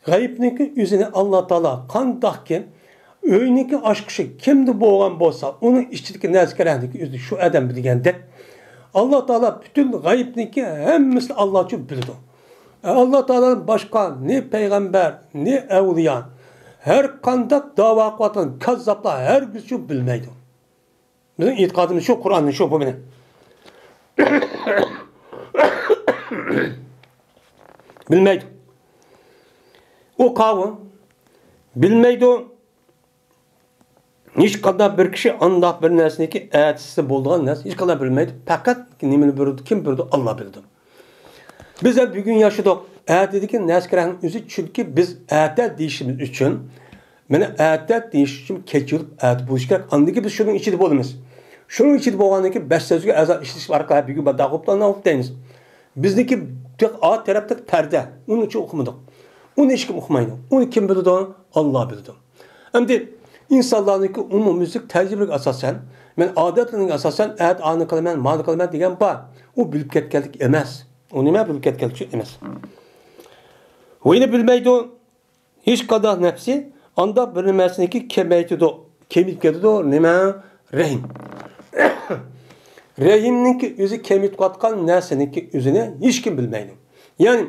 غەيىبنىڭكى ئۆزىنى ئاللا تائالا قانداقكى ئۆينىڭكى ئاچقۇچى كىمدە بولغان بولسا، ئۇنىڭ ئىچىدىكى نەرسە كېرەكلىكى ئۆزى شۇ ئادەم بىلگەندەك، ئاللا تائالا پۈتۈن غەيىبنىڭكى ھەممىسىنى ئاللاچۇ بىلىدۇ. ئاللا تائالادىن باشقا نى پەيغەمبەر، نى ئەۋلىيا، ھەر قانداق داۋا قىلىۋاتقان كاززاپلار ھەرگىزچۇ بىلمەيدۇ. بىزنىڭ ئېتىقادىمىز شۇ، قۇرئاننىڭ شۇ، بۇ مېنىڭ. بىلمەيدۇ. ئۇ قاۋۇ بىلمەيدۇ. ھېچقانداق بىر كىشى ئانداق بىر نەرسىنىكى ئەتىسى بولىدىغان نەرسە ھېچقانداق بىلمەيدۇ. پەقەت نېمىنى بىلىدۇ، كىم بىلىدۇ؟ ئاللا بىلىدۇ. بىز ھەم بۈگۈن ياشىدۇق. ئەتىدىكى نەرسە كېرەكلىك ئۆزى، چۈنكى بىز ئەتە دېيىشىمىز ئۈچۈن، مانا ئەتە دېيىش ئۈچۈن كەچ يۈرۈپ ئەتە بولۇشى كېرەك. ئاندىن كېيىن بىز شۇنىڭ ئىچىدە بولىمىز. شۇنىڭ ئىچىدە بولغاندىن كېيىن بەش سۆزگە ئەزا ئىشلىتىش ئارقىلىق بۈگۈن مانداق بوپتۇ، ئانداق بوپتۇ دەيمىز. بىزنىڭكى تېخى ئا تەرەپتىكى پەردە، ئۇنىڭ ئۈچۈن ئۇقمىدۇق. ئۇنى ھېچكىم ئۇقمايدۇ. ئۇنى كىم بىلىدۇ؟ ئاللا بىلىدۇ. ئەمدى ئىنسانلارنىڭكى ئومۇميۈزلۈك تەجرىبىگە ئاساسەن، مەن ئادەتلىرىگە ئاساسەن، ئەتە ئانى قىلىمەن، مانى قىلىمەن دېگەن بار. ئۇ بىلىپ كەتكەنلىك ئەمەس. ئۇ نېمە؟ بىلىپ كەتكەنلىك ئەمەس. ۋېنى بىلمەيدۇ. ھېچقانداق نەپسى ئانداق بىر نېمەسىنىكى كېمەيتىدۇ. كېمىيىپ كېتىدۇ. نېمە؟ رەھىم. رەھىمنىڭكى ئۆزى كېمىيىتىۋاتقان نەرسىنىڭكى ئۆزىنى ھېچكىم بىلمەيدۇ. يەنى،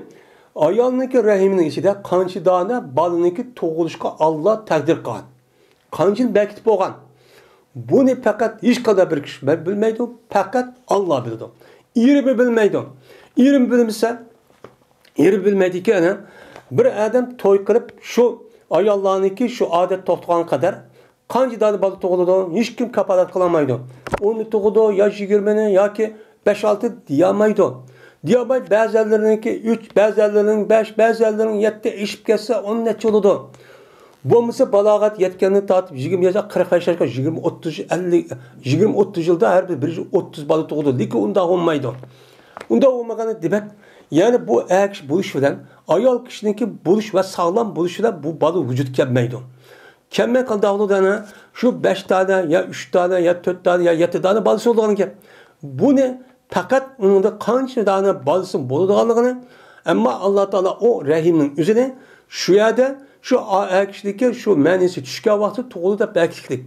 ئايالنىڭكى رەھىمىنىڭ ئىچىدە قانچە دانە بالىنىڭكى تۇغۇلۇشقا ئاللا تەقدىر قىلغان. قانچىنى بەكىتىپ بولغان. بۇنى پەقەت ھېچقانداق بىر كىشى بىلمەيدۇ، پەقەت ئاللا بىلىدۇ. ئېرىمۇ بىلمەيدۇ. ئېرىمۇ بىلمىسە، ئېرى بىلمەيدىكەن، ھە؟ بىر ئادەم توي قىلىپ، شۇ ئاياللارنىڭكى شۇ ئادەت توختىغان قەدەر قانچە دانە بالا تۇغۇلىدۇ؟ ھېچكىم كاپالەت قىلالمايدۇ. ئوننى تۇغىدۇ يا يىگىرمىنى ياكى بەش-ئالتە دېيەلمەيدۇ. دېيەلمەي، بەزەنلىرىنىڭكى ئۈچ، بەزەنلىرىنىڭ بەش، بەزەنلىرىنىڭ يەتتە ئېشىپ كەتسە، ئون نەچچە بولىدۇ. بولمىسا بالاغەت يەتكەندىن تارتىپ يىگىرمە ياشقا، قىرىق ياشقا، يىگىرمە، ئوتتۇز، ئەللىك، يىگىرمە، ئوتتۇز يىلدا ھەر بىر، بىر يىل ئوتتۇز بالا تۇغىدۇ. لېكىن ئۇنداق بولمايدۇ. ئۇنداق بولمىغىنى دېمەك، يەنى بۇ ئەر كىشى بولۇش بىلەن ئايال كىشىنىڭكى بولۇش ۋە ساغلام بولۇشى بىلەن بۇ بالا ۋۇجۇدقا كەلمەيدۇ. كەلمەي قانداق بولىدۇ؟ ئەنە شۇ بەش دانە يا ئۈچ دانە يا تۆت دانە يا يەتتە دانە بالىسى بولىدىغان گەپ. بۇنى پەقەت ئۇنىڭدا قانچە دانە بالىسى بولىدىغانلىقىنى، ئەمما ئاللا تائالا ئۇ رەھىمنىڭ ئۆزىنى شۇ يەردە شۇ ئا-، ئەر كىشىدىكى شۇ مەنىسى چۈشكەن ۋاقتىدا تۇغۇلىدۇ دەپ بەكىتكەن.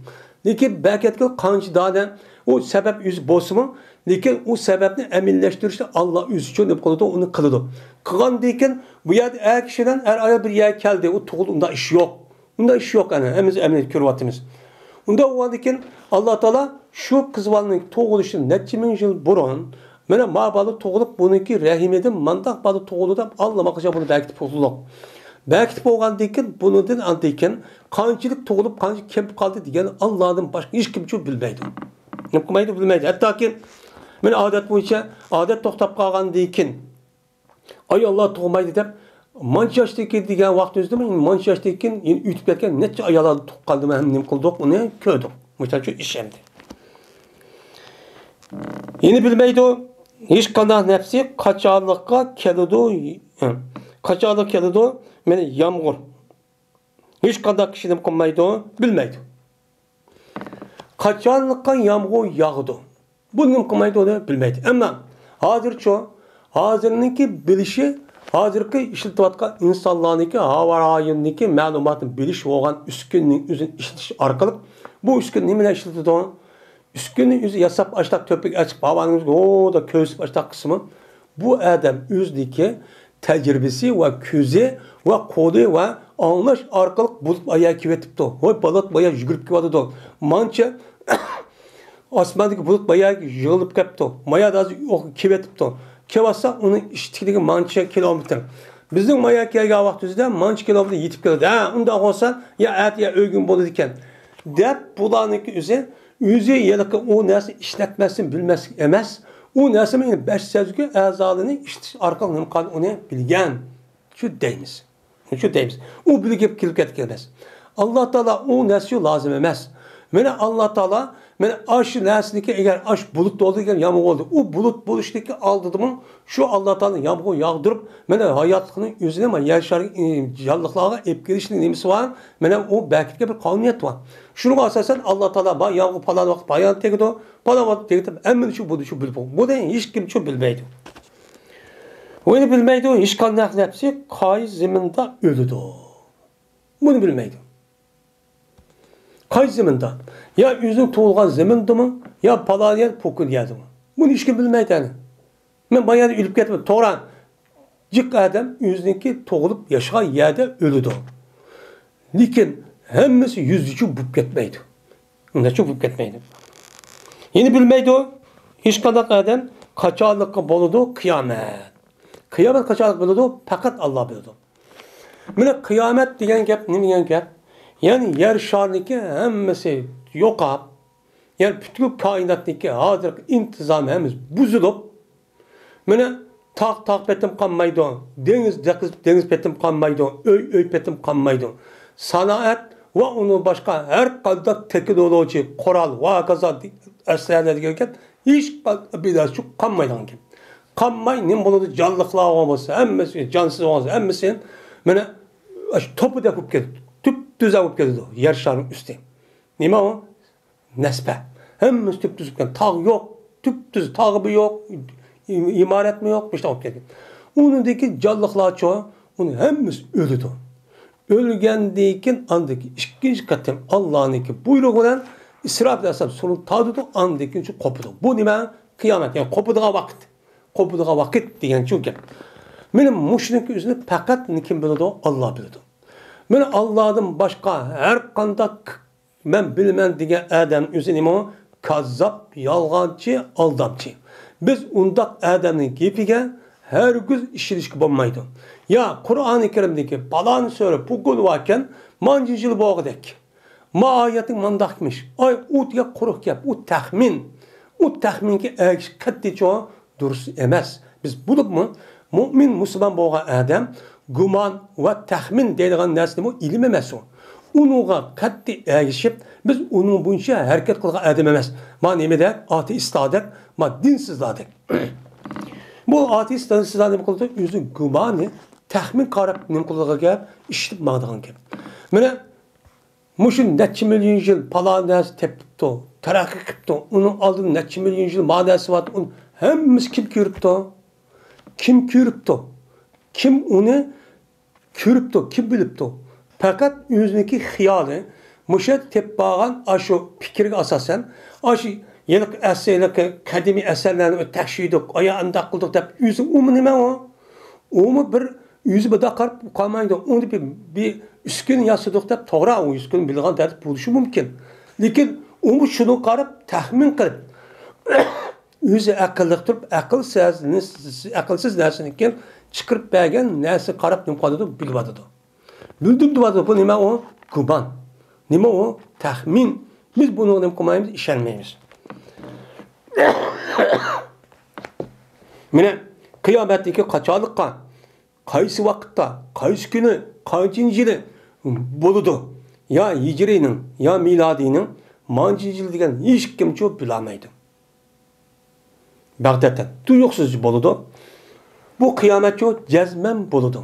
لېكىن بەكەتكە قانچە دانە ئۇ سەۋەب ئۆزى بولسىمۇ، لېكىن ئۇ سەۋەبنى ئەمەلىيلەشتۈرۈشنى ئاللا ئۆزى ئۈچۈن نېمە قىلىدۇ، ئۇنى قىلىدۇ. قىلغاندىن كېيىن بۇ يەردە ئەر كىشى بىلەن ئەر ئايال بىر يەرگە كەلدى، ئۇ تۇغۇلدى، ئۇنداق ئىش يوق. ئۇنداق ئىش يوق، ئەنە، ھەممىمىز ئەمەلىيەتتە كۆرۈۋاتىمىز. ئۇنداق بولغاندىن كېيىن ئاللا تائالا شۇ قىز بالىنىڭ تۇغۇلۇشىدىن نەچچە مىڭ يىل بۇرۇن، مانا، ما بالا تۇغۇلۇپ، بۇنىڭكى رەھىمىدىن مانداق بالا تۇغۇلدى دەپ ئاللىماقىچە بۇنى بەكىتىپ بولدۇق. بەكىتىپ بولغاندىن كېيىن، بۇنىڭدىن ئاندىن كېيىن قانچىلىك تۇغۇلۇپ، قانچە كېمىپ قالدى دېگەن ئاللادىن باشقا ھېچكىمچۇ بىلمەيدۇ. نېمە قىلمايدۇ؟ بىلمەيدۇ. ھەتتاكى، مانا، ئادەت بويىچە، ئادەت توختاپ قالغاندىن كېيىن، ئاياللار تۇغمايدۇ دەپ، مانچە ياشتىن كېيىن دېگەن ۋاقتىمىزدىمۇ، مانچە ياشتىن كېيىن يەنە ئۆتۈپ كەتكەن نەچچە ئاياللار تۇغقاندىمۇ ھەم نېمە قىلدۇق، ئۇنى كۆردۇق. مۇشۇنچە ئىش ئەمدى. يەنە بىلمەيدۇ، ھېچقانداق نەپسى قاچانلىققا كېلىدۇ، قاچانلىق كېلىدۇ، مانا يامغۇر. ھېچقانداق كىشى نېمە قىلمايدۇ، بىلمەيدۇ. قاچانلىققا يامغۇر ياغىدۇ، بۇ نېمە قىلمايدۇ، ئۇنى بىلمەيدۇ. ئەمما ھازىرچۇ، ھازىرنىڭكى بىلىشى، ھازىرقى ئىشلىتىۋاتقان ئىنسانلارنىڭكى ھاۋا رايونىنىڭكى مەلۇماتنى بىلىش بولغان ئۈسكۈنىنىڭ ئۆزىنى ئىشلىتىش ئارقىلىق، بۇ ئۈسكۈنە نېمە بىلەن ئىشلىتىدۇ؟ ئۈسكۈنىنى ئۆزى ياساپ، ئاشتاق تۆپىگە ئاچىق، ھاۋانىڭ ئودا كۆرسىتىپ ئاشتاق قىسمى، بۇ ئادەم ئۆزىنىڭكى تەجرىبىسى ۋە كۆزى ۋە قولى ۋە ئاڭلاش ئارقىلىق بولۇپ ئايا كېلىۋېتىپتۇ. ۋاي، بالا بايا يۈگۈرۈپ كېلىۋاتىدۇ. مانچە، ئاسماندىكى بۇلۇت بايا يىغىلىپ كەپتۇ. مايا ھازىر كېلىۋېتىپتۇ. كېلىۋاتسا، ئۇنىڭ ئىچىدىكىگە مانچە كىلومېتىر. بىزنىڭ مايا كەلگەن ۋاقتىمىزدا مانچە كىلومېتىر يېتىپ كېلىدۇ. ھە، ئۇنداق بولسا، يا ئەتە يا ئۆگۈن بولىدىكەن، دەپ بۇلارنىڭكى ئۆزى، ئۆزى ھېلىقى ئۇ نەرسىنى ئىشلەتمەسلىكتىن بىلمەسلىك ئەمەس. ئۇ نەرسىنى بەش سەزگۈ ئەزالىرىنى ئىشلىتىش ئارقىلىق نېمە قىلغان ئۇنى بىلگەن. شۇ دەيمىز. شۇ دەيمىز. ئۇ بىلگە كېلىپ كەتكەن ئەمەس. ئاللا تائالا ئۇ نەرسە لازىم ئەمەس. مانا ئاللا تائالا، مانا ئاشۇ نەرسىنىڭكى، ئەگەر ئاش بۇلۇت بولدى دېگەن يامغۇر بولدى. ئۇ بۇلۇت بولۇشتىكى ئالدىدىمۇ شۇ ئاللا تائالا يامغۇر ياغدۇرۇپ، مانا ھاياتلىقنى ئۆزىنى، مانا يەر شارى، ئى، جانلىقلارغا ئېلىپ كېلىشنىڭ نېمىسى بار؟ مانا ئۇ بەرىكەتكە بىر قانۇنىيەت بار. شۇنىڭغا ئاساسەن ئاللا تائالا بار يامغۇر پالان ۋاقىت پايان تېگىدۇ، پالان ۋاقىت تېگىدۇ، ھەممىنى شۇ بۇنى شۇ بىلىپ، بۇنى ھېچ كىم شۇ بىلمەيدۇ. بۇنى بىلمەيدۇ، ھېچقانداق نەپسى قايسى زېمىندا ئۆلىدۇ. بۇنى بىلمەيدۇ. قايسى زېمىندا؟ يا ئۆزىنىڭ تۇغۇلغان زېمىنىدىمۇ، يا پالان يەر، پوكۇن يەردىمۇ؟ بۇنى ھېچكىم بىلمەيدۇ ئەنە. مەن بايان ئۆلۈپ كەتتىم. توغرا، جىق ئادەم ئۆزىنىڭكى تۇغۇلۇپ ياشىغان يەردە ئۆلىدۇ. لېكىن ھەممىسى يۈزدە چۇ بولۇپ كەتمەيدۇ. ئۇنداقچۇ بولۇپ كەتمەيدۇ. يەنە بىلمەيدۇ، ھېچقانداق ئادەم قاچانلىققا بولىدۇ قىيامەت. قىيامەت قاچانلىق بولىدۇ، پەقەت ئاللا بىلىدۇ. مانا قىيامەت دېگەن گەپ نېمە دېگەن گەپ؟ يەنى يەر شارىنىڭكى ھەممىسى يوقاپ، يەنى پۈتكۈل كائىناتنىڭكى ھازىرقى ئىنتىزامى ھەممىسى بۇزۇلۇپ، مانا تاغ، تاغ پېتىم قالمايدۇ، دېڭىز، دېڭىز، دېڭىز پېتىم قالمايدۇ، ئۆي، ئۆي پېتىم قالمايدۇ. سانائەت ۋە ئۇنىڭ باشقا ھەر قانداق تېخنولوگىيە، قورال ۋە ھاكازا ئەسلىھەلەر دېگەن گەپ ھېچ بىناسى قالمايدىغان گەپ. قالماي نېمە بولىدۇ؟ جانلىقلار بولسا ھەممىسى، جانسىز بولسا ھەممىسى مانا ئاشۇ توپىدەك بولۇپ كېتىدۇ. تۈپتۈزەك بولۇپ كېتىدۇ يەر شارىنىڭ ئۈستى. نېمە ئۇ؟ نەسبە. ھەممىسى تۈپتۈزۈپ كەتكەن. تاغ يوق، تۈپتۈز تاغمۇ يوق، ئىمارەتمۇ يوق، مۇشۇنداق بولۇپ كەتكەن. ئۇنىڭدىكى جانلىقلارچۇ، ئۇنىڭ ھەممىسى ئۆلىدۇ. ئۆلگەندىن كېيىن ئاندىن كېيىن ئىككىنچى قېتىم ئاللانىڭكى بۇيرۇغى بىلەن ئىسرافىل ئەلەيھىسسالام سۇنى تارتىدۇ، ئاندىن كېيىن شۇ قوپىدۇ. بۇ نېمە؟ قىيامەت، يەنى قوپىدىغان ۋاقىت. قوپىدىغان ۋاقىت دېگەنچۇ گەپ. مانا مۇشۇنىڭكى ئۆزىنى پەقەت كىم بىلىدۇ؟ ئاللا بىلىدۇ. مانا ئاللادىن باشقا ھەر قانداق مەن بىلىمەن دېگەن ئادەم ئۆزى نېمە ئۇ؟ كاززاپ، يالغانچى، ئالدامچى. بىز ئۇنداق ئادەمنىڭ گېپىگە ھەرگىز ئىشىنىشكە بولمايدۇ. يا قۇرئانى كەرىمدىكى پالان سۈرە پۇكۇن ۋاركەن، مانچە يىل بولغۇدەك. ما ئايەتنىڭ مانداق ئىمىش. ئاي، ئۇ دېگەن قۇرۇق گەپ، ئۇ تەخمىن. ئۇ تەخمىنگە ئەگىشىپ قەتئىيچۇ دۇرۇس ئەمەس. بىز بولۇپمۇ مۇئمىن مۇسۇلمان بولغان ئادەم گۇمان ۋە تەخمىن دەيدىغان نەرسىمۇ ئىلىم ئەمەس ئۇ. ئۇنىڭغا قەتئىي ئەگىشىپ، بىز ئۇنىڭ بويىچە ھەرىكەت قىلغان ئادەم ئەمەس. ما نېمىدەك؟ ئاتېئىستلاردەك، ما دىنسىزلاردەك. بۇ ئاتېئىست دىنسىزلار نېمە قىلىدۇ؟ ئۆزى گۇمانى، تەخمىن قاراپ نېمە قىلىدىغان گەپ، ئىشلىتىپ ماڭىدىغان گەپ. مانا مۇشۇ نەچچە مىليون يىل پالان نەرسە تېپىپتۇ، تەرەققىي قىپتۇ، ئۇنىڭ ئالدىدا نەچچە مىليون يىل ما نەرسە بار، ئۇنى ھەممىسى كىم كۆرۈپتۇ؟ كىم كۆرۈپتۇ؟ كىم ئۇنى كۆرۈپتۇ، كىم بىلىپتۇ؟ پەقەت ئۆزىنىڭكى خىيالى، مۇشۇ يەردە تېپىپ بارغان ئاشۇ پىكىرگە ئاساسەن، ئاشۇ ھېلىقى ئەسلى، ھېلىقى قەدىمىي ئەسەرلەرنى تەكشۈردۇق، ئايا ئانداق قىلدۇق دەپ، ئۆزى ئۇمۇ نېمە ئۇ؟ ئۇمۇ بىر ئۆزى بۇنداق قاراپ قالمايدۇ. ئۇنى بىر، بىر ئۈسكۈنە ياسىدۇق دەپ، توغرا، ئۇ ئۈسكۈنە بىلىدىغان تەرەپ بولۇشى مۇمكىن. لېكىن ئۇمۇ شۇنى قاراپ، تەخمىن قىلىپ، ئۆزى ئەقىللىق تۇرۇپ، ئەقىلسىز، ئەقىلسىز نەرسىنىڭكى چىقىرىپ بەرگەن نەرسىگە قاراپ نېمە قىلىۋاتىدۇ؟ بىلىۋاتىدۇ. بىلدۈم دەۋاتىدۇ. بۇ نېمە ئۇ؟ گۇمان. نېمە ئۇ؟ تەخمىن. بىز بۇنىڭغا نېمە قىلمايمىز؟ ئىشەنمەيمىز. مانا قىيامەتتىكى قاچانلىققا، قايسى ۋاقىتتا، قايسى كۈنى، قانچىنچى يىلى بولىدۇ؟ يا ھىجرىينىڭ، يا مىلادىينىڭ مانچىنچى يىلى دېگەن ھېچكىمچۇ بىلەلمەيدۇ. بەغدادتىن تۇيۇقسىز بولىدۇ. بۇ قىيامەتچۇ جەزمەن بولىدۇ.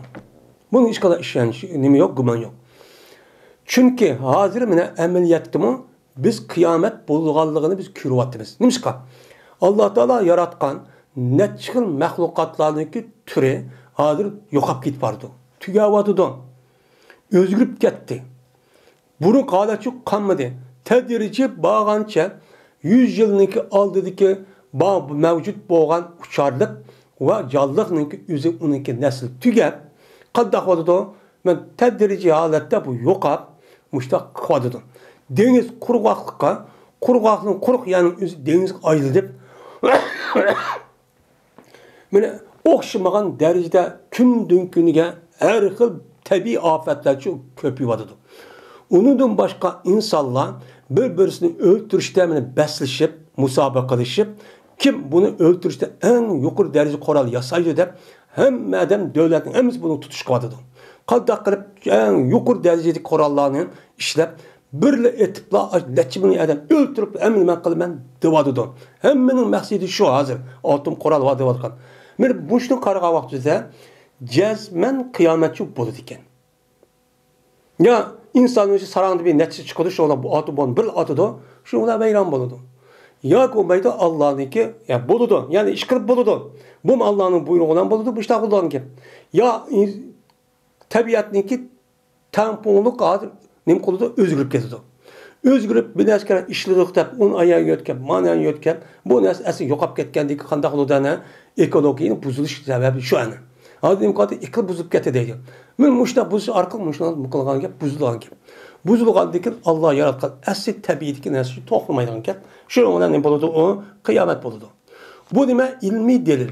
بۇنىڭ ھېچقانداق ئىشەنچ نېمە يوق، گۇمان يوق. چۈنكى ھازىر مانا ئەمەلىيەتتىمۇ بىز قىيامەت بولىدىغانلىقىنى بىز كۆرۈۋاتىمىز. نېمىشقا؟ ئاللا تائالا ياراتقان نەچچە خىل مەخلۇقاتلارنىڭكى تۈرى ھازىر يوقاپ كېتىپ بارىدۇ. تۈگەۋاتىدۇ. ئۆزگىرىپ كەتتى. بۇرۇنقى ھالەتچۇ قالمىدى. تەدرىجىي بارغانچە يۈز يىلنىڭكى ئالدىدىكى با-، مەۋجۇت بولغان ئۇچارلىق ۋە جانلىقنىڭكى ئۆزى ئۇنىڭكى نەسلى تۈگەپ، قانداق بولىدۇ؟ مەن تەدرىجىي ھالەتتە بۇ يوقاپ، مۇشتاق قىلىۋاتىدۇ. دېڭىز قۇرغاقلىققا، قۇرغاقنىڭ، قۇرۇق يەرنىڭ ئۆزى دېڭىزغا ئايلىنىپ، مانا ئوخشىمىغان دەرىجىدە كۈندىن كۈنگە ھەر خىل تەبىئىي ئاپەتلەرچۇ كۆپىيىۋاتىدۇ. ئۇنىڭدىن باشقا ئىنسانلار بىر-بىرسىنى ئۆلتۈرۈشتە مانا بەسلىشىپ، مۇسابىقىلىشىپ، كىم بۇنى ئۆلتۈرۈشتە ئەڭ يۇقىرى دەرىجىدە قورال ياسايدۇ دەپ، ھەممە ئادەم، دۆلەتنىڭ ھەممىسى بۇنى تۇتۇش قىلىۋاتىدۇ. قانداق قىلىپ ئەڭ يۇقىرى دەرىجىدىكى قوراللارنى ئىشلەپ، بىرلا ئېتىپلا نەچچە مىڭ ئادەم ئۆلتۈرۈپ، ھەممىنى مەن قىلىمەن دەۋاتىدۇ. ھەممىنىڭ مەقسىتى شۇ ھازىر، ئاتوم قورال بار دەۋاتقان. مانا مۇشۇنى قارىغان ۋاقتىدا جەزمەن قىيامەتچۇ بولىدىكەن. يا ئىنساننىڭ ئىچى ساراڭدا بىر نەچچە چىقىدۇ، شۇ بىلەن بۇ ئاتوم بومبا بىر ئاتىدۇ، شۇ بىلەن ۋەيران بولىدۇ. ياكى بولمايدۇ، ئاللانىڭكى، يا بولىدۇ، يەنى ئىش قىلىپ بولىدۇ. بۇمۇ ئاللانىڭ بۇيرۇقى بىلەن بولىدۇ، بۇ ئىشتا قىلىدىغان گەپ. يا ئىن-، تەبىئەتنىڭكى تەڭپۇڭلۇق ھازىر نېمە قىلىدۇ؟ ئۆزگىرىپ كېتىدۇ. ئۆزگىرىپ، بىر نەرسىگە ئىشلىدۇق دەپ، ئۇنى ئايان يۆتكەپ، مانا يۆتكەپ، بۇ نەرسە ئەسلى يوقاپ كەتكەندىكى قانداق بولىدۇ ئەنە؟ ئېكولوگىيەنىڭ بۇزۇلۇش سەۋەبى شۇ ئەنە. ھازىر نېمە قىلدى؟ ئىقلىم بۇزۇلۇپ كەتتى دەيدۇ. مانا مۇشۇنداق بۇزۇلۇش ئارقىلىق مۇشۇنداق قىلغان گەپ، بۇزۇلغان گەپ. بۇزۇلغاندىن كېيىن ئاللا ياراتقان ئەسلى تەبىئىيىتىدىكى نەرسە توختىمايدىغان گەپ. شۇنىڭ بىلەن نېمە بولىدۇ؟ ئۇ قىيامەت بولىدۇ. بۇ نېمە؟ ئىلمىي دەلىل.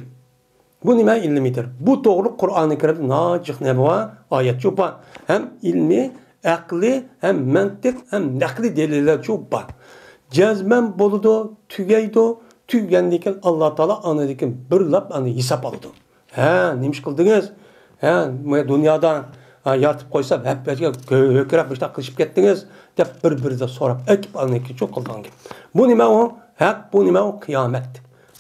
بۇ نېمە؟ ئىلمىيدۇر. بۇ توغرۇلۇق قۇرئانى كەرىمدە ناھايىتى جىق نېمە بار؟ ئايەتچۇ بار. ھەم ئىلمىي، ئەقلىي، ھەم مەنتىق، ھەم نەقلىي دەلىللەرچۇ بار. جەزمەن بولىدۇ، تۈگەيدۇ، تۈگىگەندىن كېيىن ئاللا تائالا ئاندىن كېيىن بىرلاپ ئاندىن ھېساب ئالىدۇ. ھە، نېمە ئىش قىلدىڭىز؟ ھە، مانا دۇنيادا، ھە، يارىتىپ قويسا، ھەپپەتكە ھۆ-، ھۆكۈرەپ مۇشۇنداق قىلىشىپ كەتتىڭىز، دەپ بىر-بىرىدە سوراپ ئەكىپ ئاندىن كېيىن چۇ قىلىدىغان گەپ. بۇ نېمە ئۇ؟ ھەق، بۇ نېمە ئۇ؟ قىيامەت.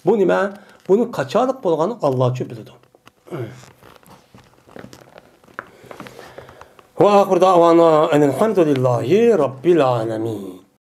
بۇ نېمە؟ بۇنى قاچانلىق بولغاننى ئاللاچۇ بىلىدۇ. وآخر دعوانا أن الحمد لله رب العالمين.